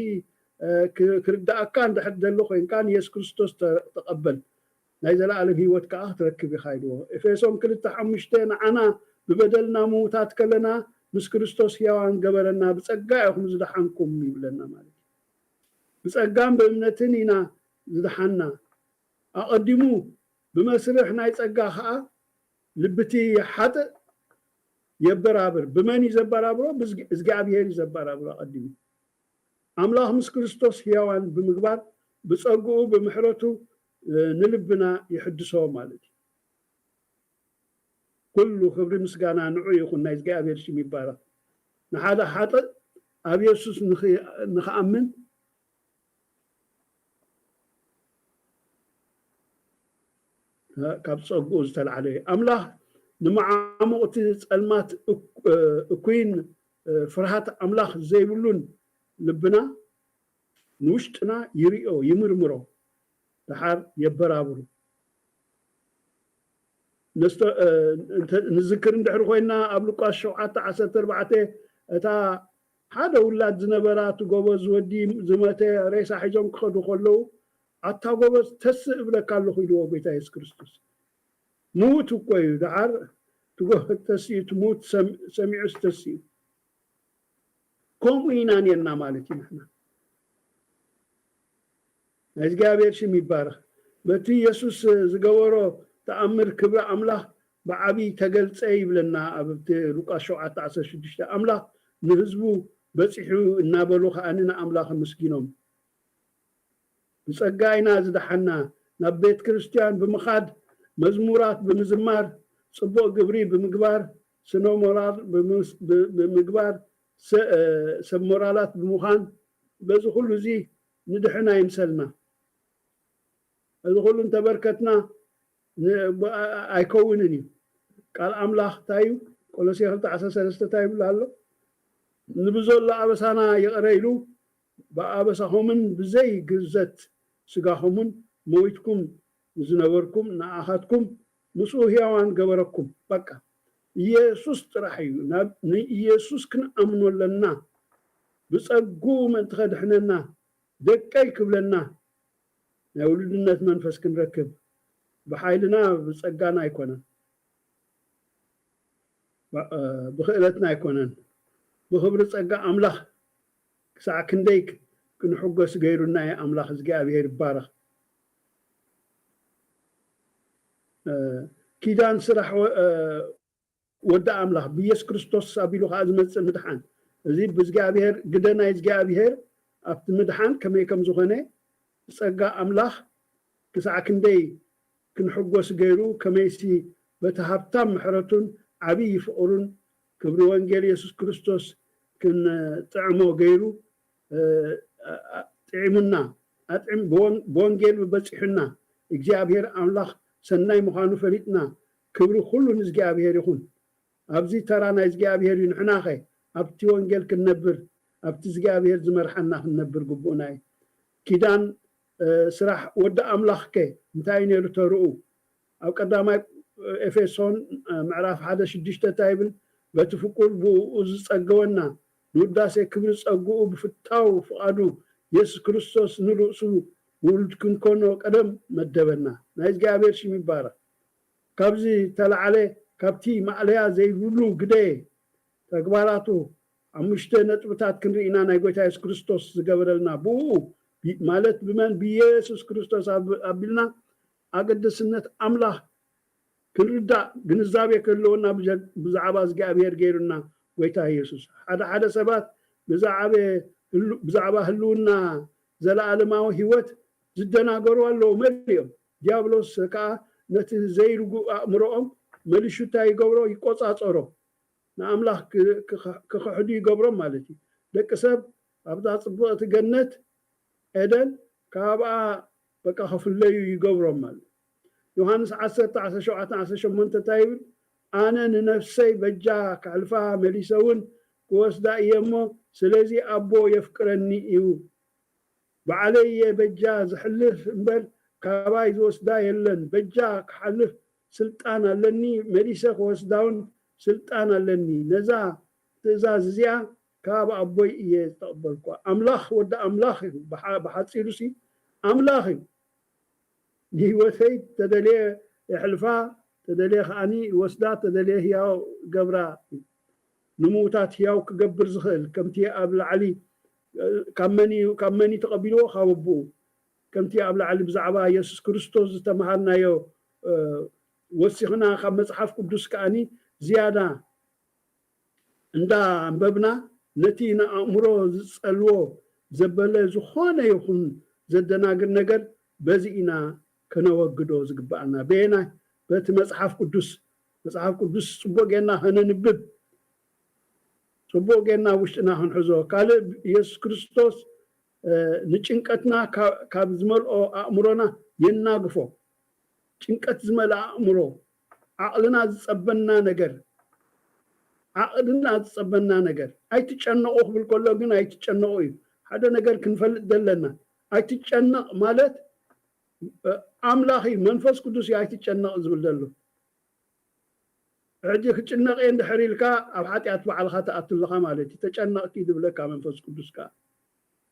ክርዳእካ እንድሕር ደሎ ኮይንካ ንየሱስ ክርስቶስ ተቐበል፣ ናይ ዘለኣለም ህይወት ከዓ ክትረክብ ኢኻ ኢልዎ። ኤፌሶን ክልተ ሓሙሽተ ንዓና ብበደልና ምዉታት ከለና ምስ ክርስቶስ ህያዋን ገበረና፣ ብጸጋ ኢኹም ዝደሓንኩም ይብለና ማለት እዩ። ብጸጋን ብእምነትን ኢና ዝደሓንና። ኣቐዲሙ ብመስርሕ ናይ ጸጋ ኸዓ ልብቲ ሓጥእ የበራብር። ብመን እዩ ዘበራብሮ? ብእዝጊኣብሄር እዩ ዘበራብሮ። ኣቐዲሙ ኣምላኽ ምስ ክርስቶስ ህያዋን ብምግባር ብጸግኡ ብምሕረቱ ንልብና ይሕድሶ ማለት እዩ። ኩሉ ክብሪ ምስጋና ንዑ ይኹን፣ ናይ እግዚኣብሔር ሽም ይባረኽ። ንሓደ ሓጥእ ኣብ የሱስ ንኽኣምን ካብ ጸግኡ ዝተላዕለ እዩ። ኣምላኽ ንመዓሙቕቲ ጸልማት እኩይን ፍርሃት ኣምላኽ ዘይብሉን ልብና ንውሽጥና ይሪኦ፣ ይምርምሮ፣ ደሓር የበራብሩ። ንዝክር እንድሕሪ ኮይና ኣብ ሉቃስ ሸውዓተ ዓሰርተ ኣርባዕተ እታ ሓደ ውላድ ዝነበራ እቲ ጎበዝ ወዲ ዝመተ ሬሳ ሒዞም ክኸዱ ከለዉ ኣታ ጎበዝ ተስእ እብለካ ኣለኹ ኢልዎ ጎይታ የሱስ ክርስቶስ። ምዉት እኮ እዩ ደሓር እቲ ጎበዝ ተስኡ፣ እቲ ምዉት ሰሚዑስ ተስኡ። ከምኡ ኢና ኔርና ማለት እዩ። ንሕና ናይ እግዚኣብሔር ሽም ይባረኽ። በቲ የሱስ ዝገበሮ ተኣምር ክብሪ ኣምላኽ ብዓብዪ ተገልጸ ይብለና ኣብ ሉቃስ ሸውዓተ ዓሰርተ ሽዱሽተ። ኣምላኽ ንህዝቡ በጺሑ እናበሉ ከኣ ንኣምላኽ ኣመስጊኖም። ብጸጋ ኢና ዝደሓና። ናብ ቤት ክርስቲያን ብምኻድ፣ መዝሙራት ብምዝማር፣ ጽቡቕ ግብሪ ብምግባር፣ ስነ ሞራል ብምግባር፣ ሰብ ሞራላት ብምዃን፣ በዚ ኩሉ እዚ ንድሕን ኣይምሰልና። እዚ ኩሉ እንተበርከትና ኣይከውንን እዩ። ቃል ኣምላኽ እንታይ እዩ? ቆሎሴ ክልተ ዓሰርተ ሰለስተ እንታይ ይብል ኣሎ? ንብዘሎ ኣበሳና ይቕረ ኢሉ ብኣበሳኹምን ብዘይ ግዘት ስጋኹምን ሞይትኩም ዝነበርኩም ንኣኻትኩም ምስኡ ህያዋን ገበረኩም። በቃ ኢየሱስ ጥራሕ እዩ። ናብ ንኢየሱስ ክንኣምኖ ኣለና። ብጸግኡ ምእንቲ ከድሕነና ደቀይ ክብለና ናይ ውሉድነት መንፈስ ክንረክብ ብሓይልና ብጸጋና ኣይኮነን። ብኽእለትና ኣይኮነን፣ ብኽብሪ ጸጋ ኣምላኽ ክሳዕ ክንደይ ክንሕጎስ ገይሩና እዩ። ኣምላኽ እግዚኣብሔር ይባረኽ። ኪዳን ስራሕ ወዲ ኣምላኽ ብኢየሱስ ክርስቶስ ኣቢሉ ከዓ ዝመፅእ ምድሓን፣ እዚ ብእግዚኣብሔር ግደ ናይ እግዚኣብሔር ኣብቲ ምድሓን ከመይ ከም ዝኾነ ብጸጋ ኣምላኽ ክሳዕ ክንደይ ክንሕጎስ ገይሩ፣ ከመይሲ በቲ ሃብታም ምሕረቱን ዓብዪ ፍቕሩን ክብሪ ወንጌል የሱስ ክርስቶስ ክንጥዕሞ ገይሩ ጥዒሙና፣ ብወንጌል በጺሑና፣ እግዚኣብሔር ኣምላኽ ሰናይ ምዃኑ ፈሊጥና፣ ክብሪ ኩሉ ንእግዚኣብሔር ይኹን። ኣብዚ ተራ ናይ እግዚኣብሔር እዩ። ንሕናኸ ኣብቲ ወንጌል ክንነብር፣ ኣብቲ እግዚኣብሔር ዝመርሓና ክንነብር ግቡእና እዩ። ኪዳን ስራሕ ወዲ ኣምላኽከ እንታይ እዩ ነይሩ ተርኡ? ኣብ ቀዳማይ ኤፌሶን ምዕራፍ ሓደ ሽዱሽተ እንታይ ይብል? በቲ ፍቁር ብኡ ዝጸገወና ንውዳሴ ክብሪ ጸግኡ ብፍታው ፍቓዱ የሱስ ክርስቶስ ንርእሱ ውሉድ ክንኮኖ ቀደም መደበና። ናይ እግዚኣብሔር ሽም ይባረኽ። ካብዚ ተላዕለ ካብቲ ማእለያ ዘይብሉ ግደ ተግባራቱ ሓሙሽተ ነጥብታት ክንርኢ ኢና። ናይ ጎይታ የሱስ ክርስቶስ ዝገበረልና ብኡ ማለት ብመን ብየሱስ ክርስቶስ ኣቢልና ኣገደስነት ኣምላኽ ክንርዳእ ግንዛቤ ክህልወና ብዘ- ብዛዕባ እግዚኣብሔር ገይሩና ጎይታ የሱስ። ሓደ ሓደ ሰባት ብዛዕባ ህሉ- ብዛዕባ ህልውና ዘለኣለማዊ ህይወት ዝደናገሩ ኣለዉ መሊኦም። ዲያብሎስ ከኣ ነቲ ዘይርጉእ ኣእምሮኦም መሊሹ እንታይ ይገብሮ? ይቆጻጸሮ። ንኣምላኽ ክ- ክኽ- ክኽሕዱ ይገብሮም ማለት እዩ። ደቂ ሰብ ኣብዛ ጽብቕቲ ገነት ኤደን ካብኣ በቃ ክፍለዩ ይገብሮም ማለት እዩ። ዮሃንስ ዓሰርተ ዓሰርተ ሸውዓተ ዓሰርተ ሸሞንተ እንታይ ይብል? ኣነ ንነፍሰይ በጃ ከሕልፋ መሊሰ እውን ክወስዳ እየ እሞ ስለዚ ኣቦ የፍቅረኒ እዩ። ባዕለይ እየ በጃ ዝሕልፍ እምበር ካባይ ዝወስዳ የለን። በጃ ክሓልፍ ስልጣን ኣለኒ፣ መሊሰ ክወስዳውን ስልጣን ኣለኒ። ነዛ ትእዛዝ እዚኣ ካብ ኣቦይ እየ ዝተቐበልኳ። ኣምላኽ ወዲ ኣምላኽ እዩ። ብሓ- ብሓፂሩ ሲ ኣምላኽ እዩ። ንህይወተይ ተደልየ የሕልፋ፣ ተደልየ ከዓኒ ይወስዳ፣ ተደልየ ህያው ገብራ። ንምዉታት ህያው ክገብር ዝኽእል ከምቲ ኣብ ላዕሊ ካብ መን እዩ ካብ መን እዩ ተቐቢልዎ? ካብ ኣቦኡ። ከምቲ ኣብ ላዕሊ ብዛዕባ የሱስ ክርስቶስ ዝተምሃርናዮ ወሲኽና ካብ መጽሓፍ ቅዱስ ከዓኒ ዝያዳ እንዳ ኣንበብና ነቲ ንኣእምሮ ዝጸልዎ ዘበለ ዝኾነ ይኹን ዘደናግር ነገር በዚ ኢና ከነወግዶ ዝግባኣና። በየናይ? በቲ መጽሓፍ ቅዱስ። መጽሓፍ ቅዱስ ጽቡቕ ጌርና ከነንብብ፣ ጽቡቕ ጌርና ውሽጥና ክንሕዞ። ካልእ የሱስ ክርስቶስ ንጭንቀትና ካብ ዝመልኦ ኣእምሮና የናግፎ። ጭንቀት ዝመልኣ ኣእምሮ፣ ዓቕልና ዝጸበና ነገር፣ ዓቕልና ዝጸበና ነገር። ኣይትጨነቑ ክብል ከሎ ግን ኣይትጨነቑ እዩ። ሓደ ነገር ክንፈልጥ ዘለና፣ ኣይትጨነቕ ማለት ኣምላኽ እዩ፣ መንፈስ ቅዱስ እዩ ኣይትጨነቕ ዝብል ዘሎ። ሕጂ ክጭነቕ እየ እንድሕር ኢልካ ኣብ ሓጢኣት ባዕልኻ ትኣቱ ኣለኻ ማለት እዩ። ተጨነቕኪ ዝብለካ መንፈስ ቅዱስ ከኣ።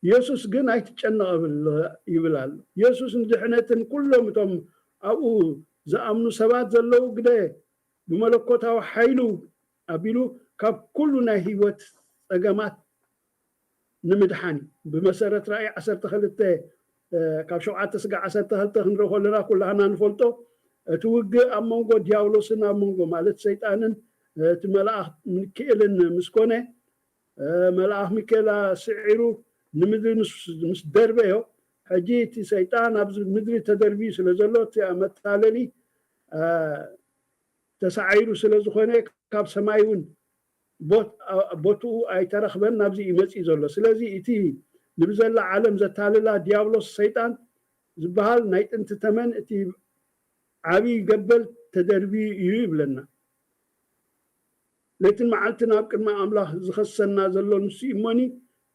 የሱስ ግን ኣይትጨነቕ ይብል ኣሎ። የሱስ ንድሕነትን ኩሎም እቶም ኣብኡ ዝኣምኑ ሰባት ዘለዉ ግደ ብመለኮታዊ ሓይሉ ኣቢሉ ካብ ኩሉ ናይ ህይወት ጸገማት ንምድሓን እዩ። ብመሰረት ራእይ ዓሰርተ ክልተ ካብ ሸውዓተ ስጋዕ ዓሰርተ ክልተ ክንርኢ ከለና ኩላህና ንፈልጦ እቲ ውግእ ኣብ መንጎ ዲያብሎስን ኣብ መንጎ ማለት ሰይጣንን እቲ መልኣኽ ሚካኤልን ምስ ኮነ መልኣኽ ሚካኤል ስዒሩ ንምድሪ ምስ ደርበዮ ሕጂ እቲ ሰይጣን ኣብዚ ምድሪ ተደርብዩ ስለ ዘሎ እቲ መታለሊ ተሳዒሩ ስለ ዝኾነ ካብ ሰማይ እውን ቦትኡ ኣይተረኽበን ናብዚ እዩ መፂኡ ዘሎ። ስለዚ እቲ ንብዘላ ዓለም ዘታልላ ዲያብሎስ ሰይጣን ዝበሃል ናይ ጥንቲ ተመን እቲ ዓብዪ ገበል ተደርብዩ እዩ ይብለና። ለይትን መዓልትን ኣብ ቅድሚ ኣምላኽ ዝኸሰና ዘሎ ንሱ እሞኒ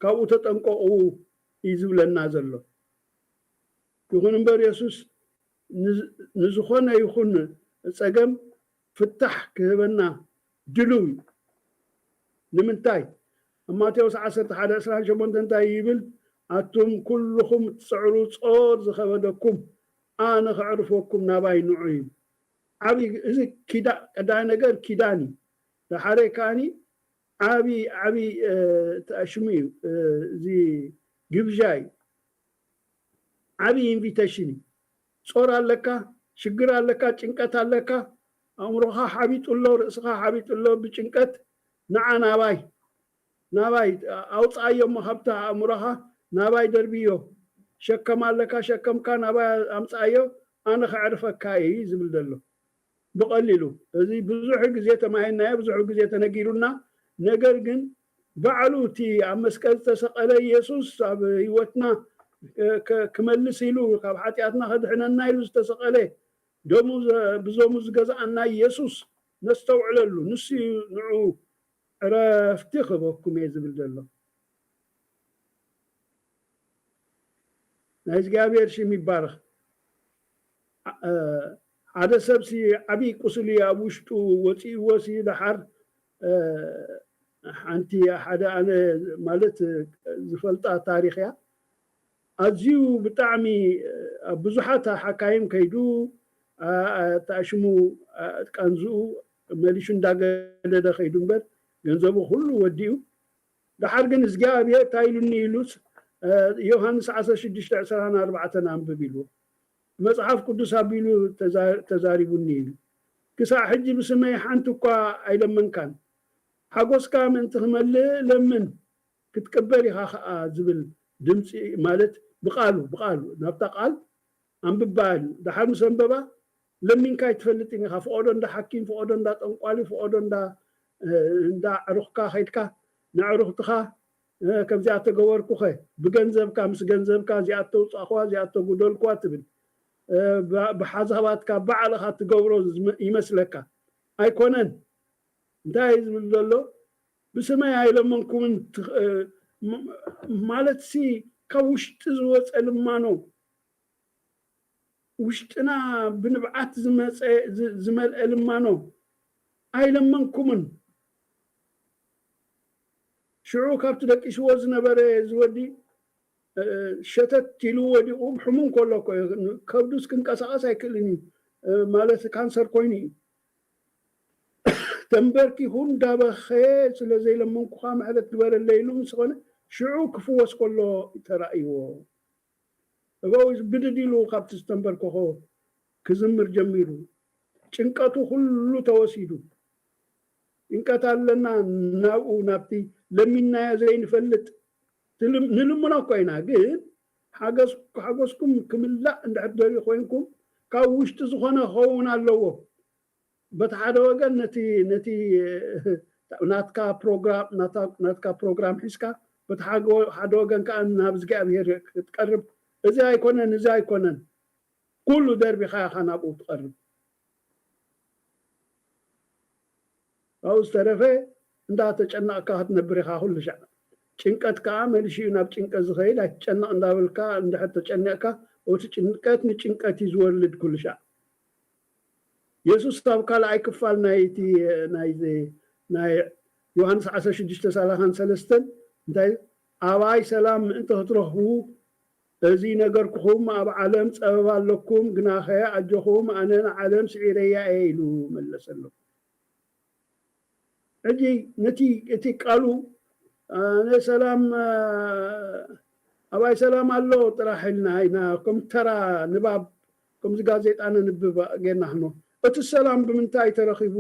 ካብኡ ተጠንቀቑ እዩ ዝብለና ዘሎ። ይኹን እምበር የሱስ ንዝኾነ ይኹን ጸገም ፍታሕ ክህበና ድሉው እዩ። ንምንታይ? ኣብ ማቴዎስ ዓሰርተ ሓደ ዕስራን ሸሞንተን እንታይ ይብል? ኣቱም ኩልኹም እትጽዕሩ ጾር ዝኸበደኩም ኣነ ከዕርፈኩም ናባይ ንዑ እዩ። ዓብዪ እዚ ኪዳ ቀዳማይ ነገር ኪዳን እዩ። ዳሓረይ ከዓኒ ዓብዪ ዓብዪ ሽሙ እዩ እዚ ግብዣ እዩ። ዓብዪ ኢንቪቴሽን እዩ። ጾር ኣለካ፣ ሽግር ኣለካ፣ ጭንቀት ኣለካ፣ ኣእምሮኻ ሓቢጡ ኣሎ፣ ርእስኻ ሓቢጡ ኣሎ ብጭንቀት፣ ንዓ ናባይ ናባይ ኣውፅኣዮ እሞ ካብታ ኣእምሮኻ ናባይ ደርብዮ። ሸከም ኣለካ፣ ሸከምካ ናባይ ኣምፅኣዮ፣ ኣነ ከዕርፈካ እየ ዝብል ዘሎ። ብቐሊሉ እዚ ብዙሕ ግዜ ተማሂርናዮ፣ ብዙሕ ግዜ ተነጊሩና። ነገር ግን ባዕሉ እቲ ኣብ መስቀል ዝተሰቐለ ኢየሱስ ኣብ ህይወትና ክመልስ ኢሉ ካብ ሓጢኣትና ከድሕነና ኢሉ ዝተሰቐለ ደሙ ብዘሙ ዝገዝኣና ኢየሱስ ነስተውዕለሉ። ንሱ እዩ ንዑ ዕረፍቲ ክህበኩም እየ ዝብል ዘሎ። ናይ እግዚኣብሔር ሽም ይባረኽ። ሓደ ሰብሲ ዓብዪ ቁስሊ ኣብ ውሽጡ ወፂእዎ ሲ ደሓር ሓንቲ ሓደ ኣነ ማለት ዝፈልጣ ታሪኽ እያ። ኣዝዩ ብጣዕሚ ኣብ ብዙሓት ሓካይም ከይዱ ተኣሽሙ ቃንዝኡ መሊሹ እንዳገደደ ከይዱ እምበር ገንዘቡ ኩሉ ወዲኡ። ደሓር ግን እግዚኣብሔር እንታይ ኢሉኒ ኢሉስ ዮሃንስ ዓሰርተ ሽዱሽተ ዕስራን ኣርባዕተን ኣንብብ ኢሉ መጽሓፍ ቅዱስ ኣቢሉ ተዛሪቡኒ ኢሉ። ክሳዕ ሕጂ ብስመይ ሓንቲ እኳ ኣይለመንካን። ሓጎስካ ምእንቲ ክመልእ ለምን፣ ክትቅበል ኢኻ ኸኣ ዝብል ድምጺ፣ ማለት ብቓሉ፣ ብቓሉ፣ ናብታ ቃል ኣንብባ ኢሉ። ደሓር ምስ ኣንበባ፣ ለሚንካ ኣይትፈልጥን ኢኻ። ፍቐዶ እንዳ ሓኪም፣ ፍቐዶ እንዳ ጠንቋሊ፣ ፍቐዶ እንዳ፣ እ፣ እንዳ ኣዕሩኽካ ኸይድካ፣ ንኣዕሩኽትኻ፣ እ፣ ከምዚኣ ተገበርኩኸ፣ ብገንዘብካ፣ ምስ ገንዘብካ፣ እዚኣ ተውጻእኽዋ፣ እዚኣ ተጉደልክዋ ትብል። እ፣ ብ-፣ ብሓሳባትካ ባዕልኻ ትገብሮ ዝመ-፣ ይመስለካ። ኣይኮነን። እንታይ እዩ ዝብል ዘሎ? ብስመይ ኣይለመንኩምን ትኽ-፣ እ፣ ም-፣ ማለትሲ ካብ ውሽጢ ዝወጸ ልማኖ፣ ውሽጥና ብንብዓት ዝመጸ፣ ዝ-፣ ዝመልአ ልማኖ፣ ኣይለመንኩምን። ሽዑ ካብቲ ደቂስዎ ዝነበረ እዚ ወዲ፣ እ፣ ሸተት ኢሉ ወዲቑ። ሕሙም ከሎ እኮ እዩ። ከብዱስ ክንቀሳቐስ ኣይክእልን እዩ። እ፣ ማለት ካንሰር ኮይኑ እዩ። ተንበርኪኹ እንዳበኸየ፣ "ስለ ዘይለመንኩኻ ምሕረት ግበረለይ" ኢሉ ምስ ኾነ፣ ሽዑ ክፍወስ ከሎ ተራእይዎ። እበው ብድድ ኢሉ ካብቲ ዝተንበርከኾ ክዝምር ጀሚሩ። ጭንቀቱ ኩሉ ተወሲዱ። ጭንቀት ኣለና፣ ናብኡ፣ ናብቲ ለሚንናዮ ዘይንፈልጥ ትልም-፣ ንልምኖ እኮ ኢና፣ ግን ሓገዝ-፣ ሓጎስኩም ክምላእ እንድሕር ትደልዩ ኮይንኩም፣ ካብ ውሽጢ ዝኾነ ክኸውን ኣለዎ። በቲ ሓደ ወገን ነቲ፣ ነቲ ናትካ ፕሮግራም፣ ናታ-፣ ናትካ ፕሮግራም ሒዝካ፣ በቲ ሓጎ-፣ ሓደ ወገን ከኣ ናብ እግዚኣብሔር ክትቀርብ፣ እዚ ኣይኮነን፣ እዚ ኣይኮነን፣ ኩሉ ደርቢኻ ኢኻ ናብኡ ትቐርብ። ካብኡ ዝተረፈ እንዳተጨነቕካ ክትነብር ኢኻ ኩሉ ሻዕ። ጭንቀት ከኣ መሊሹ እዩ ናብ ጭንቀት ዝኸይድ። ኣይትጨነቕ እንዳበልካ እንድሕር ተጨኒቕካ፣ እቲ ጭንቀት ንጭንቀት እዩ ዝወልድ ኩሉ ሻዕ። የሱስ ኣብ ካልኣይ ክፋል ናይቲ፣ ናይዚ፣ ናይ ዮሃንስ ዓሰርተ ሽዱሽተ ሰላሳን ሰለስተን እንታይ፣ "ኣባይ ሰላም ምእንቲ ክትረኽቡ እዚ ነገርኩኹም፣ ኣብ ዓለም ጸበባ ኣለኩም፣ ግናኸ ኣጆኹም፣ ኣነ ንዓለም ስዒረያ እየ" ኢሉ መለሰሎም። ሕጂ ነቲ፣ እቲ ቃሉ፣ "ኣነ ሰላም፣ አ፣ ኣባይ ሰላም ኣሎ" ጥራሕ ኢልና ኢና፣ ከም ተራ ንባብ፣ ከምዚ ጋዜጣ ነንብብ ጌርና ህኖ። እቲ ሰላም ብምንታይ ተረኺቡ?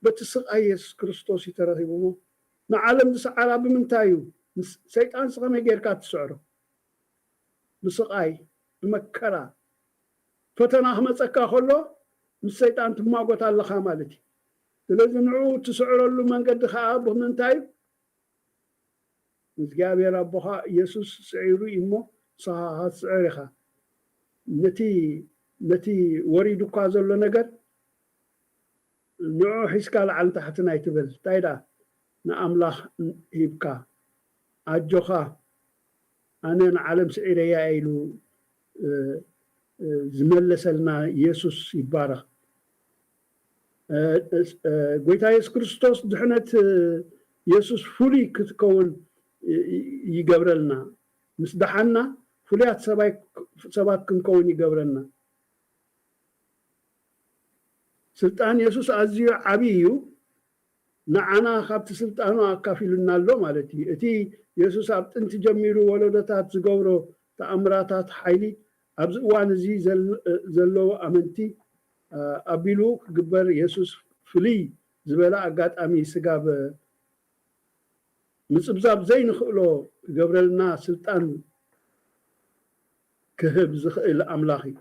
በቲ ስቓይ የሱስ ክርስቶስ እዩ ተረኺቡ እሞ፣ ንዓለም ዝሰዓራ ብምንታይ እዩ? ምስ ሰይጣንስ ከመይ ጌርካ ትስዕሮ? ብስቓይ፣ ብመከራ፣ ፈተና ክመጸካ ከሎ ምስ ሰይጣን ትማጎት ኣለኻ ማለት እዩ። ስለዚ ንዕኡ ትስዕረሉ መንገዲ ከኣ ብምንታይ እዩ? እግዚኣብሔር ኣቦኻ የሱስ ስዒሩ እዩ እሞ ንስኻ ክትስዕር ኢኻ። ነቲ፣ ነቲ ወሪዱ እኳ ዘሎ ነገር ንዑ ሒዝካ ላዕልን ታሕትን ኣይትበል። እንታይ ደኣ ንኣምላኽ ሂብካ፣ ኣጆኻ፣ ኣነ ንዓለም ስዒረያ ኢሉ፣ እ፣ እ፣ ዝመለሰልና የሱስ ይባረኽ። እ፣ እ፣ እ፣ ጎይታ የሱስ ክርስቶስ ድሕነት፣ እ፣ የሱስ ፍሉይ ክትከውን ይ-፣ ይ-፣ ይገብረልና። ምስ ደሓንና ፍሉያት ሰባይ-፣ ሰባት ክንከውን ይገብረና። ስልጣን የሱስ ኣዝዩ ዓቢ እዩ። ንዓና ካብቲ ስልጣኑ ኣካፊሉና ኣሎ ማለት እዩ። እቲ የሱስ ኣብ ጥንቲ ጀሚሩ ወለዶታት ዝገብሮ ተኣምራታት ሓይሊ ኣብዚ እዋን እዚ ዘል-፣ ዘለዉ ኣመንቲ፣ እ፣ ኣቢሉ ክግበር የሱስ ፍልይ ዝበለ ኣጋጣሚ ስጋብ ምጽብዛብ ዘይንኽእሎ ክገብረልና ስልጣን ክህብ ዝኽእል ኣምላኽ እዩ።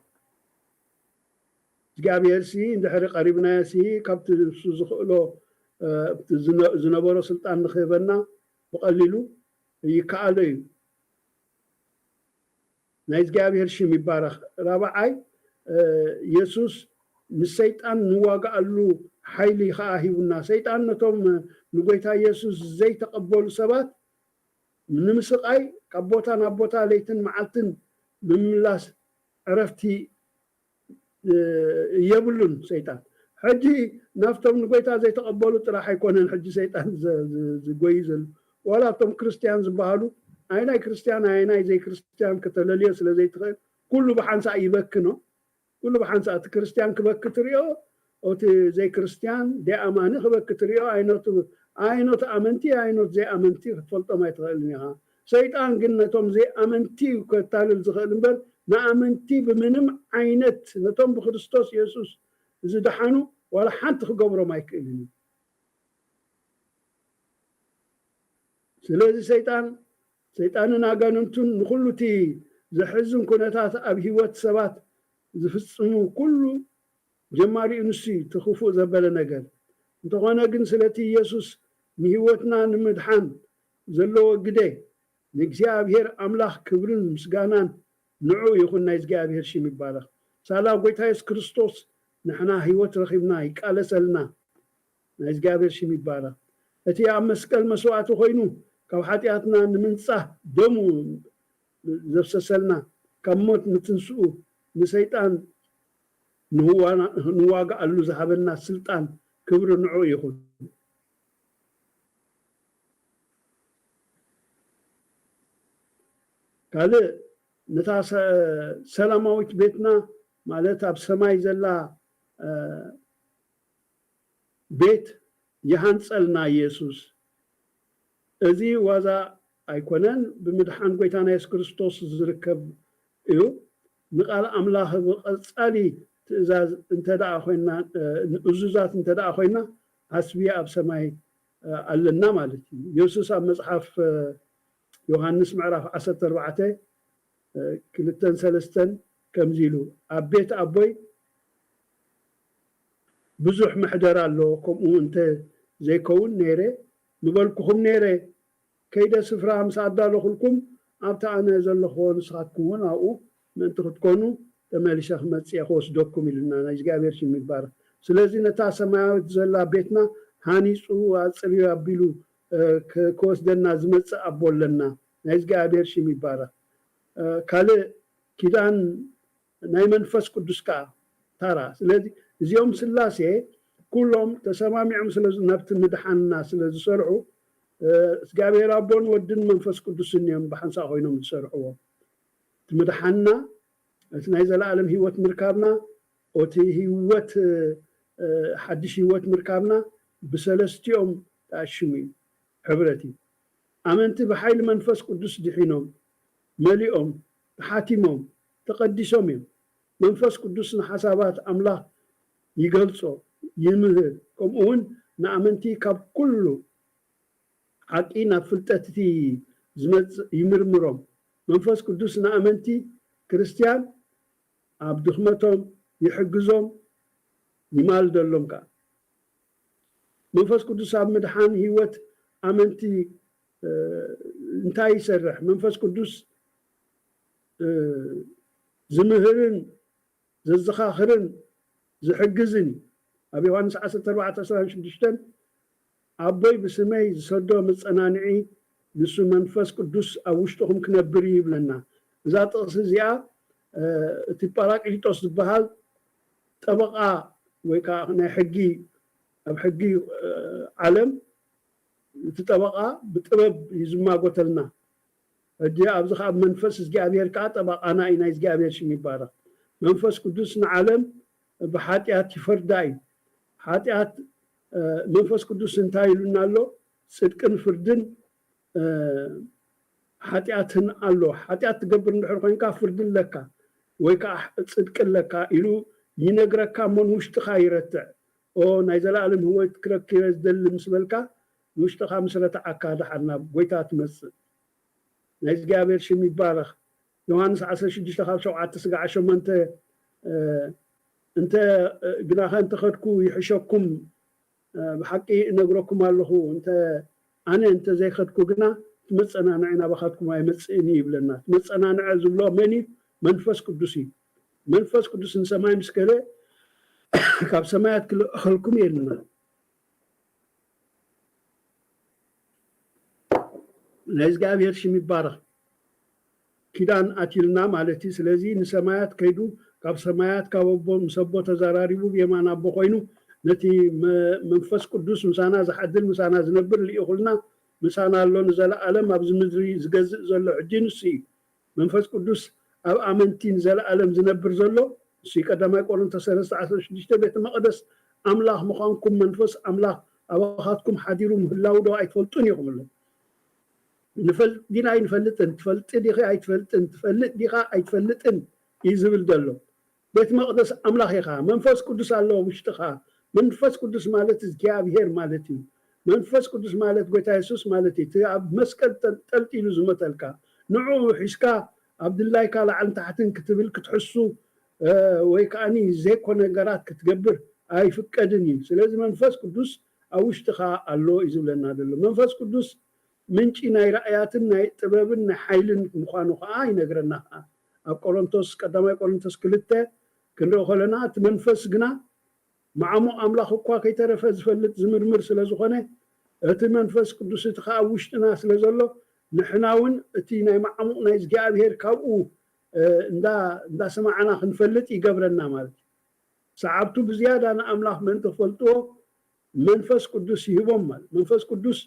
እግዚኣብሔር ሲ እንድሕሪ ቀሪብናዮ ሲ ካብቲ ንሱ ዝኽእሎ፣ እ፣ ዝነ-፣ ዝነበሮ ስልጣን ንኽህበና ብቐሊሉ ይከኣሎ እዩ። ናይ እግዚኣብሔር ሽም ይባረኽ። ራብዓይ፣ እ፣ የሱስ ንሰይጣን ንዋጋኣሉ ሓይሊ ኸኣ ሂቡና። ሰይጣን ነቶም ንጎይታ የሱስ ዘይተቐበሉ ሰባት ንምስቓይ ካብ ቦታ ናብ ቦታ ለይትን መዓልትን ምምላስ ዕረፍቲ፣ እ፣ የብሉን ሰይጣን። ሕጂ ናብቶም ንጎይታ ዘይተቐበሉ ጥራሕ ኣይኮነን ሕጂ ሰይጣን ዘ-፣ ዝ-፣ ዝጎይ ዘሎ። ዋላ ኣብቶም ክርስትያን ዝበሃሉ፣ ኣየናይ ክርስትያን ኣየናይ ዘይክርስትያን ከተለልዮ ስለ ዘይትኽእል፣ ኩሉ ብሓንሳእ ይበኪ ነው። ኩሉ ብሓንሳእ እቲ ክርስትያን ክበኪ ትሪኦ፣ እቲ ዘይክርስትያን ደይኣማኒ ክበኪ ትሪኦ፣ ኣይኖት፣ ኣይኖት ኣመንቲ፣ ኣይኖት ዘይኣመንቲ ክትፈልጦም ኣይትኽእልን ኢኻ። ሰይጣን ግን ነቶም ዘይኣመንቲ እዩ ከታልል ዝኽእል እምበር፣ ንኣመንቲ ብምንም ዓይነት፣ ነቶም ብክርስቶስ የሱስ ዝደሓኑ ዋላ ሓንቲ ክገብሮም ኣይክእልን እዩ። ስለዚ ሰይጣን ሰይጣንን ኣጋንንቱን ንኹሉ እቲ ዘሕዝን ኩነታት ኣብ ህይወት ሰባት ዝፍጽሙ ኩሉ ጀማሪኡ ንሱ እዩ፣ እቲ ክፉእ ዘበለ ነገር። እንተኾነ ግን ስለቲ ኢየሱስ ንህይወትና ንምድሓን ዘለዎ ግደ ንእግዚኣብሔር ኣምላኽ ክብርን ምስጋናን ንዑ ይኹን። ናይ እግዚኣብሔር ሽም ይባረኽ። ሳላ ጎይታ የሱስ ክርስቶስ ንሕና ህይወት ረኺብና ይቃለሰልና። ናይ እግዚኣብሔር ሽም ይባረኽ። እቲ ኣብ መስቀል መስዋእቲ ኮይኑ ካብ ሓጢኣትና ንምንጻህ ደሙ ዘፍሰሰልና፣ ካብ ሞት ንትንስኡ፣ ንሰይጣን ንዋና- ንዋጋኣሉ ዝሃበና ስልጣን ክብሪ ንዑ ይኹን። ካልእ ነታ ሰ- ሰላማዊት ቤትና ማለት ኣብ ሰማይ ዘላ ቤት ይሃንጸልና ኢየሱስ። እዚ ዋዛ ኣይኮነን፣ ብምድሓን ጎይታና የሱስ ክርስቶስ ዝርከብ እዩ። ንቃል ኣምላኽ ብቐጻሊ ትእዛዝ እንተ ደኣ ኮይና፣ እ፣ ንእዙዛት እንተ ደኣ ኮይና፣ ዓስቢ ኣብ ሰማይ፣ እ፣ ኣለና ማለት እዩ። የሱስ ኣብ መጽሓፍ፣ እ፣ ዮሃንስ ምዕራፍ ዓሰርተ ኣርባዕተ፣ እ፣ ክልተን ሰለስተን ከምዚ ኢሉ፣ ኣብ ቤት ኣቦይ ብዙሕ መሕደር ኣሎ፣ ከምኡ እንተ ዘይከውን ነይረ ምበልኩኹም ነይረ፣ ከይደ ስፍራ ምስ ኣዳለኹልኩም፣ ኣብቲ ኣነ ዘለኹዎ ንስኻትኩም እውን ኣብኡ ምእንቲ ክትኮኑ ተመሊሰ ክመጽእ እየ ክወስደኩም ኢሉና። ናይ እግዚኣብሔር ሽም ይባረኽ። ስለዚ ነታ ሰማያዊት ዘላ ቤትና ሃኒጹ ኣጽርዩ ኣቢሉ፣ እ፣ ክ- ክወስደና ዝመጽእ ኣቦ ኣለና። ናይ እግዚኣብሔር ሽም ይባረኽ። እ፣ ካልእ ኪዳን ናይ መንፈስ ቅዱስ ከኣ ታራ። ስለዚ እዚኦም ስላሴ ኩሎም ተሰማሚዖም ስለ ዝ- ናብቲ ምድሓንና ስለ ዝሰርሑ፣ እ፣ እግዚኣብሔር ኣቦን ወድን መንፈስ ቅዱስን እዮም ብሓንሳእ ኮይኖም ዝሰርሕዎ። እቲ ምድሓንና፣ እቲ ናይ ዘለኣለም ህይወት ምርካብና፣ ኦቲ ህይወት፣ እ፣ ሓድሽ ህይወት ምርካብና ብሰለስቲኦም ተኣሽሙ እዩ። ሕብረት እዩ። ኣመንቲ ብሓይሊ መንፈስ ቅዱስ ድሒኖም፣ መሊኦም፣ ተሓቲሞም፣ ተቐዲሶም እዮም። መንፈስ ቅዱስ ንሓሳባት ኣምላኽ ይገልጾ፣ ይምህር፣ ከምኡ እውን ንኣመንቲ ካብ ኩሉ ሓቂ ናብ ፍልጠት እቲ ዝመጽእ ይምርምሮም። መንፈስ ቅዱስ ንኣመንቲ ክርስትያን ኣብ ድኽመቶም ይሕግዞም፣ ይማልደሎም ከኣ። መንፈስ ቅዱስ ኣብ ምድሓን ህይወት ኣመንቲ፣ እ፣ እንታይ ይሰርሕ? መንፈስ ቅዱስ፣ እ፣ ዝምህርን ዘዘኻኽርን ዝሕግዝን እዩ። ኣብ ዮሃንስ ዓሰርተ ኣርባዕተ ዕስራን ሽዱሽተን ኣቦይ ብስመይ ዝሰዶ መጸናንዒ ንሱ መንፈስ ቅዱስ ኣብ ውሽጥኹም ክነብር እዩ ይብለና። እዛ ጥቕሲ እዚኣ፣ እ፣ እቲ ጳራቅሊጦስ ዝበሃል ጠበቓ ወይ ከዓ ናይ ሕጊ፣ ኣብ ሕጊ፣ እ፣ ዓለም እቲ ጠበቓ ብጥበብ እዩ ዝማጎተልና። ሕጂ ኣብዚ ከዓ መንፈስ እግዚኣብሔር ከዓ ጠበቓና እዩ፣ ናይ እግዚኣብሔር ሽም ይባረኽ። መንፈስ ቅዱስ ንዓለም ብሓጢኣት ይፈርዳ እዩ። ሓጢኣት፣ እ፣ መንፈስ ቅዱስ እንታይ ኢሉና ኣሎ? ጽድቅን ፍርድን፣ እ፣ ሓጢኣትን ኣሎ። ሓጢኣት ትገብር እንድሕር ኮይንካ ፍርዲ ኣለካ ወይ ከዓ ጽድቂ ኣለካ ኢሉ ይነግረካ፣ እሞ ንውሽጥኻ ይረትዕ። ኦ፣ ናይ ዘለኣለም ህይወት ክረክብ እየ ዝደሊ ምስ በልካ ንውሽጥኻ ምስ ረትዓካ ደሓር ናብ ጎይታ ትመጽእ። ናይ እግዚኣብሔር ሽም ይባረኽ። ዮሃንስ ዓሰርተ ሽዱሽተ ካብ ሸውዓተ ስጋዕ ሸሞንተ፣ እ፣ እንተ፣ እ፣ ግናኸ እንተኸድኩ ይሕሸኩም፣ እ፣ ብሓቂ እነግረኩም ኣለኹ፣ እንተ ኣነ እንተ ዘይኸድኩ ግና እቲ መጸናንዒ ናባኻትኩም ኣይመጽእን እዩ ይብለና። እቲ መጸናንዒ ዝብሎ መን እዩ? መንፈስ ቅዱስ እዩ። መንፈስ ቅዱስ ንሰማይ ምስ ከደ ካብ ሰማያት ክልእኸልኩም እየ ኢልና። ናይ እግዚኣብሔር ሽም ይባረኽ። ኪዳን ኣትዩልና ማለት እዩ። ስለዚ ንሰማያት ከይዱ ካብ ሰማያት ካብ ኣቦ ምስ ኣቦ ተዘራሪቡ ብየማን ኣቦ ኮይኑ ነቲ መ- መንፈስ ቅዱስ ምሳና ዝሓድር ምሳና ዝነብር ልኢኹልና ምሳና ኣሎ ንዘለኣለም ኣብዚ ምድሪ ዝገዝእ ዘሎ ሕጂ ንሱ እዩ። መንፈስ ቅዱስ ኣብ ኣመንቲ ንዘለኣለም ዝነብር ዘሎ ንሱ እዩ። ቀዳማይ ቆሮንቶስ ሰለስተ ዓሰርተ ሽዱሽተ ቤተ መቕደስ ኣምላኽ ምዃንኩም መንፈስ ኣምላኽ ኣባኻትኩም ሓዲሩ ምህላው ዶ ኣይትፈልጡን ኢኹም ኣሎ። ንፈልጥ ዲና ኣይንፈልጥን፣ ትፈልጢ ዲኺ ኣይትፈልጥን፣ ትፈልጥ ዲኻ ኣይትፈልጥን እዩ ዝብል ዘሎ። ቤት መቕደስ ኣምላኽ ኢኻ። መንፈስ ቅዱስ ኣሎ ኣብ ውሽጥኻ። መንፈስ ቅዱስ ማለት እግዚኣብሔር ማለት እዩ። መንፈስ ቅዱስ ማለት ጎይታ የሱስ ማለት እዩ። እቲ ኣብ መስቀል ጠልጢሉ ዝሞተልካ፣ ንዕኡ ሒዝካ ኣብ ድላይካ ላዕልን ታሕትን ክትብል ክትሕሱ ወይ ከዓኒ ዘይኮነ ነገራት ክትገብር ኣይፍቀድን እዩ። ስለዚ መንፈስ ቅዱስ ኣብ ውሽጥኻ ኣሎ እዩ ዝብለና ዘሎ። መንፈስ ቅዱስ ምንጪ ናይ ራእያትን ናይ ጥበብን ናይ ሓይልን ምዃኑ ከዓ ይነግረና። ከዓ ኣብ ቆሮንቶስ፣ ቀዳማይ ቆሮንቶስ ክልተ ክንሪኦ ከለና፣ እቲ መንፈስ ግና መዓሙቕ ኣምላኽ እኳ ከይተረፈ ዝፈልጥ ዝምርምር ስለ ዝኾነ፣ እቲ መንፈስ ቅዱስ እቲ ከዓ ኣብ ውሽጥና ስለ ዘሎ፣ ንሕና እውን እቲ ናይ መዓሙቕ ናይ እግዚኣብሔር ካብኡ እንዳሰማዕና ክንፈልጥ ይገብረና ማለት እዩ። ሰዓብቱ ብዝያዳ ንኣምላኽ ምእንቲ ክፈልጥዎ መንፈስ ቅዱስ ይህቦም ማለት። መንፈስ ቅዱስ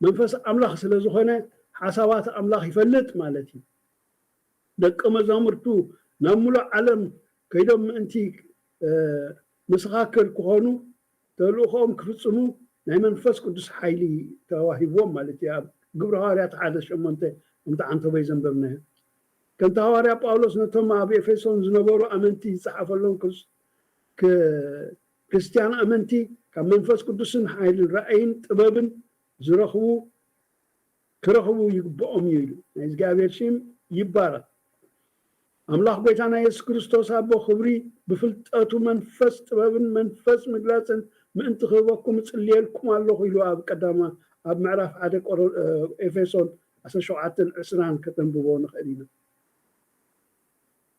መንፈስ ኣምላኽ ስለ ዝኾነ ሓሳባት ኣምላኽ ይፈልጥ ማለት እዩ። ደቂ መዛሙርቱ ናብ ሙሉእ ዓለም ከይዶም ምእንቲ መሰኻክር ክኾኑ፣ ተልእኾኦም ክፍጽሙ ናይ መንፈስ ቅዱስ ሓይሊ ተዋሂብዎም ማለት እዩ። ኣብ ግብሪ ሃዋርያት ሓደ ሸሞንተ ከምቲ ዓንተቦይ ዘንበብናዮ። ከምቲ ሃዋርያ ጳውሎስ ነቶም ኣብ ኤፌሶን ዝነበሩ ኣመንቲ ዝጸሓፈሎም ክርስትያን ኣመንቲ ካብ መንፈስ ቅዱስን ሓይልን ራእይን ጥበብን ዝረኽቡ ክረኽቡ ይግብኦም እዩ ኢሉ። ናይ እግዚኣብሔር ሽም ይባረኽ። ኣምላኽ ጎይታና የሱስ ክርስቶስ ኣቦ ክብሪ ብፍልጠቱ መንፈስ ጥበብን መንፈስ ምግላጽን ምእንቲ ክህበኩም እጽልየልኩም ኣለኹ ኢሉ ኣብ ቀዳማ ኣብ ምዕራፍ ሓደ ኤፌሶን ዓሰርተ ሸውዓተን ዕስራን ከተንብቦ ንኽእል ኢና።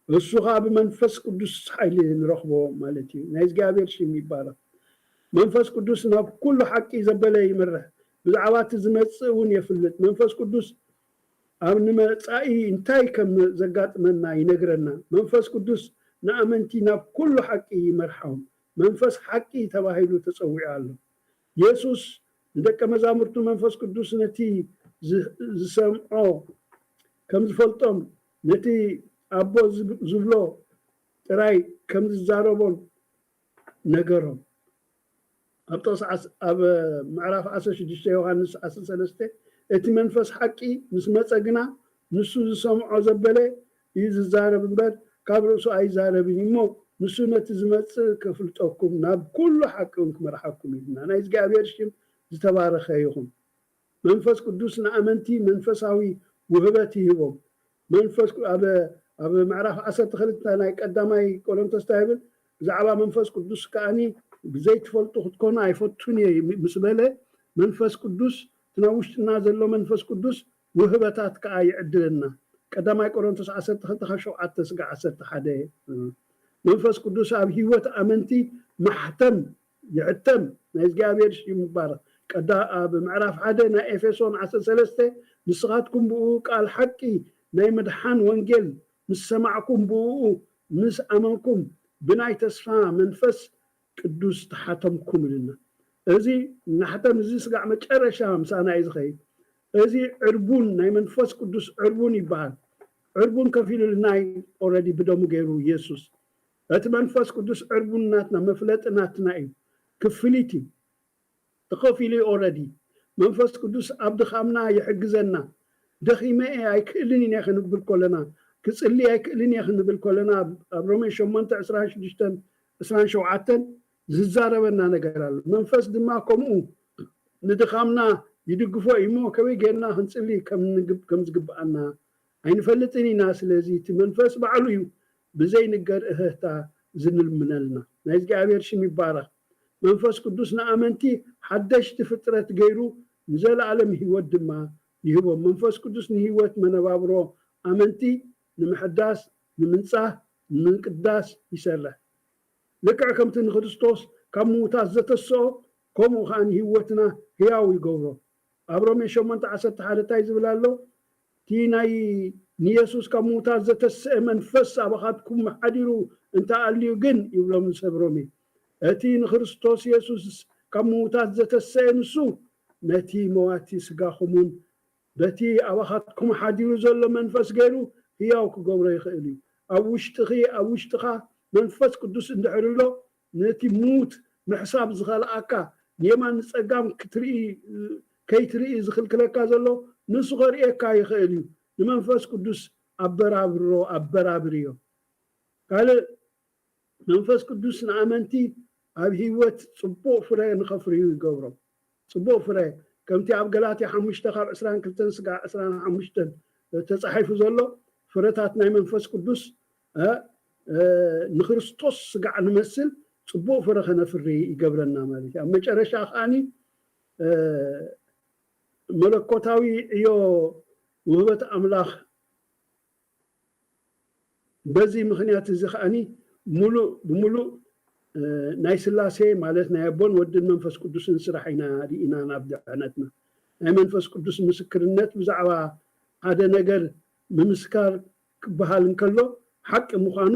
እሱ ከዓ ብመንፈስ ቅዱስ ሓይሊ ንረኽቦ ማለት እዩ። ናይ እግዚኣብሔር ሽም ይባረኽ። መንፈስ ቅዱስ ናብ ኩሉ ሓቂ ዘበለ ይመርሕ፣ ብዛዕባ እቲ ዝመጽእ እውን የፍልጥ። መንፈስ ቅዱስ ኣብ ንመጻኢ እንታይ ከም ዘጋጥመና ይነግረና። መንፈስ ቅዱስ ንኣመንቲ ናብ ኩሉ ሓቂ ይመርሖም። መንፈስ ሓቂ ተባሂሉ ተጸዊዑ ኣሎ። የሱስ ንደቀ መዛሙርቱ መንፈስ ቅዱስ ነቲ ዝሰምዖ ከም ዝፈልጦም፣ ነቲ ኣቦ ዝብሎ ጥራይ ከም ዝዛረቦን ነገሮም። ኣብ ጥቕሲ ኣብ ምዕራፍ ዓሰርተ ሽዱሽተ ዮሃንስ ዓሰርተ ሰለስተ፣ እቲ መንፈስ ሓቂ ምስ መጸ ግና ንሱ ዝሰምዖ ዘበለ እዩ ዝዛረብ እምበር ካብ ርእሱ ኣይዛረብን እዩ እሞ፣ ንሱ ነቲ ዝመጽእ ከፍልጠኩም ናብ ኩሉ ሓቂ እውን ክመርሓኩም እዩ። ናይ እግዚኣብሔር ሽም ዝተባረኸ ይኹን። መንፈስ ቅዱስ ንኣመንቲ መንፈሳዊ ውህበት ይህቦም። መንፈስ ኣብ ኣብ ምዕራፍ ዓሰርተ ክልተ ናይ ቀዳማይ ቆሮንቶስ እንታይ ይብል? ብዛዕባ መንፈስ ቅዱስ ከኣኒ ብዘይትፈልጡ ክትኮኑ ኣይፈቱን እየ ምስ በለ፣ መንፈስ ቅዱስ እቲ ናብ ውሽጥና ዘሎ መንፈስ ቅዱስ ውህበታት ከኣ ይዕድለና። ቀዳማይ ቆሮንቶስ ዓሰርተ ክልተ ካብ ሸውዓተ ስጋ ዓሰርተ ሓደ። መንፈስ ቅዱስ ኣብ ህይወት ኣመንቲ ማሕተም ይሕተም። ናይ እግዚኣብሔር ሽም ይባረኽ። ቀዳ ኣብ ምዕራፍ ሓደ ናይ ኤፌሶን ዓሰርተ ሰለስተ፣ ንስኻትኩም ብኡ ቃል ሓቂ ናይ ምድሓን ወንጌል ምስ ሰማዕኩም፣ ብኡ ምስ ኣመንኩም፣ ብናይ ተስፋ መንፈስ ቅዱስ ተሓተምኩም ኢልና። እዚ ማሕተም እዚ ስጋዕ መጨረሻ ምሳና እዩ ዝኸይድ። እዚ ዕርቡን ናይ መንፈስ ቅዱስ ዕርቡን ይበሃል። ዕርቡን ከፊሉልና እዩ ኦረዲ ብደሙ ገይሩ የሱስ። እቲ መንፈስ ቅዱስ ዕርቡን ናትና መፍለጢ ናትና እዩ። ክፍሊት እዩ። ተኸፊሉ እዩ ኦረዲ። መንፈስ ቅዱስ ኣብ ድኻምና ይሕግዘና። ደኺመ እየ ኣይክእልን እየ ክንብል ከለና፣ ክጽሊ ኣይክእልን እየ ክንብል ከለና፣ ኣብ ሮሜ ሸሞንተ ዕስራን ሽዱሽተን ዕስራን ሸውዓተን ዝዛረበና ነገር ኣሎ። መንፈስ ድማ ከምኡ ንድኻምና ይድግፎ እዩ እሞ ከመይ ጌርና ክንጽሊ ከም ዝግብኣና ኣይንፈልጥን ኢና። ስለዚ እቲ መንፈስ ባዕሉ እዩ ብዘይንገር እህህታ ዝንልምነልና። ናይ እግዚኣብሔር ሽም ይባረኽ። መንፈስ ቅዱስ ንኣመንቲ ሓደሽቲ ፍጥረት ገይሩ ንዘለኣለም ህይወት ድማ ይህቦም። መንፈስ ቅዱስ ንህይወት መነባብሮ ኣመንቲ ንምሕዳስ፣ ንምንጻህ፣ ንምንቅዳስ ይሰርሕ። ልክዕ ከምቲ ንክርስቶስ ካብ ምዉታት ዘተስኦ፣ ከምኡ ኸኣ ንህይወትና ህያው ይገብሮ። ኣብ ሮሜ ሸሞንተ ዓሰርተ ሓደ እንታይ ዝብል ኣሎ? እቲ ናይ ንየሱስ ካብ ምዉታት ዘተስአ መንፈስ ኣባኻትኩም ሓዲሩ እንተ ኣልዩ ግን፣ ይብሎም ንሰብ ሮሜ። እቲ ንክርስቶስ የሱስ ካብ ምዉታት ዘተስአ ንሱ፣ ነቲ መዋቲ ስጋኹምን በቲ ኣባኻትኩም ሓዲሩ ዘሎ መንፈስ ገይሩ ህያው ክገብሮ ይኽእል እዩ። ኣብ ውሽጥኺ፣ ኣብ ውሽጥኻ መንፈስ ቅዱስ እንድሕር ኣሎ፣ ነቲ ምዉት ምሕሳብ ዝኸልኣካ፣ ንየማን ንጸጋም ክትርኢ፣ ከይትርኢ ዝኽልክለካ ዘሎ፣ ንሱ ከርእየካ ይኽእል እዩ። ንመንፈስ ቅዱስ ኣበራብሮ፣ ኣበራብርዮ። ካልእ መንፈስ ቅዱስ ንኣመንቲ ኣብ ህይወት ጽቡቕ ፍረ ንኸፍርዩ ይገብሮም። ጽቡቕ ፍረ ከምቲ ኣብ ገላትያ ሓሙሽተ ካብ ዕስራን ክልተን ስጋዕ ዕስራን ሓሙሽተን ተጻሒፉ ዘሎ ፍረታት ናይ መንፈስ ቅዱስ ንክርስቶስ ስጋዕ ንመስል ጽቡቕ ፍረ ከነፍሪ ይገብረና ማለት እዩ። ኣብ መጨረሻ ከዓኒ መለኮታዊ ዕዮ ውህበት ኣምላኽ በዚ ምኽንያት እዚ ከዓኒ ሙሉእ ብሙሉእ ናይ ስላሴ ማለት ናይ ኣቦን ወድን መንፈስ ቅዱስን ስራሕ ኢና ርኢና ናብ ድሕነትና። ናይ መንፈስ ቅዱስ ምስክርነት ብዛዕባ ሓደ ነገር ምምስካር ክበሃል እንከሎ ሓቂ ምዃኑ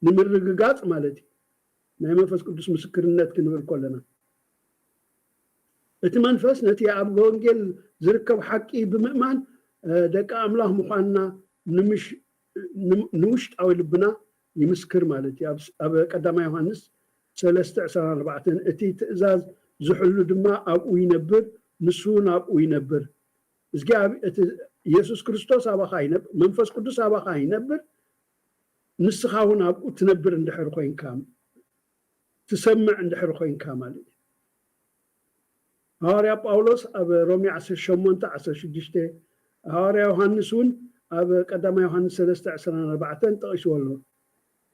ንምርግጋጽ ማለት እዩ። ናይ መንፈስ ቅዱስ ምስክርነት ክንብል ከለና እቲ መንፈስ ነቲ ኣብ ወንጌል ዝርከብ ሓቂ ብምእማን ደቂ ኣምላኽ ምዃንና ንውሽጣዊ ልብና ይምስክር ማለት እዩ። ኣብ ቀዳማይ ዮሃንስ ሰለስተ ዕስራን ኣርባዕተን እቲ ትእዛዝ ዝሕሉ ድማ ኣብኡ ይነብር፣ ንሱ እውን ኣብኡ ይነብር። እግዚኣብ እቲ የሱስ ክርስቶስ ኣባኻ ይነብር፣ መንፈስ ቅዱስ ኣባኻ ይነብር፣ ንስኻ እውን ኣብኡ ትነብር እንድሕር ኮይንካ ትሰምዕ እንድሕር ኮይንካ ማለት እዩ። ሃዋርያ ጳውሎስ ኣብ ሮሜ ዓሰርተ ሸሞንተ ዓሰርተ ሽዱሽተ፣ ሃዋርያ ዮሃንስ እውን ኣብ ቀዳማይ ዮሃንስ ሰለስተ ዕስራን ኣርባዕተን ጠቒስዎ ኣሎ።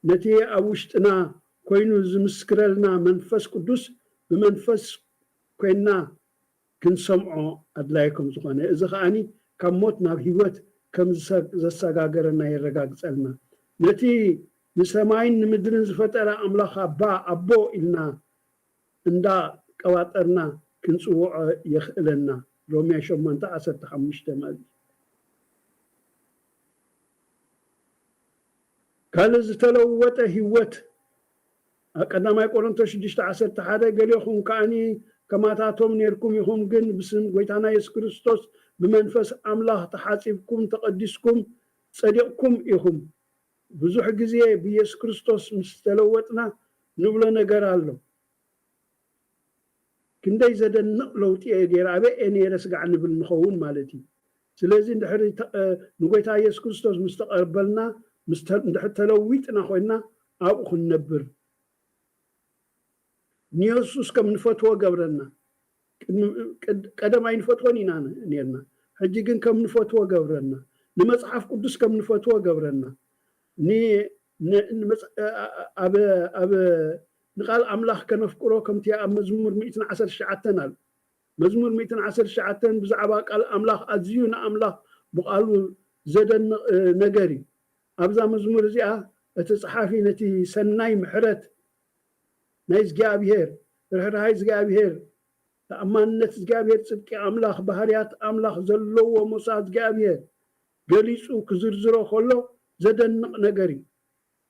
ነቲ ኣብ ውሽጥና ኮይኑ ዝምስክረልና መንፈስ ቅዱስ ብመንፈስ ኮይንና ክንሰምዖ ኣድላይ ከም ዝኾነ፣ እዚ ከዓኒ ካብ ሞት ናብ ህይወት ከም ዘሰጋገረና የረጋግጸልና። ነቲ ንሰማይን ንምድርን ዝፈጠረ ኣምላኽ ኣባ ኣቦ ኢልና እንዳ ቀባጠርና ክንጽውዖ የኽእለና። ሮሜ ሸሞንተ ዓሰርተ ሓሙሽተ ማለት እዩ። ካልእ ዝተለወጠ ህይወት ኣብ ቀዳማይ ቆሮንቶስ ሽዱሽተ ዓሰርተ ሓደ ገሊኹም ከኣኒ ከማታቶም ኔርኩም ኢኹም፣ ግን ብስም ጎይታና የሱስ ክርስቶስ ብመንፈስ ኣምላኽ ተሓጺብኩም ተቐዲስኩም ጸዲቕኩም ኢኹም። ብዙሕ ግዜ ብየሱስ ክርስቶስ ምስ ተለወጥና ንብሎ ነገር ኣሎ። ክንደይ ዘደንቕ ለውጢ እየ ገይረ፣ ኣበይ እየ ነይረ ስጋዕ ንብል ንኸውን ማለት እዩ። ስለዚ እንድሕሪ ንጎይታ የሱስ ክርስቶስ ምስ ተቐበልና፣ እንድሕር ተለዊጥና ኮይንና ኣብኡ ክንነብር ንየሱስ ከም ንፈትዎ ገብረና። ቀደም ኣይንፈትዎን ኢና ነርና፣ ሕጂ ግን ከም ንፈትዎ ገብረና። ንመጽሓፍ ቅዱስ ከም ንፈትዎ ገብረና። ኣብ ንቃል ኣምላኽ ከነፍቅሮ ከምቲ ኣብ መዝሙር ሚእትን ዓሰርተ ትሽዓተን ኣሎ። መዝሙር ሚእትን ዓሰርተ ትሽዓተን ብዛዕባ ቃል ኣምላኽ ኣዝዩ ንኣምላኽ ብቓሉ ዘደንቕ ነገር እዩ። ኣብዛ መዝሙር እዚኣ እቲ ጸሓፊ ነቲ ሰናይ ምሕረት ናይ እግዚኣብሔር፣ ርሕራሃይ እግዚኣብሔር፣ ተኣማንነት እግዚኣብሔር፣ ጽድቂ ኣምላኽ፣ ባህርያት ኣምላኽ ዘለዎ ሞሳ እግዚኣብሔር ገሊጹ ክዝርዝሮ ከሎ ዘደንቕ ነገር እዩ።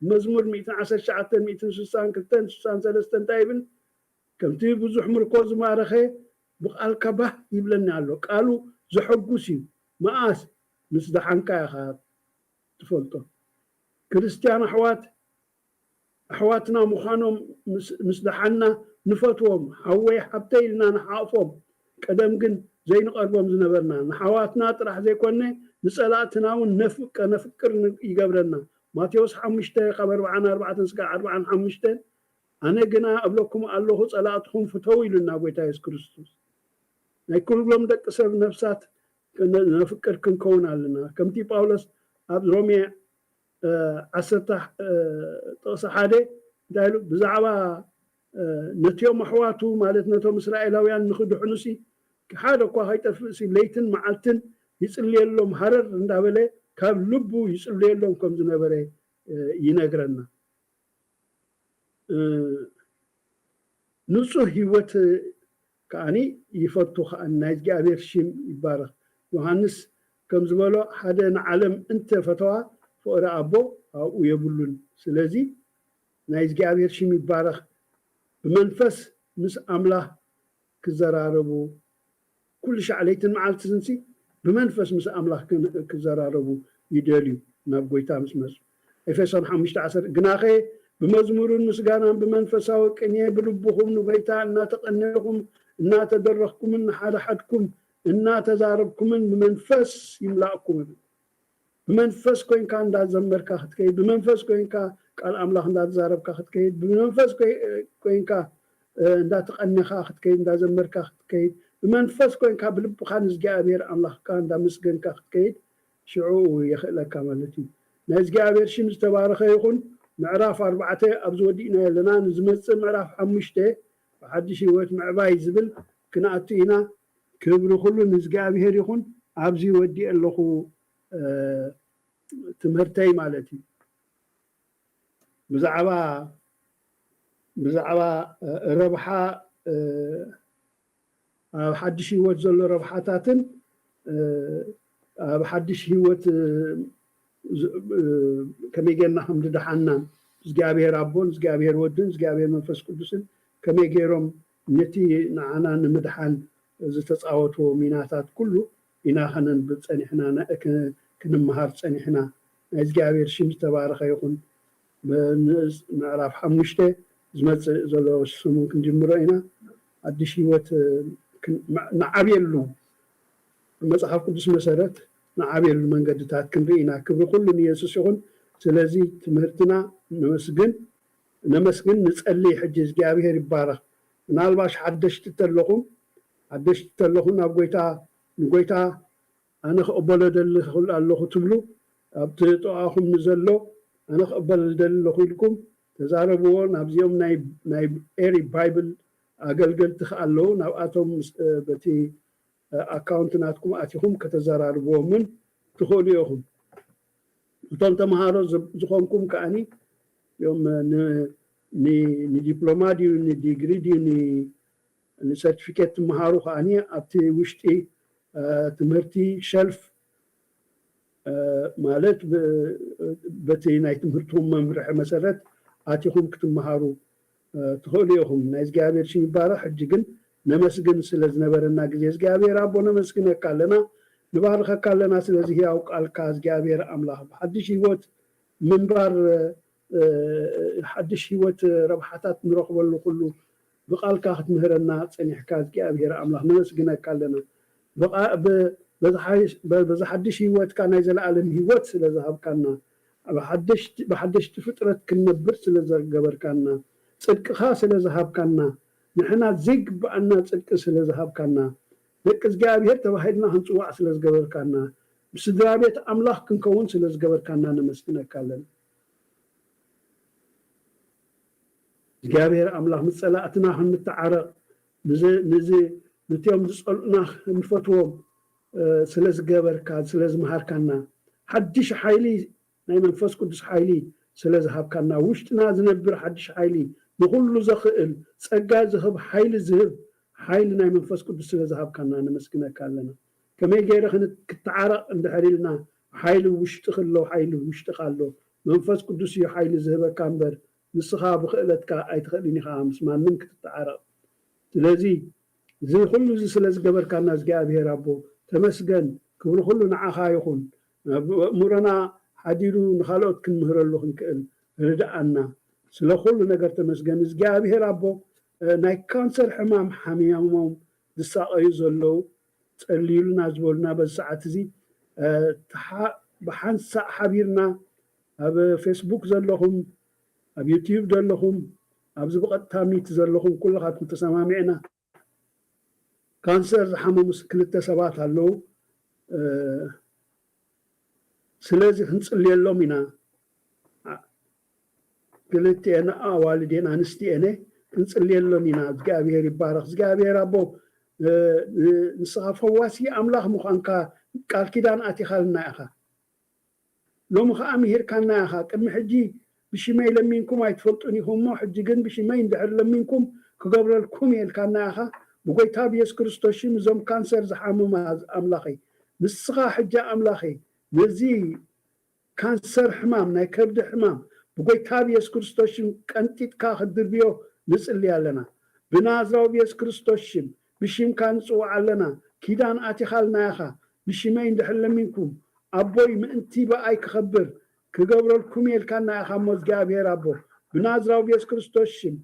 መዝሙር ሚእትን ዓሰርተ ትሽዓተን፣ ሚእትን ስሳን ክልተን፣ ስሳን ሰለስተን እንታይ ይብል? ከምቲ ብዙሕ ምርኮ ዝማረኸ ብቓልካ ባህ ይብለኒ ኣሎ። ቃሉ ዘሐጉስ እዩ። መኣስ? ምስ ደሓንካ ኢኻ ትፈልጦ። ክርስትያን ኣሕዋት ኣሕዋትና ምዃኖም ምስ ደሓና ንፈትዎም፣ ሓወይ ሓብተይ ኢልና ንሓቕፎም። ቀደም ግን ዘይንቐርቦም ዝነበርና ንሓዋትና ጥራሕ ዘይኮነ ንጸላእትና እውን ነፍቅ ከነፍቅር ይገብረና። ማቴዎስ ሓሙሽተ ካብ ኣርብዓን ኣርባዕተን ስጋዕ ኣርብዓን ሓሙሽተን ኣነ ግና እብለኩም ኣለኹ ጸላእትኹም ፍተው ኢሉና ጎይታ የሱስ ክርስቶስ። ናይ ኩሎም ደቂ ሰብ ነፍሳት ነፍቅር ክንከውን ኣለና። ከምቲ ጳውሎስ ኣብ ሮሜ ዓሰርተ ጥቕሲ ሓደ እንታይ ኢሉ ብዛዕባ ነቲኦም ኣሕዋቱ ማለት ነቶም እስራኤላውያን ንኽድሕኑሲ ሓደ እኳ ከይጠፍእሲ ለይትን መዓልትን ይጽልየሎም ሃረር እንዳበለ ካብ ልቡ ይጽልየሎም ከም ዝነበረ ይነግረና። ንጹህ ህይወት ከኣኒ ይፈቱ ከኣኒ ናይ እግዚኣብሔር ሽም ይባረኽ። ዮሃንስ ከም ዝበሎ ሓደ ንዓለም እንተ ፈተዋ ፍቕሪ ኣቦ ኣብኡ የብሉን። ስለዚ ናይ እግዚኣብሔር ሽም ይባረኽ። ብመንፈስ ምስ ኣምላኽ ክዘራረቡ ኩሉ ሻዕ ለይትን መዓልትን ሲ ብመንፈስ ምስ ኣምላኽ ክዘራረቡ ይደልዩ ናብ ጎይታ ምስ መፁ። ኤፌሶን ሓሙሽተ ዓሰርተ ግናኸ ብመዝሙርን ምስጋናን ብመንፈሳዊ ቅኔ ብልብኹም ንጎይታ እናተቐነኹም እናተደረኽኩምን ንሓደ ሓድኩም እናተዛረብኩምን ብመንፈስ ይምላእኩም። ብመንፈስ ኮይንካ እንዳዘመርካ ክትከይድ ብመንፈስ ኮይንካ ቃል ኣምላኽ እንዳተዛረብካ ክትከይድ፣ ብመንፈስ ኮይ-፣ ኮይንካ፣ እ፣ እንዳተቐነኻ ክትከይድ፣ እንዳዘመርካ ክትከይድ፣ ብመንፈስ ኮይንካ ብልብኻ ንእግዚኣብሔር ኣምላኽካ እንዳመስገንካ ክትከይድ፣ ሽዑ የኽእለካ ማለት እዩ። ናይ እግዚኣብሔር ሽም ዝተባረኸ ይኹን። ምዕራፍ ኣርባዕተ ኣብዚ ወዲእና ኣለና። ንዝመጽእ ምዕራፍ ሓሙሽተ ብሓድሽ ህይወት ምዕባይ ዝብል ክንኣቱ ኢና። ክብሪ ኩሉ ንእግዚኣብሔር ይኹን። ኣብዚ ወዲእ ኣለኹ፣ እ፣ ትምህርተይ ማለት እዩ። ብዛዕባ፣ ብዛዕባ፣ እ፣ ረብሓ፣ እ፣ ኣብ ሓድሽ ህይወት ዘሎ ረብሓታትን፣ እ፣ ኣብ ሓድሽ ህይወት፣ እ፣ ዝ-፣ እ፣ ከመይ ጌርና ከም ዝደሓንናን እግዚኣብሔር ኣቦን እግዚኣብሔር ወድን እግዚኣብሔር መንፈስ ቅዱስን ከመይ ገይሮም ነቲ ንዓና ንምድሓን ዝተጻወትዎ ሚናታት ኩሉ ኢና ከነንብብ ጸኒሕና፣ ነ-፣ ክ-፣ ክንመሃር ጸኒሕና። ናይ እግዚኣብሔር ሽም ዝተባረኸ ይኹን። ብ-፣ ንእስ-፣ ምዕራፍ ሓሙሽተ ዝመጽእ ዘሎ ሰሙን ክንጅምሮ ኢና። ሓድሽ ህይወት፣ እ፣ ክን-፣ ን-፣ ንዓብየሉ መጽሓፍ ቅዱስ መሰረት ንዓብየሉ መንገድታት ክንርኢ ኢና። ክብሪ ኩሉ ንየሱስ ይኹን። ስለዚ ትምህርትና ነመስግን፣ ነመስግን፣ ንጸሊ። ሕጂ እግዚኣብሔር ይባረኽ። ምናልባሽ ሓደሽቲ ተለኹም፣ ሓደሽቲ ተለኹም ናብ ጎይታ፣ ንጎይታ ኣነ ክቕበሎ ደሊ ክኽእል ኣለኹ ትብሉ፣ ኣብቲ ጥቓኹም ንዘሎ ኣነ ክቕበል ደሊ ኣለኹ ኢልኩም ተዛረብዎ። ናብዚኦም ናይ፣ ናይ ኤሪ ባይብል ኣገልገልቲ ከ ኣለዉ፣ ናብኣቶም ምስ፣ እ፣ በቲ፣ እ፣ ኣካውንት ናትኩም ኣቲኹም ከተዘራርብዎምን ትኽእሉ ኢኹም። እቶም ተምሃሮ ዝ-፣ ዝኾንኩም ከኣኒ እዮም፣ ን-፣ ን-፣ ንዲፕሎማ ድዩ፣ ንዲግሪ ድዩ፣ ን-፣ ንሰርቲፊኬት ትምሃሩ ከኣኒ ኣብቲ ውሽጢ፣ እ፣ ትምህርቲ ሸልፍ፣ እ፣ ማለት ብ-፣ በቲ ናይ ትምህርትኩም መምርሒ መሰረት ኣቲኹም ክትምሃሩ፣ እ፣ ትኽእሉ ኢኹም። ናይ እግዚኣብሔር ሽም ይባረኽ። ሕጂ ግን ነመስግን ስለ ዝነበረና ግዜ እግዚኣብሔር ኣቦ ነመስግነካ ኣለና፣ ንባርኸካ ኣለና። ስለዚ ህያው ቃልካ እግዚኣብሔር ኣምላኽ ብሓድሽ ህይወት ምንባር፣ እ፣ ሓድሽ ህይወት ረብሓታት ንረኽበሉ ኩሉ ብቃልካ ክትምህረና ጸኒሕካ እግዚኣብሔር ኣምላኽ ነመስግነካ ኣለና። ብቃ-፣ ብ-፣ በዚ ሓይሽ-፣ በ-፣ በዚ ሓድሽ ህይወትካ ናይ ዘለኣለም ህይወት ስለ ዝሃብካና፣ ብሓደሽቲ፣ ብሓደሽቲ ፍጥረት ክንነብር ስለ ዘገበርካና፣ ጽድቅኻ ስለ ዝሃብካና፣ ንሕና ዘይግብኣና ጽድቂ ስለ ዝሃብካና፣ ደቂ እግዚኣብሔር ተባሂልና ክንጽዋዕ ስለ ዝገበርካና፣ ብስድራ ቤት ኣምላኽ ክንከውን ስለ ዝገበርካና ነመስግነካ ኣለና። እግዚኣብሔር ኣምላኽ ምስ ጸላእትና ክንተዓረቕ፣ ንዚ፣ ንዚ፣ ነቲኦም ዝጸልኡና ክንፈትዎም፣ እ፣ ስለ ዝገበርካ፣ ስለ ዝመሃርካና፣ ሓድሽ ሓይሊ፣ ናይ መንፈስ ቅዱስ ሓይሊ ስለ ዝሃብካና፣ ውሽጥና ዝነብር ሓድሽ ሓይሊ፣ ንኹሉ ዘኽእል ጸጋ ዝህብ፣ ሓይሊ ዝህብ፣ ሓይሊ ናይ መንፈስ ቅዱስ ስለ ዝሃብካና ነመስግነካ ኣለና። ከመይ ገይረ ክን-፣ ክተዓረቕ እንድሕር ኢልና፣ ሓይሊ ውሽጥኺ ኣሎ፣ ሓይሊ ውሽጥኻ ኣሎ። መንፈስ ቅዱስ እዩ ሓይሊ ዝህበካ እምበር፣ ንስኻ ብኽእለትካ ኣይትኽእልን ኢኻ ምስ ማንም ክትተዓረቕ። ስለዚ፣ እዚ ኩሉ እዚ ስለ ዝገበርካና እግዚኣብሔር ኣቦ፣ ተመስገን፣ ክብሪ ኩሉ ንዓኻ ይኹን። ኣብ ኣእምሮና ሓዲሩ ንኻልኦት ክንምህረሉ ክንክእል ርድኣና። ስለ ኩሉ ነገር ተመስገን። እግዚኣብሔር ኣቦ፣ እ፣ ናይ ካንሰር ሕማም ሓሚሞም ዝሳቐዩ ዘለዉ፣ ጸልዩልና ዝበሉና በዚ ሰዓት እዚ፣ እ፣ ተሓ-፣ ብሓንሳእ ሓቢርና ኣብ ፌስቡክ ዘለኹም፣ ኣብ ዩትዩብ ዘለኹም፣ ኣብዚ ብቐጥታ ሚት ዘለኹም ኩልኻትኩም ተሰማሚዕና፣ ካንሰር ዝሓመሙ ስ-፣ ክልተ ሰባት ኣለዉ። እ፣ ስለዚ ክንጽልየሎም ኢና። ኣ-፣ ክልቲኤን ኣዋልድ እየን፣ ኣንስቲ እየን፣ ክንጽልየሎም ኢና። እግዚኣብሔር ይባረኽ። እግዚኣብሔር ኣቦ፣ እ፣ እ፣ ንስኻ ፈዋሲ ኣምላኽ ምዃንካ ቃል ኪዳን ኣቲኻልና ኢኻ። ሎሚ ኸኣ ምሂርካና ኢኻ። ቅድሚ ሕጂ ብሽመይ ለሚንኩም ኣይትፈልጡን ኢኹም እሞ፣ ሕጂ ግን ብሽመይ እንድሕር ለሚንኩም ክገብረልኩም እየ ኢልካና ኢኻ። ብጎይታ ብየሱስ ክርስቶስ ሽም እዞም ካንሰር ዝሓምሙ ኣምላኸይ፣ ንስኻ ሕጂ ኣምላኸይ ነዚ ካንሰር ሕማም፣ ናይ ከብዲ ሕማም ብጎይታ ብየሱስ ክርስቶስ ሽም ቀንጢጥካ ክትድርብዮ ንጽሊ ኣለና። ብናዝራዊ ብየሱስ ክርስቶስ ሽም ብሽምካ ንጽውዕ ኣለና። ኪዳን ኣቲኻልና ኢኻ። ብሽመይ እንድሕር ለሚንኩም ኣቦይ ምእንቲ ብኣይ ክኸብር ክገብረልኩም እየ ኢልካና ኢኻ እሞ እግዚኣብሔር ኣቦ ብናዝራዊ ብየሱስ ክርስቶስ ሽም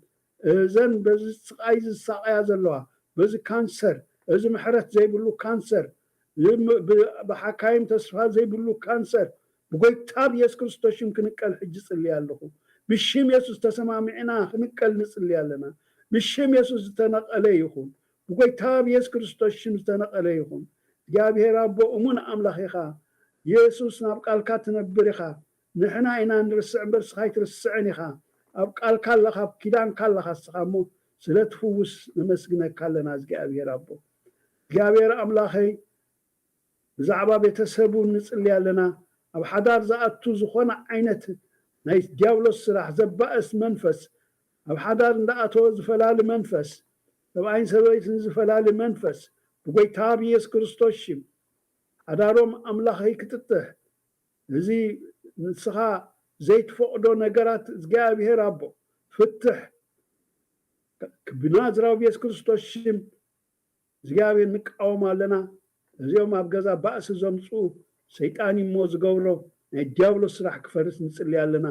እዘን በዚ ስቓይ ዝሳቐያ ዘለዋ በዚ ካንሰር እዚ ምሕረት ዘይብሉ ካንሰር ብ-፣ ብሓካይም ተስፋ ዘይብሉ ካንሰር ብጎይታ ብየሱስ ክርስቶስ ሽም ክንቀል ሕጂ ጽልይ ኣለኹ። ብሽም የሱስ ተሰማሚዕና ክንቀል ንጽሊ ኣለና። ብሽም የሱስ ዝተነቐለ ይኹን፣ ብጎይታ ብየሱስ ክርስቶስ ሽም ዝተነቐለ ይኹን። እግዚኣብሔር ኣቦ እሙን ኣምላኽ ኢኻ። የሱስ ናብ ቃልካ ትነብር ኢኻ። ንሕና ኢና ንርስዕ እምበር ንስኻ ኣይትርስዕን ኢኻ። ኣብ ቃልካ ኣለኻ፣ ኣብ ኪዳንካ ኣለኻ እስኻ እሞ ስለ ትፍውስ ነመስግነካ ኣለና እግዚኣብሔር ኣቦ። እግዚኣብሔር ኣምላኸይ ብዛዕባ ቤተሰቡ ንጽሊ ኣለና። ኣብ ሓዳር ዝኣቱ ዝኾነ ዓይነት ናይ ዲያብሎስ ስራሕ ዘባእስ መንፈስ፣ ኣብ ሓዳር እንዳኣተወ ዝፈላሊ መንፈስ፣ ሰብኣይን ሰበይትን ዝፈላሊ መንፈስ ብጎይታ ብየሱስ ክርስቶስ ሽም ሓዳሮም ኣምላኸይ ክጥጥሕ፣ እዚ ንስኻ ዘይትፈቕዶ ነገራት እግዚኣብሔር ኣቦ ፍትሕ ብናዝራዊ የሱስ ክርስቶስ ሽም እግዚኣብሔር ንቃወም ኣለና። እዚኦም ኣብ ገዛ ባእሲ ዘምፅኡ ሰይጣን እሞ ዝገብሮ ናይ ዲያብሎስ ስራሕ ክፈርስ ንፅሊ ኣለና።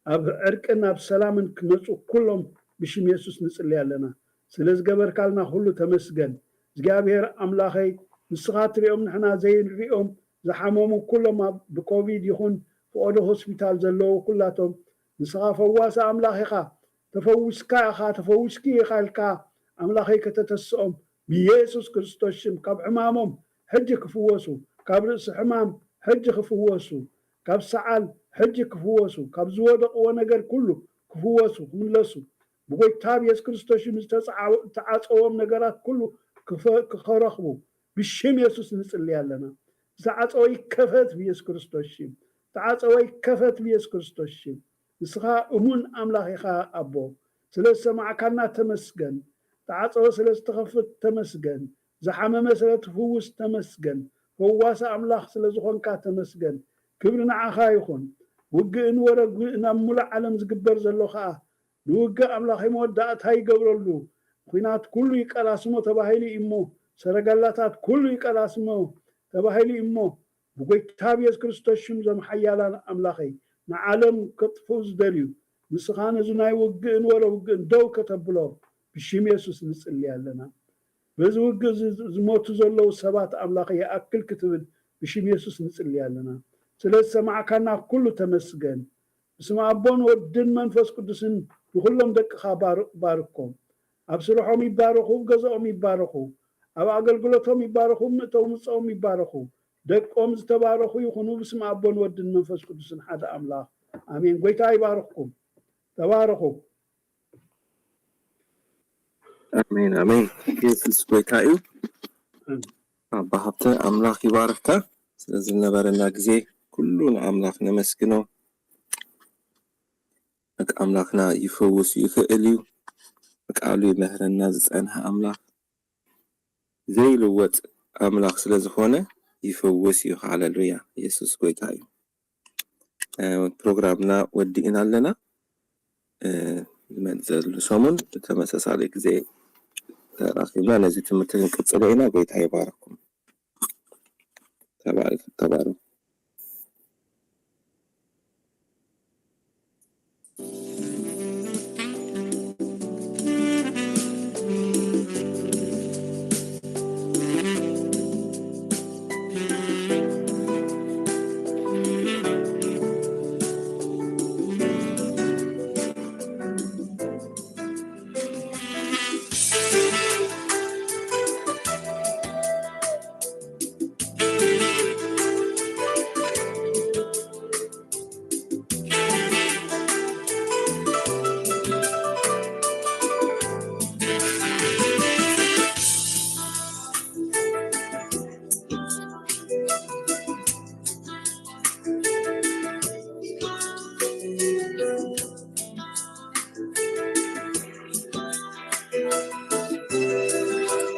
ኣብ ዕርቅን ኣብ ሰላምን ክመፁ ኩሎም ብሽም የሱስ ንፅሊ ኣለና። ስለ ዝገበርካልና ኩሉ ተመስገን እግዚኣብሔር ኣምላኸይ። ንስኻ ትሪኦም ንሕና ዘይንሪኦም ዝሓመሙ ኩሎም ኣብ ብኮቪድ ይኹን ፈቐዶ ሆስፒታል ዘለዉ ኩላቶም ንስኻ ፈዋሲ ኣምላኽ ኢኻ። ተፈዊስካ ኢኻ፣ ተፈዊስኪ ኢኻ ኢልካ ኣምላኸይ ከተተስኦም ብየሱስ ክርስቶስ ሽም ካብ ሕማሞም ሕጂ ክፍወሱ፣ ካብ ርእሲ ሕማም ሕጂ ክፍወሱ፣ ካብ ሰዓል ሕጂ ክፍወሱ፣ ካብ ዝወደቕዎ ነገር ኩሉ ክፍወሱ፣ ክምለሱ ብጎይታ ብየሱስ ክርስቶስ ሽም ዝተዓፀዎም ነገራት ኩሉ ክረኽቡ ብሽም የሱስ ንፅሊ ኣለና። ዝተዓፀወ ይከፈት ብየሱስ ክርስቶስ ሽም። ዝተዓፀወ ይከፈት ብየሱስ ክርስቶስ ሽም። ንስኻ እሙን ኣምላኽ ኢኻ ኣቦ። ስለ ዝሰማዕካና ተመስገን። ተዓፀወ ስለ ዝተኸፍት ተመስገን። ዝሓመመ ስለ ትፍውስ ተመስገን። ፈዋሲ ኣምላኽ ስለ ዝኾንካ ተመስገን። ክብሪ ንዓኻ ይኹን። ውግእን ወረ ውግእን ኣብ ሙሉእ ዓለም ዝግበር ዘሎ ኸኣ ንውግእ ኣምላኸይ መወዳእታ ይገብረሉ። ኲናት ኩሉ ይቀላስሞ ተባሂሉ እዩ እሞ፣ ሰረገላታት ኩሉ ይቀላስሞ ተባሂሉ እዩ እሞ፣ ብጎይታ ብየሱስ ክርስቶስ ሽም ዞም ሓያላን ኣምላኸይ ንዓለም ከጥፍኡ ዝደልዩ ንስኻ ነዚ ናይ ውግእን ወረ ውግእን ደው ከተብሎ ብሽም የሱስ ንጽሊ ኣለና። በዚ ውግእ ዝሞቱ ዘለዉ ሰባት ኣምላኸይ ይኣክል ክትብል ብሽም የሱስ ንጽሊ ኣለና። ስለ ዝሰማዕካና ኩሉ ተመስገን። ብስም ኣቦን ወድን መንፈስ ቅዱስን ንኹሎም ደቅኻ ባርኮም። ኣብ ስርሖም ይባረኹ፣ ኣብ ገዛኦም ይባረኹ፣ ኣብ ኣገልግሎቶም ይባረኹ፣ ምእተው ምፀኦም ይባረኹ። ደቆም ዝተባረኹ ይኹኑ ብስም ኣቦን ወድን መንፈስ ቅዱስን ሓደ ኣምላኽ ኣሜን። ጎይታ ይባርኽኩም። ተባረኹ። ኣሜን ኣሜን። የሱስ ጎይታ እዩ። ኣባ ሃብተ ኣምላኽ ይባርኽካ። ስለዝነበረና ግዜ ኩሉ ንኣምላኽ ነመስግኖ። በቃ ኣምላኽና ይፈውስ ይኽእል እዩ። ቃሉ ይምህረና ዝጸንሐ ኣምላኽ ዘይልወጥ ኣምላኽ ስለ ዝኾነ ይፈውስ እዩ። ሃሌሉያ። የሱስ ጎይታ እዩ። ፕሮግራምና ወዲእና ኣለና። ዝመፅእ ዘሎ ሰሙን ብተመሳሳሊ ግዜ ተራኺብና ነዚ ትምህርቲ ክንቅፅሎ ኢና። ጎይታ ይባርኩም። ተባረኩ።